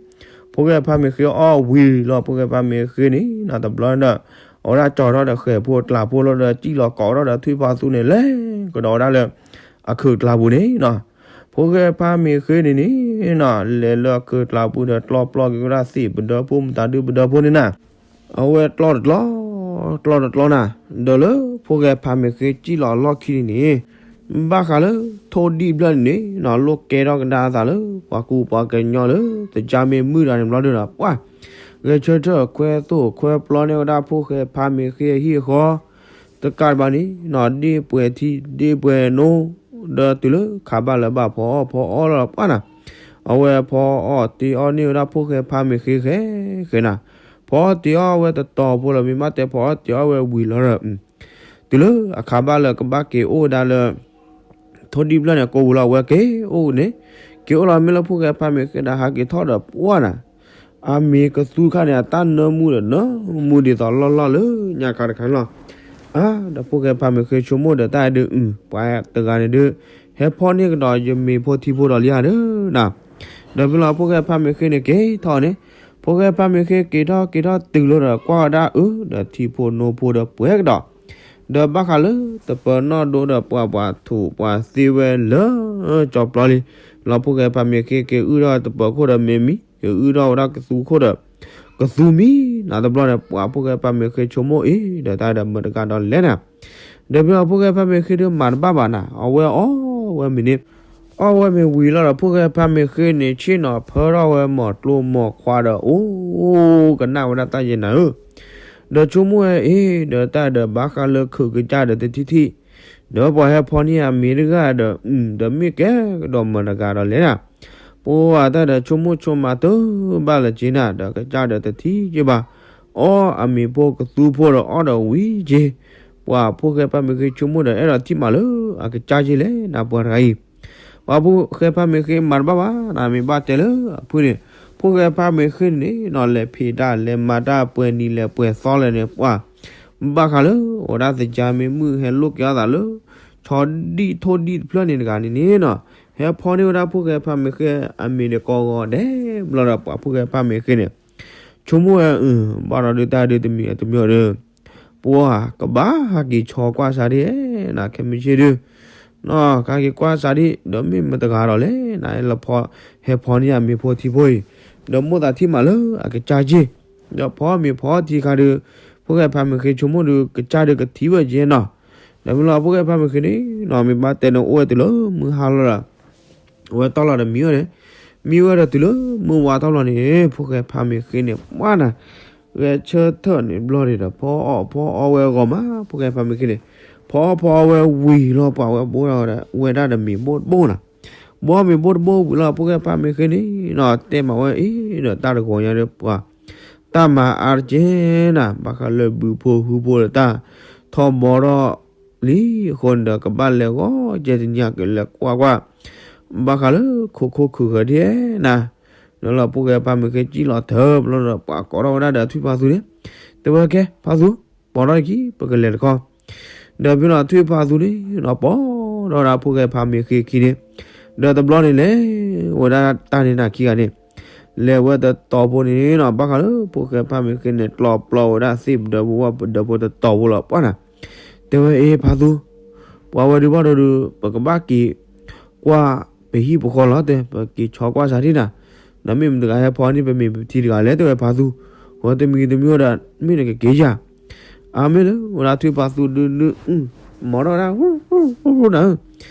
ဖိၣ်ဃဲဖါမ့ၢ်ဃ့အီၣ်ဝံၤလီၤ ဖိၣ်ဃဲဖါမ့ၢ်ဃ့န့ၣ်နီၤ တဘျီဒီး အဝဲဒၣ်ကၠီထီၣ်ဒီးဃဲၤဖိကျးဖိလီၤဒီး စံၣ်လီၤကိးထီၣ်ဒီးထွံၣ်ဖီသူန့ၣ် လဲၤကဒီးဝဲဒၣ်လၢ အခုးကျးပူၤန့ၣ်နီၤ. ဖိၣ်ဃဲဖါမ့ၢ်ဃ့န့ၣ်န့ၣ်နီၤ လဲၤလၢအခုးကျးပူၤဒီး ကျီပျီက့ၤဝဲဒၣ်သ့ၣ်ပဒၢဖိမတၤဒုပဒၢဖိန့ၣ်နၤ အဝဲကျီတကျီ, ကျီတကျီနၤ, ဒီးလၢ ဖိၣ်ဃဲဖါမ့ၢ်ဃ့စံၣ်လီၤအလီၢ်ခံန့ၣ်န့ၣ်, ဘၣ်ဃးလၢ ထိၣ်ဒံၣ်ဖျၢၣ်န့ၣ်နီၤ လိၣ်ကဲထီၣ်ကဒါအသးလၢ ပှၤကူပှၤကညီလၢ တကါမ့ၢ်မုၢ်ဒီးန့ၣ်ဘျီဒုဒီး ပှၢ် ဂဲၤဆၢထၢၣ်ခွဲသိၣ်ခွဲပျီန့ၢ်ဝဲဒၣ်ဖိၣ်ဃဲဖါမ့ၢ်ဃ့အဟံၣ်အဃီ တကးတဘၣ်န့ၣ်နီၤ ဒ့ၣ်ပှဲၤထံဒ့ၣ်ပှဲၤနိ ဒီးတုၤလၢခးဘၣ်လၢဘၣ်ဖီအီၣ်ဖီအီလီၤပှၢ်နၤ, အဝဲဖီအီၣ်တ့အီၣ်န့ၢ်ဝဲဒၣ်ဖိၣ်ဃဲဖါမ့ၢ်ဃ့ဃဲဃဲနၤ, ဖီအီၣ်တ့အီၣ်ဝဲတတီၤဖိလီၤ မ့ၢ်ဘၣ်တဲဖီအီၣ်တ့အီၣ်ဝဲဝံၤလီၤဒီး တုၤလၢအခးဘၣ်လၢကဘၣ်က့ၤအိၣ်ဝဲဒၣ်လၢ ထိၣ်ဒံၣ်ဖျၢၣ်န့ၣ် ကိးဝံၤလီၤ အဝဲက့ၤအိၣ်န့ၣ်, က့ၤအိၣ်လီၤမ့ၢ်လၢဖိၣ်ဃဲဖါမ့ၢ်ဃ့ဒီးဟးက့ၤထီၣ်ဒီးပှၢ်နၤ, အမ့ၤကသူခါန့ၣ် အတၢ်နၢမူဒီးနၢမူဒ်သိးလီၢ်လီၢ်လၢညါခါတခါန့ၣ်လီၤ. အါ ဒီးဖိၣ်ဃဲဖါမ့ၢ်ဃ့ဆိကမိၣ်ဒီးတၢ်ဒုးအုး ပှၤတဂၤန့ၣ်ဒုး ဟဲဖီန့ၢ်ကဒီးယမ့ၤဖိထံဖိဒီးလံဧါဒီးနၤ, ဒီးဖဲလီၤဖိၣ်ဃဲဖါမ့ၢ်ဃ့န့ၣ်က့ၤထီၣ်န့ၣ်, ဖိၣ်ဃဲဖါမ့ၢ်ဃ့က့ၤထီၣ်က့ၤထီၣ်တုၤလီၤဒီးကွၢ်ဝဲဒၣ်အၢ ဒီးထံဖိနိဖိဒီးပှဲၤကဒီး ဒီးဘၣ်ဃးလၢတပၢၤနီၣ်ဒိဒီးပှၤပှၤထူးပှၤသ့ဝဲလၢ ကၠီပျီလံ, လီၤဖိၣ်ဃဲဖါမ့ၢ်ဃ့က့ၤအုၣ်ထီၣ်တပၢၤခိၣ်ဒီးမ့ၤမံ, က့ၤအုၣ်ထီၣ်ဝဲဒၣ်ကသူခိၣ်ဒီး ကသူမံနၤတဘျီန့ၣ် ပှၤဖိၣ်ဃဲဖါမ့ၢ်ဃ့ဆိကမိၣ်အ့ ဒီးတၢ်ဒီးမတၤတဂၤဒီးလဲၣ်နၤ, ဒီးဖဲလီၤဖိၣ်ဃဲဖါမ့ၢ်ဃ့ဒုးမၤတဘၣ်ဘၣ်နၤ အဝဲအီၣ်ဝဲမ့ၤန့ၣ် အီၣ်ဝဲမ့ၤဝံၤလီၤဒီး ဖိၣ်ဃဲဖါမ့ၢ်ဃ့န့ၣ် ဆ့ၣ်နီၤဖၢထီၣ်ဝဲမိၢ်ကျိမိၢ်ခွါဒီး အိၣ်ကနၣ်ဝဲဒၣ်တၢ်ယဲနၤဧၢ, ဒီးဆိကမိၣ်ဝဲအ့ ဒီးတၢ်ဒီးဘၣ်ဃးလၢခုးကစၢ်ဒီးတထံၣ်ထံၣ်, ဒီးပှၤဟဲဖီန့ၢ်အမ့ၤတဂၤဒီး ဒီးမ့ၢ်ကဲကဒီးမတၤတဂၤဒီးလဲၣ်နၤ, ပှၤတၢ်ဒီးဆိကမိၣ်ဆိကမးတဘၣ်လၢၤက့နၤ ဒီးကစၢ်ဒီးတထံၣ်က့ဘၣ်, အီၣ်အမ့ၤဖိကသူဖိဒီးအီၣ်ဒီးဝံၤက့, ပှၤဖိၣ်ဃဲဖါမ့ၢ်ဃ့ဆိကမိၣ်ဒီး အဲၣ်ဒိးထံၣ်မးလၢအကစၢ်က့လဲၣ်နၤ ပှၤတဂၤအံၤ ပှၤဖိၣ်ဃဲဖါမ့ၢ်ဃ့မၤတဘၣ်ဘၣ်နီၤ, မ့ၢ်ဘၣ်တဲလၢအဖုန့ၣ်, ဖိၣ်ဃဲဖါမ့ၢ်ဃ့န့ၣ်နီၤ လဲၤဖံးတၢ်လဲၤမၤတၢ်ပှဲၤနံၤလဲၤပှဲၤသီလဲၣ်န့ၣ် ပှၤ ဘၣ်ဃးလၢ အိၣ်ဝဲဒၣ်သယါမ့ၢ်မုၣ်ဟဲလိၣ်က့ၤအီၣ်သးလၢ ဆီဒံၣ်ထိၣ်ဒံၣ်တဖျၢၣ်န့ၣ်တဂၤန့ၣ်န့ၣ်နီၤ, ဟဲဖီန့ၢ်ဝဲဒၣ်ဖိၣ်ဃဲဖါမ့ၢ်ဃ့အမံၤန့ၣ်ကိးဂီၤဒဲး ဘျီဒီးပှၤဖိၣ်ဃဲဖါမ့ၢ်ဃ့န့ၣ် ဆိကမိၣ်ဝဲ ဘၣ်ဒီးဒုးတၢ်ဒုးတမံၤအတမံၤဒီး ပှၤကဘၣ်ဟးက့ၤဆီကွၢ်စးဒ်နီၤ, ခဲမုၢ်ဆ့ၣ်ဒုး နီၤ ကဟဲက့ၤကွၢ်စးဒ် ဒီးမ့ၢ်မတဂၤဒီးလဲၣ်နီၤ ဟဲဖီန့ၢ်အမ့ၤဖိထံဖိအံၤ, ဒီးမိၣ်သးထံၣ်မးလၢအကစၢ်က့ၢ်, ဒီးဖီမ့ၤဖီထံခါဒုး ဖိၣ်ဃဲဖါမ့ၢ်ဃ့ဆိကမိၣ်ဒုး ကစၢ်ဒုးကထံၣ်ဝဲက့ၢ်နီၤ, ဒီးမ့ၢ်လီၤဖိၣ်ဃဲဖါမ့ၢ်ဃ့န့ၣ်နီၤ မ့ၢ်ဘၣ်တဲန့ၣ်အိၣ်ဝဲတုၤလၢမုၢ်ဟါလီၤဒီး အဝဲတီၢ်လီၤဒီးမံဝဲန့ၣ်, မံဝဲဒီးတုၤလၢမုၢ်ဝါတီၢ်လီၤန့ၣ် ဖိၣ်ဃဲဖါမ့ၢ်ဃ့န့ၣ် ပှၢ်နၤ ဂဲၤဆၢထၢၣ်န့ၣ်ဘျီန့ၣ်ဒီး ဖီအီၣ်ဖီအီဝဲအဂီၢ်မး ဖိၣ်ဃဲဖါမ့ၢ်ဃ့န့ၣ်, ဖီအီၣ်ဖီအီဝဲဝံၤလီၤ ပှၤဝဲဘိဒီး ဝဲဒၣ်ဒီးမ့ၤဘိတဘိနီၤ, ဘိမ့ၤဘိတဘိဝံၤလီၤ ဖိၣ်ဃဲဖါမ့ၢ်ဃ့န့ၣ်နီၤ တဲမးဝဲအံၤဒီးတၢ်တဂီၤညါဒီးပှၤ တၢ်မၤအါတက့ၢ်နၤ ဘၣ်ဃးလၢဘုဖိဟူဖိဒီးတၢ်ထီဘီထီၣ်လံအဃိန့ၣ်ဒီး ကဘၣ်လဲၤဂီၤကဲတနံၤကလဲၤကွၢ်ကွၢ် ဘၣ်ဃးလၢခိခိၣ်ခုၣ်ဃၢၤဒ်နၤ, ဒီးလီၤဖိၣ်ဃဲဖါမ့ၢ်ဃ့ကံၣ်လီၤထၢဘျီဒီး ပှၤကိးထီၣ်ဝဲဒၣ်ဒီးထွံၣ်ဖါသူန့ၣ်, တဲဝဲကဲ ဖါသူ, ပိာ်ထီၣ်တက့ၢ် ပကလဲၤတခီ, ဒီးဖဲလီၤထွံၣ်ဖါသူန့ၣ်နီၤ ပိာ်ထီၣ်ဝဲဒၣ်ဖိၣ်ဃဲဖါမ့ၢ်ဃ့ခံန့ၣ်, ဒီးတဘျီန့ၣ်လဲၤဝဲဒၣ်တၢ်န့ၣ်နၤခံဂၤန့ၣ် လဲၤဝဲတတီၤဖိန့ၣ်နီၤ ဘၣ်ဃးလၢဖိၣ်ဃဲဖါမ့ၢ်ဃ့န့ၣ် ကျီပျီဝဲဒၣ်သ့ၣ်ပဒၢဖိဝၣ်ပဒၢဖိတတီၤဖိလီၤ ပှၢ်နၤ, တဲဝဲအ့ ဖါသူ, ပှၤဝဲဒုးဘၣ်ဒီးဒုး ပကဘၣ်က့ၤကွၢ်ပဟံၣ်ပဃီလီၤ တဲ ပက့ၤဆီကွၢ်စးဒ်နၤ, ဒီးမ့ၢ်မတဂၤဟဲဖီန့ၢ်ပမ့ၤပထံတဂၤလဲၣ် တဲဝဲဖါသူ, ဝဲတမံၤတမံၤဒီး မ့ၢ်နကက့ၤယၤ အါမ့ၢ်လၢဝဲဒၣ်ထွံၣ်ဖါသူဒုးဒုး မၤထီၣ်ဝဲဒၣ် နၤဧၢ,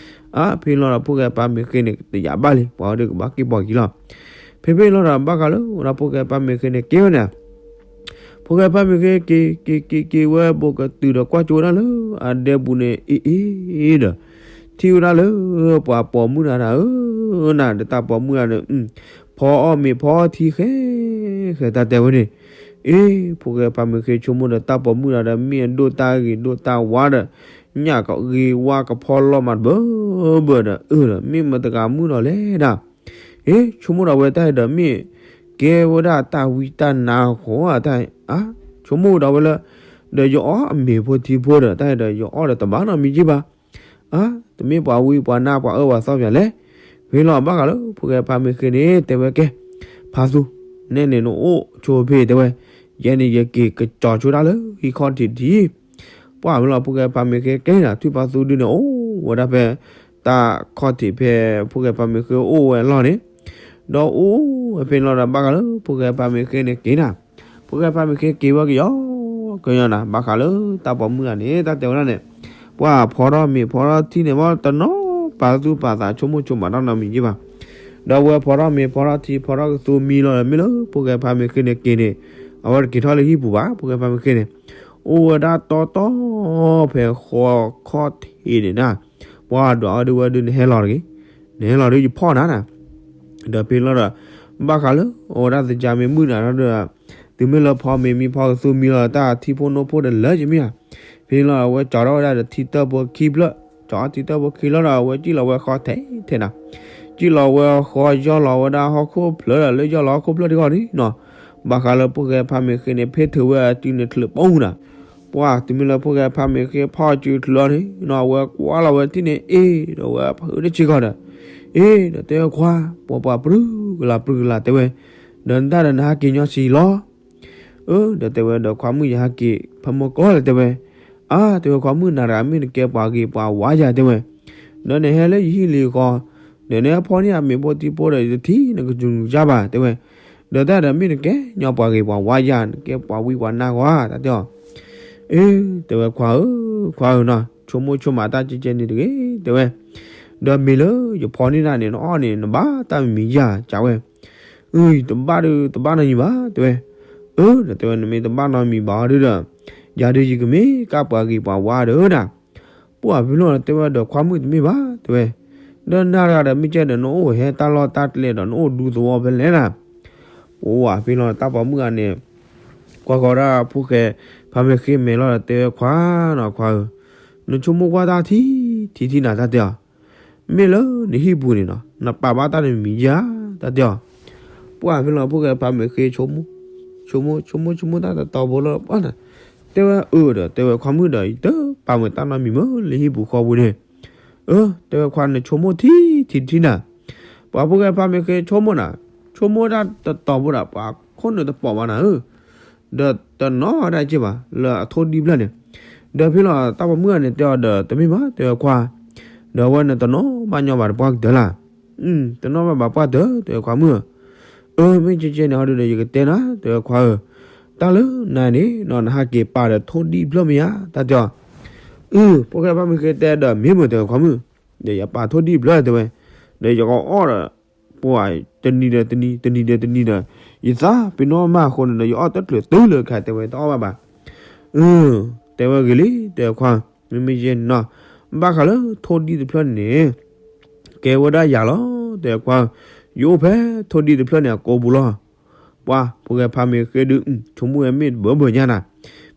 အါ ဖဲလီၤဒီးဖိၣ်ဃဲဖါမ့ၢ်ဃ့န့ၣ် တယာ်ဘၣ်လံ ပှၤဝဲဒုးကဘၣ်က့ၤပိာ်က့ၤလီၤ, ဖဲဖဲလီၤဒီးဘၣ်ဃးလၢဝဲဒၣ်ဖိၣ်ဃဲဖါမ့ၢ်ဃ့န့ၣ် က့ၤဝဲန့ၣ် ဖိၣ်ဃဲဖါမ့ၢ်ဃ့က့ၤ က့ၤ က့ၤ က့ၤဝဲ ဘူးကတုၤဒီးကွၢ်ကၠိဝဲဒၣ်လၢအဒဲပူၤန့ၣ် အ့ၣ်အ့ၣ်ဒီး ထံၣ်ဝဲဒၣ်လၢ ပှၤပိာ်မုၣ်နၤတၢ်ဧၢ, နၤဒီးတၢ်ပိာ်မုၣ်နၤန့ၣ် ဖီအီၣ်မ့ၤဖီအီထံဃဲ ဃဲတၢ်တဲဝဲန့ၣ်, အ့ၣ် ဖိၣ်ဃဲဖါမ့ၢ်ဃ့ဆိကမိၣ်ဒီးတၢ်ပိာ်မုၣ်နၤဒီး မ့ၢ်အဒိၣ်တၢ်ဂ့ၤဒိၣ်တၢ်ဝါဒီး ညၣ်ကဂ့ၤဝါကဖီလီၤမးတဘၢဘၢဒီး အၢဒီး မ့ၢ်မတဂၤမုၣ်ဒီးလဲၣ်နၤ အ့ၣ် ဆိကမိၣ်ဒီးဝဲတၢ်အံၤဒီးမ့ၢ် ကဲဝဲဒၣ်တၢ်ဝံတၢ်နါဃိဧါတၢ်အံၤ, အါ ဆိကမိၣ်ဒီးဝဲလၢ ဒီးယအီၣ်အမ့ၤဖိထံဖိဒီး တၢ်အံၤဒီးယအီၣ်ဒီးတဘၣ်နီတမံၤက့ဘၣ်, အါ တမ့ၢ်ပှၤဝံပှၤနါပှၤအၢပှၤသီပၠးလဲၣ်, ဖဲလီၤဘၣ်ဃးလၢဖိၣ်ဃဲဖါမ့ၢ်ဃ့န့ၣ် တဲဝဲကဲ ဖါသူ, နဲန့ၣ်နအိၣ်ဆိဖဲတဲဝဲ, ယဲန့ၣ်ယက့ၤကစီၤဆိတၢ်လၢဟံၣ်ခီၣ်ထံးတထံး ပှၢ်ဖဲလီၤဖိၣ်ဃဲဖါမ့ၢ်ဃ့ကဲနၤ ထွံၣ်ဖါသူဒုန့ၣ် အိၣ်ဝဲဒၣ်ဖဲ တၢ်ခီၣ်ထံးဖဲ ဖိၣ်ဃဲဖါမ့ၢ်ဃ့အိၣ်ဝဲအလီၢ်န့ၣ်, ဒီးအိၣ်ဝဲဖဲန့ၣ်လီၤဒီး ဘၣ်ဃးလၢဖိၣ်ဃဲဖါမ့ၢ်ဃ့န့ၣ်က့ၤနၤ, ဖိၣ်ဃဲဖါမ့ၢ်ဃ့က့ၤဝဲကယီကယီနၤ ဘၣ်ဃးလၢတၢ်ပိာ်မုၣ်ဂၤန့ၣ် တၢ်တဲဝဲဒၣ်န့ၣ်, ပှၢ်ဖီထီၣ်မ့ၤဖီထီၣ်ထံန့ၣ် မ်တနီၤပာ်သူၣ်ပာ်သးဆိကမိၣ်ဆိကမးတၢ်နီတမံၤက့ဘၣ် ဒီးဝဲဖီထီၣ်မ့ၤဖီထီၣ်ထံဖီထီၣ်ကသူမံလီၤဒီး မ့ၢ်လၢဖိၣ်ဃဲဖါမ့ၢ်ဃ့န့ၣ်က့ၤန့ၣ်, အဝဲတက့ၤထီၣ်လၢဟံၣ်ပူၤဘၣ် ဖိၣ်ဃဲဖါမ့ၢ်ဃ့န့ၣ်, အိၣ်ဝဲဒၣ်တီတီဖဲဃီခီၣ်ထံးန့ၣ်နၤ, ပှၢ်ဒီးအဝဲဒုးဝဲဒုးနဟဲလီၤတဂ့ၤ, နဟဲလီၤဒုးယဖီၣ်နၤနၤ ဒီးဖဲလီၤဒီး ဘၣ်ဃးလၢ အဝဲဒၣ်သကၤမ့ၢ်မုၢ်နၤဒီး တုၤမ့ၢ်လၢဖီမ့ၤမံဖီကသူမံလီၤတၢ်ထံဖိနိဖိတလၢကမ့ၢ်ဧါ, ဖဲလီၤအဝဲကၠီထီၣ်ဝဲဒၣ်ဒီးထံတၢၢ်ဖိခံဖျၢၣ်, ကၠီထံတၢၢ်ဖိခံလီၤဒီး အဝဲစံၣ်လီၤဝဲဃီထဲထဲနၤ, စံၣ်လီၤဝဲဃီယီၢ်လီၤဝဲဒၣ်ဟီၣ်ခိၣ်ဖျၢၣ်ဒီးလၢယီၢ်လီၤဟီၣ်ခိၣ်ဖျၢၣ်တဂီၢ်န့ၣ်နီၤ, ဘၣ်ဃးလၢဖိၣ်ဃဲဖါမ့ၢ်ဃ့န့ၣ် ဖဲထုးဝဲအစုန့ၣ်ချုးပူၤနၤ ပှၢ်တုၤမ့ၢ်လၢဖိၣ်ဃဲဖါမ့ၢ်ဃ့ဖီၣ်စုချုးအီၤန့ၣ်နီၤ အဝဲကွၢ်လီၤဝဲထံၣ်န့ၣ် အ့ၣ်ဒီးဝဲဖုတဆံဃီဒီး, အ့ၣ်ဒီးတဲဝဲခွါ ပှၤပှၤပြုၢ်ကလာ်ပြုၢ်ကလာ်တဲဝဲ, ဒီးနတၢ်ဒီးနဟးက့ၤညီဆံးလီၤ, အၢ ဒီးတဲဝဲဒီးခွါမုၣ်ယဟးက့ၤဖဲမိၢ်ကီၢ်လၢတဲဝဲ, အါ တဲဝဲခွါမုၣ်နၤတဂၤမ့ၢ်နကဲပှၤဂ့ၤပှၤဝါယၤတဲဝဲ, ဒီးနဟဲလၢယဟံၣ်လံဃီ, ဒီးနဟဲဖီန့ၢ်အမ့ၤဖိထံဖိဒီးယတထံၣ်နကစူၤနကစၢ်ဘၣ်တဲဝဲ, ဒီးတၢ်ဒီးမ့ၢ်နကဲညီပှၤဂ့ၤပှၤဝါယၤ နကဲပှၤဝံပှၤနါဃီဧါ တၢ်တဲအီၤ, အ့ၣ် တဲဝဲခွါဧၢ, ခွါဧၢနီၤ ဆိကမိၣ်ဆိကမးတၢ်ကဲကဲန့ၣ်တဂ့ၤ တဲဝဲ, ဒီးမ့ၢ်လၢယဖီန့ၢ်နၤန့ၣ် နအီၣ်န့ၣ် နဘၣ်တၢ်မံၤမံၤယၤကဝဲ, အၢ တဘၣ်ဒီးတဘၣ်နီတမံၤဘၣ်တဲဝဲ, အၢ ဒီးတဲဝဲ နမ့ၢ်တဘၣ်နီတမံၤဘၣ်အီၤဒုဒီး, ယၤဒုးယကမ့ၢ်ကၢ်ပှၤဂ့ၤပှၤဝါဒီးနၤ, ပှၢ်ဖဲလီၤတဲဝဲဒီးခွါမုၣ်တမ့ၢ်ဘၣ်တဲဝဲ, ဒီးနၤတဂၤဒီးမ့ၢ်ကဲဒီးနအိၣ်ဟဲတၢ်လီၢ်တၢ်ကျဲဒီးနအိၣ်ဒူသဝီဖဲလဲၣ်နၤ, ပှၢ်ဖဲလီၤတၢ်ပိာ်မုၣ်ဂၤန့ၣ် ကွၢ်ဃီၤဒၣ်ဖိၣ်ဃဲဖါမ့ၢ်ဃ့မဲာ်လီၤဒီးတဲဝဲခွါနီၤခွါဧၢ, နဆိကမိၣ်ကွၢ်တၢ်ထံထံထံနၤတၢ်တဲအီၤ, မ့ၢ်လၢနဟံၣ်ပူၤန့ၣ်နီၤ နပာ်ဘၣ်တၢ်နမံၤယါ တၢ်တဲအီၤ. ပှၢ်ဖဲလီၤဖိၣ်ဃဲဖါမ့ၢ်ဃ့ဆိကမိၣ်, ဆိကမိၣ်ဆိကမိၣ်ဆိကမိၣ်တၢ်တတီၤဖိလၢပှၢ်န့ၣ်, တဲဝဲအၢဒီး တဲဝဲခွါမုၣ်ဒီး ယတပာ်မုာ်တၢ်နီတမံၤမ့ၢ်လၢဟံၣ်ပူၤဃီပူၤန့ၣ်, အၢ တဲဝဲခွါန့ၣ်ဆိကမိၣ်ထံထံထံနၤ, ပှၢ်ဖိၣ်ဃဲဖါမ့ၢ်ဃ့ဆိကမိၣ်နၤ, ဆိကမိၣ်တၢ်တတီၤဖိဒီး ပှၤခိၣ်နူာ်တပိာ်ဘၣ်နၤဧၢ ဒီးတနီၣ်ဝဲဒၣ်က့ဘၣ် လၢအထိၣ်ဒံၣ်ဖျၢၣ်န့ၣ်, ဒီးဖဲလီၤတၢ်ပိာ်မုၣ်ဂၤန့ၣ် တဲအီၤဒီး တမ့ၢ်ဘၣ် တဲဝဲခွါ, ဒီးအဝဲန့ၣ်တနီၣ်ဘၣ်ညီဘၣ်ဒီးပှၢ်ကတၢၢ်လၢ်, တနီၣ်ဘၣ်ဘၣ်ပှၢ်တၢၢ် တဲဝဲခွါမုၣ်ဧၢ, အၢ မ့ၢ်ကဲကဲန့ၣ်ဟီဒုဒီး ယကတဲနၤ တဲဝဲခွါဧၢ, တၢ်လၢနၤန့ၣ်နီၤ နဟးက့ၤပာ်ဒီးထိၣ်ဒံၣ်ဖျၢၣ်မ့ၢ်ဧါ တၢ်တဲအီၤ, အၢ ဖိၣ်ဃဲဖါမ့ၢ်ဃ့တဲဒီး မ့ၢ်မုာ် တဲဝဲခွါမုၣ်, ဒီးယပာ်ထိၣ်ဒံၣ်ဖျၢၣ် တဲဝဲ, ဒီးယကအီၣ်ဒီး ပှၢ်တနံၤဒီးတနံၤ တနံၤဒီးတနံၤဒီး ယသးပ့ၤနီၣ်မးအဃိန့ၣ်ဒီး ယအီၣ်တချုးတုၤလၢခါ တဲဝဲတအီၣ်ဘၣ်ဘၣ်, အၢ တဲဝဲဂ့ၤလံ တဲဝဲခွါ, မ့မ့ၢ်ယဲန့ၣ်နီၤ, ဘၣ်ဃးလၢထိၣ်ဒံၣ်တဖျၢၣ်န့ၣ်န့ၣ် ကဲဝဲဒၣ်ယၤလီၤ တဲဝဲခွါ, ယအိၣ်ဖဲထိၣ်ဒံၣ်တဖျၢၣ်န့ၣ် အကိာ်ပူၤလီၤ. ပှၢ်ဖိၣ်ဃဲဖါမ့ၢ်ဃ့ဒုး ဆိကမိၣ်ဝဲမ့ၢ်တဘၢဘၢညါနၤ,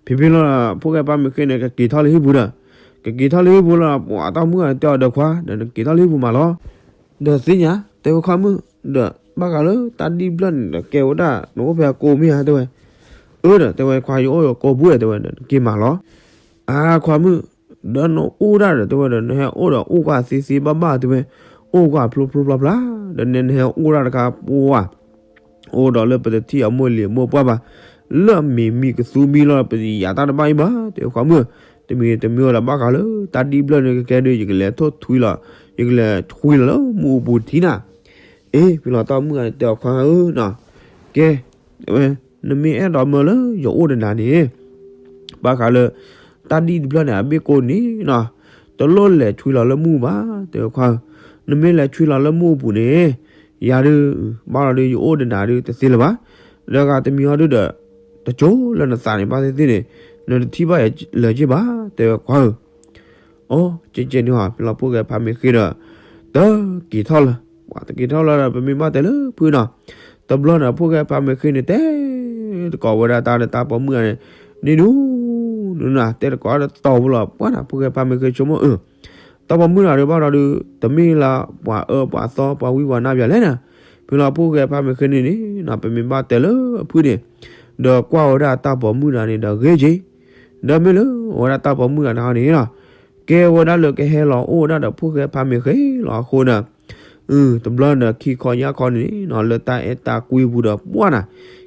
ဖံဖံလီၤ ဖိၣ်ဃဲဖါမ့ၢ်ဃ့န့ၣ် ကက့ၤထီၣ်လၢဟံၣ်ပူၤဒီး, ကက့ၤထီၣ်လၢဟံၣ်ပူၤလီၤ ပှၢ်တၢ်ပိာ်မုၣ်ဂၤန့ၣ် တဲအီၤဒီးခွါ ဒီးနက့ၤထီၣ်လၢဟံၣ်ပူၤမးလီၤ ဒီးသ့ၣ်ညါ တဲဝဲခွါမုၣ်, ဒီးဘၣ်ဃးလၢတၢ်ဒံၣ်ဖျၢၣ်န့ၣ်ဒီး ကဲဝဲဒၣ် နအိၣ်ဖဲအကိာ်မ့ၢ်ဧါ တဲဝဲ, အၢ ဒီးတဲဝဲခွါ ယအိၣ်ယကိာ်ပူၤ တဲဝဲဒီး နက့ၤမးလီၤ. အါ ခွါမုၣ်, ဒီးနအိၣ်ဒၣ်ဒီး တဲဝဲဒီး နဟဲအိၣ်ဒီးအိၣ်ကွၢ်သ့သ့ ဘၣ်ဘၣ် တဲဝဲ, အိၣ်ကွၢ်ဖျိဖျိဖျါဖျါ, ဒီးနဲနဟဲအိၣ်ဒၣ်တခါပှၢ် အိၣ်ဒီးလၢပတထံၣ်အမိၢ်လံၤအမိၢ်ပှၢ်ဘၣ်, လၢအမံၤမံၤကသူမံလီၤ ပယၤတၢ်တဘၣ်အံၤဘၣ် တဲခွါမုၣ်, တမံၤတမံၤဒီး ဘၣ်ဃးလၢတၢ်ဒံၣ်ဖျၢၣ်န့ၣ် ကကဲဒုး ယကလဲၤထိၣ်ထွံလီၤ, ယကလဲၤထွံလီၤလၢမူအပူၤထံနၤ. အ့ ဖံလီၤတၢ်ပိာ်မုၣ်ဂၤန့ၣ် တဲအီၤခွါဧၢနီၤ, ကဲ တဲဝဲ, နမ့ၢ်အဲၣ်ဒိးမၢလၢယအိၣ်ဒီးနၤန့ၣ် ဘၣ်ဃးလၢ တၢ်ဒံၣ်တဖျၢၣ်န့ၣ် အဘ့ၣ်ကိးန့ၣ်နီၤ, တလိၣ်လဲၤထွံလီၤလၢမူဘၣ် တဲဝဲခွါဧၢ, နမ့ၢ်လဲၤထွံလီၤလၢမူအပူၤန့ၣ် ယၤဒုး ဘၣ်လီၤဒုး ယအိၣ်ဒီးနၤဒုးတသ့လၢၤဘၣ်, ဒီးဂၤတမံၤဟီဒုဒီး တကၠိလၢနသးန့ၣ် ဘၣ်သ့ၣ်သ့ၣ်န့ၣ် နတထံၣ်ဘၣ်ယၤလၢၤက့ဘၣ် တဲဝဲခွါဧၢ. အိ ကဲကဲန့ၣ်ဟီ ဖဲလီၤဖိၣ်ဃဲဖါမ့ၢ်ဃ့ဒီး တက့ၤထီၣ်လၢၤ, ပှၤတက့ၤထီၣ်လၢၤဒီး ပမ့ၢ်ဘၣ်တဲလၢဖုနီၤ, တဘျီန့ၣ် ဖိၣ်ဃဲဖါမ့ၢ်ဃ့န့ၣ် တဲတကိးဝဲဒၣ်တၢ်ဒီးတၢ်ပိာ်မုၣ်ဂၤန့ၣ် န့ၣ်နူ နူနၤ တဲတကိးဒီးတီၤဖိလီၤ ပှၢ်နၤ ဖိၣ်ဃဲဖါမ့ၢ်ဃ့ဆိကမိၣ်အၢ တၢ်ပိာ်မုၣ်တဂၤဒီးဘၣ်ဒီးဒုး တမ့ၢ်လၢပှၤအၢပှၤသီပှၤဝံပှၤနါပၠးလဲၣ်နၤ, ဖဲလီၤဖိၣ်ဃဲဖါမ့ၢ်ဃ့န့ၣ်န့ၣ်နီၤ ပမ့ၢ်ဘၣ်တဲလၢအဖုန့ၣ် ဒီးကွၢ်ဝဲဒၣ်တၢ်ပိာ်မုၣ်တဂၤန့ၣ်ဒီးဂ့ၤက့ၤ, ဒီးမ့ၢ်လၢအဝဲဒၣ်တၢ်ပိာ်မုၣ်တဂၤန့ၣ်နီၤ ကဲဝဲဒၣ်လၢကဟဲလီၤအိၣ်ဝဲဒၣ်ဒီးဖိၣ်ဃဲဖါမ့ၢ်ဃ့လီၤအဃိဒီး တဘျီဒီးခံခီညါခီန့ၣ်နီၤ လၢတၢ်အဲၣ်တၢ်ကွံပူၤဒီးပှၢ်နၤ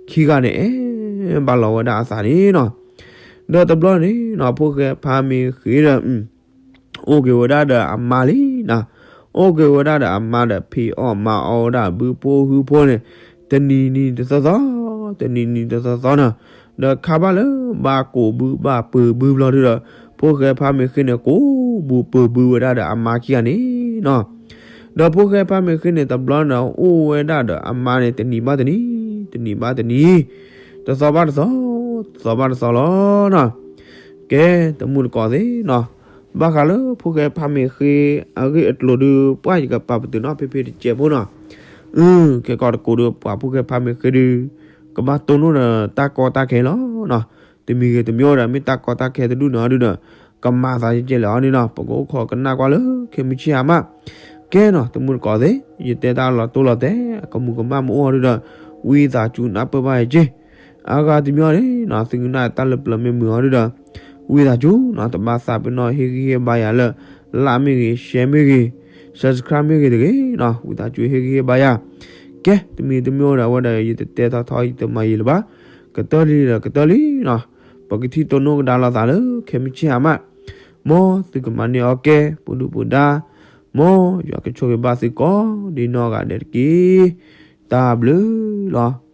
ခံဂၤန့ၣ်အဲၣ်ဘၣ်လီၤဝဲဒၣ်အသးန့ၣ်နီၤ, ဒီးတဘျီန့ၣ်နီၤ ဖိၣ်ဃဲဖါမ့ၢ်ဃ့ဒီး အိၣ်က့ၤဝဲဒၣ်ဒီးအမါလံနီၤ, အိၣ်က့ၤဝဲဒၣ်ဒီးအမါဒီးဖံးအီၣ်မၤအီၣ်ဝဲဒၣ်ဘုဖိဟုဖိန့ၣ် တနံၤနံၤတသီသီ, တနံၤနံၤတသီသီနီၤ, ဒီးခါဘၣ်လၢဘၣ်ကိးဘုဘၣ်ပၢၤဘုဘျီဒုဒီး ဖိၣ်ဃဲဖါမ့ၢ်ဃ့န့ၣ် ကိးဘုပၢၤဘုဝဲဒၣ်ဒီးအမါခံဂၤန့ၣ်နီၤ, ဒီးဖိၣ်ဃဲဖါမ့ၢ်ဃ့န့ၣ် တဘျီန့ၣ် အိၣ်ဝဲဒၣ်ဒီးအမါန့ၣ် တနံၤဘၣ်တနံၤ, တနံၤဘၣ်တနံၤ, တသီဘၣ်တသီ, တသီဘၣ်တသီလီၤနီၤ. ကဲ တမုၢ်တကိးသ့ၣ်နီၤ, ဘၣ်ဃးလၢဖိၣ်ဃဲဖါမ့ၢ်ဃ့အဂ့ၢ်အကျိၤဒုး ပှၢ်ယကပာ်ပတုာ်နီၤဖဲဖဲတစဲးဖိနီၤ, ခဲကီးတကိးဒုး ပှၤဖိၣ်ဃဲဖါမ့ၢ်ဃ့ဒုး ကဘၣ်တိၢ်နီၣ်ဒီးတၢ်ကီတၢ်ခဲလီၤနီၤ, တမံၤဂ့ၤတမံၤအိၣ်ဒီးမ့ၢ်တၢ်ကီတၢ်ခဲတဒူၣ်န့ၣ်ဟီဒုဒီး ကမၤသးကဲကဲလၢာ်ဟီဒုနီၤ, ပကအိၣ်ခိးကနၣ်ကွၢ်လၢခဲမုၢ်ဆ့ၣ်ဟါမး, ကဲနီၤ တမုၢ်တကိးသ့ၣ်, ယတဲတၢ်လီၤတိၢ်လီၤတဲာ် အကမူၤကမၣ်မ့ၢ်အိၣ်ဟီဒုဒီး ဝံသးစူၤနၢ်ပၢၢ်ဘၣ်ယက့ၢ်, အဂၤတမံၤန့ၣ်နီၤ သုကနၣ်တၢ်လၢပျၢၤမ့ၢ်မုာ်ဟီဒုဒီး ဝံသးစူၤနီၤ တဘၣ်သးပ့ၤနီၣ်ဟ့ၣ်ဂံၢ်ဟ့ၣ်ဘါယၤလၢ like မ့ၢ်ဂ့ၤ share မ့ၢ်ဂ့ၤ subscribe မ့ၢ်ဂ့ၤတဂ့ၤနီၤ, ဝံသးစူၤဟ့ၣ်ဂံၢ်ဟ့ၣ်ဘါယၤ, ကဲ တမံၤတမံၤအိၣ်ဒီးအဝဲဒီး ယတတဲထီထီ ယတမၤယံာ်လၢၤဘၣ်, ကတၢၢ်လံဒီးကတၢၢ်လံနီၤ, ပကထံၣ်တိၢ်နီၣ်ကဒါလိာ်သးလၢခဲမုၢ်ဆ့ၣ်ဟါမး, မ်သုကမၤန့ၢ်အီၣ်ကဲ ပူၤဒုၣ်ပူၤဒါ, မ်ယွၤကဆိၣ်ဂ့ၤဘၣ်သုကိးဒ်နီၢ်ဂၤဒဲးတက့ၢ်, တၢ်ဘျုးလီၤ.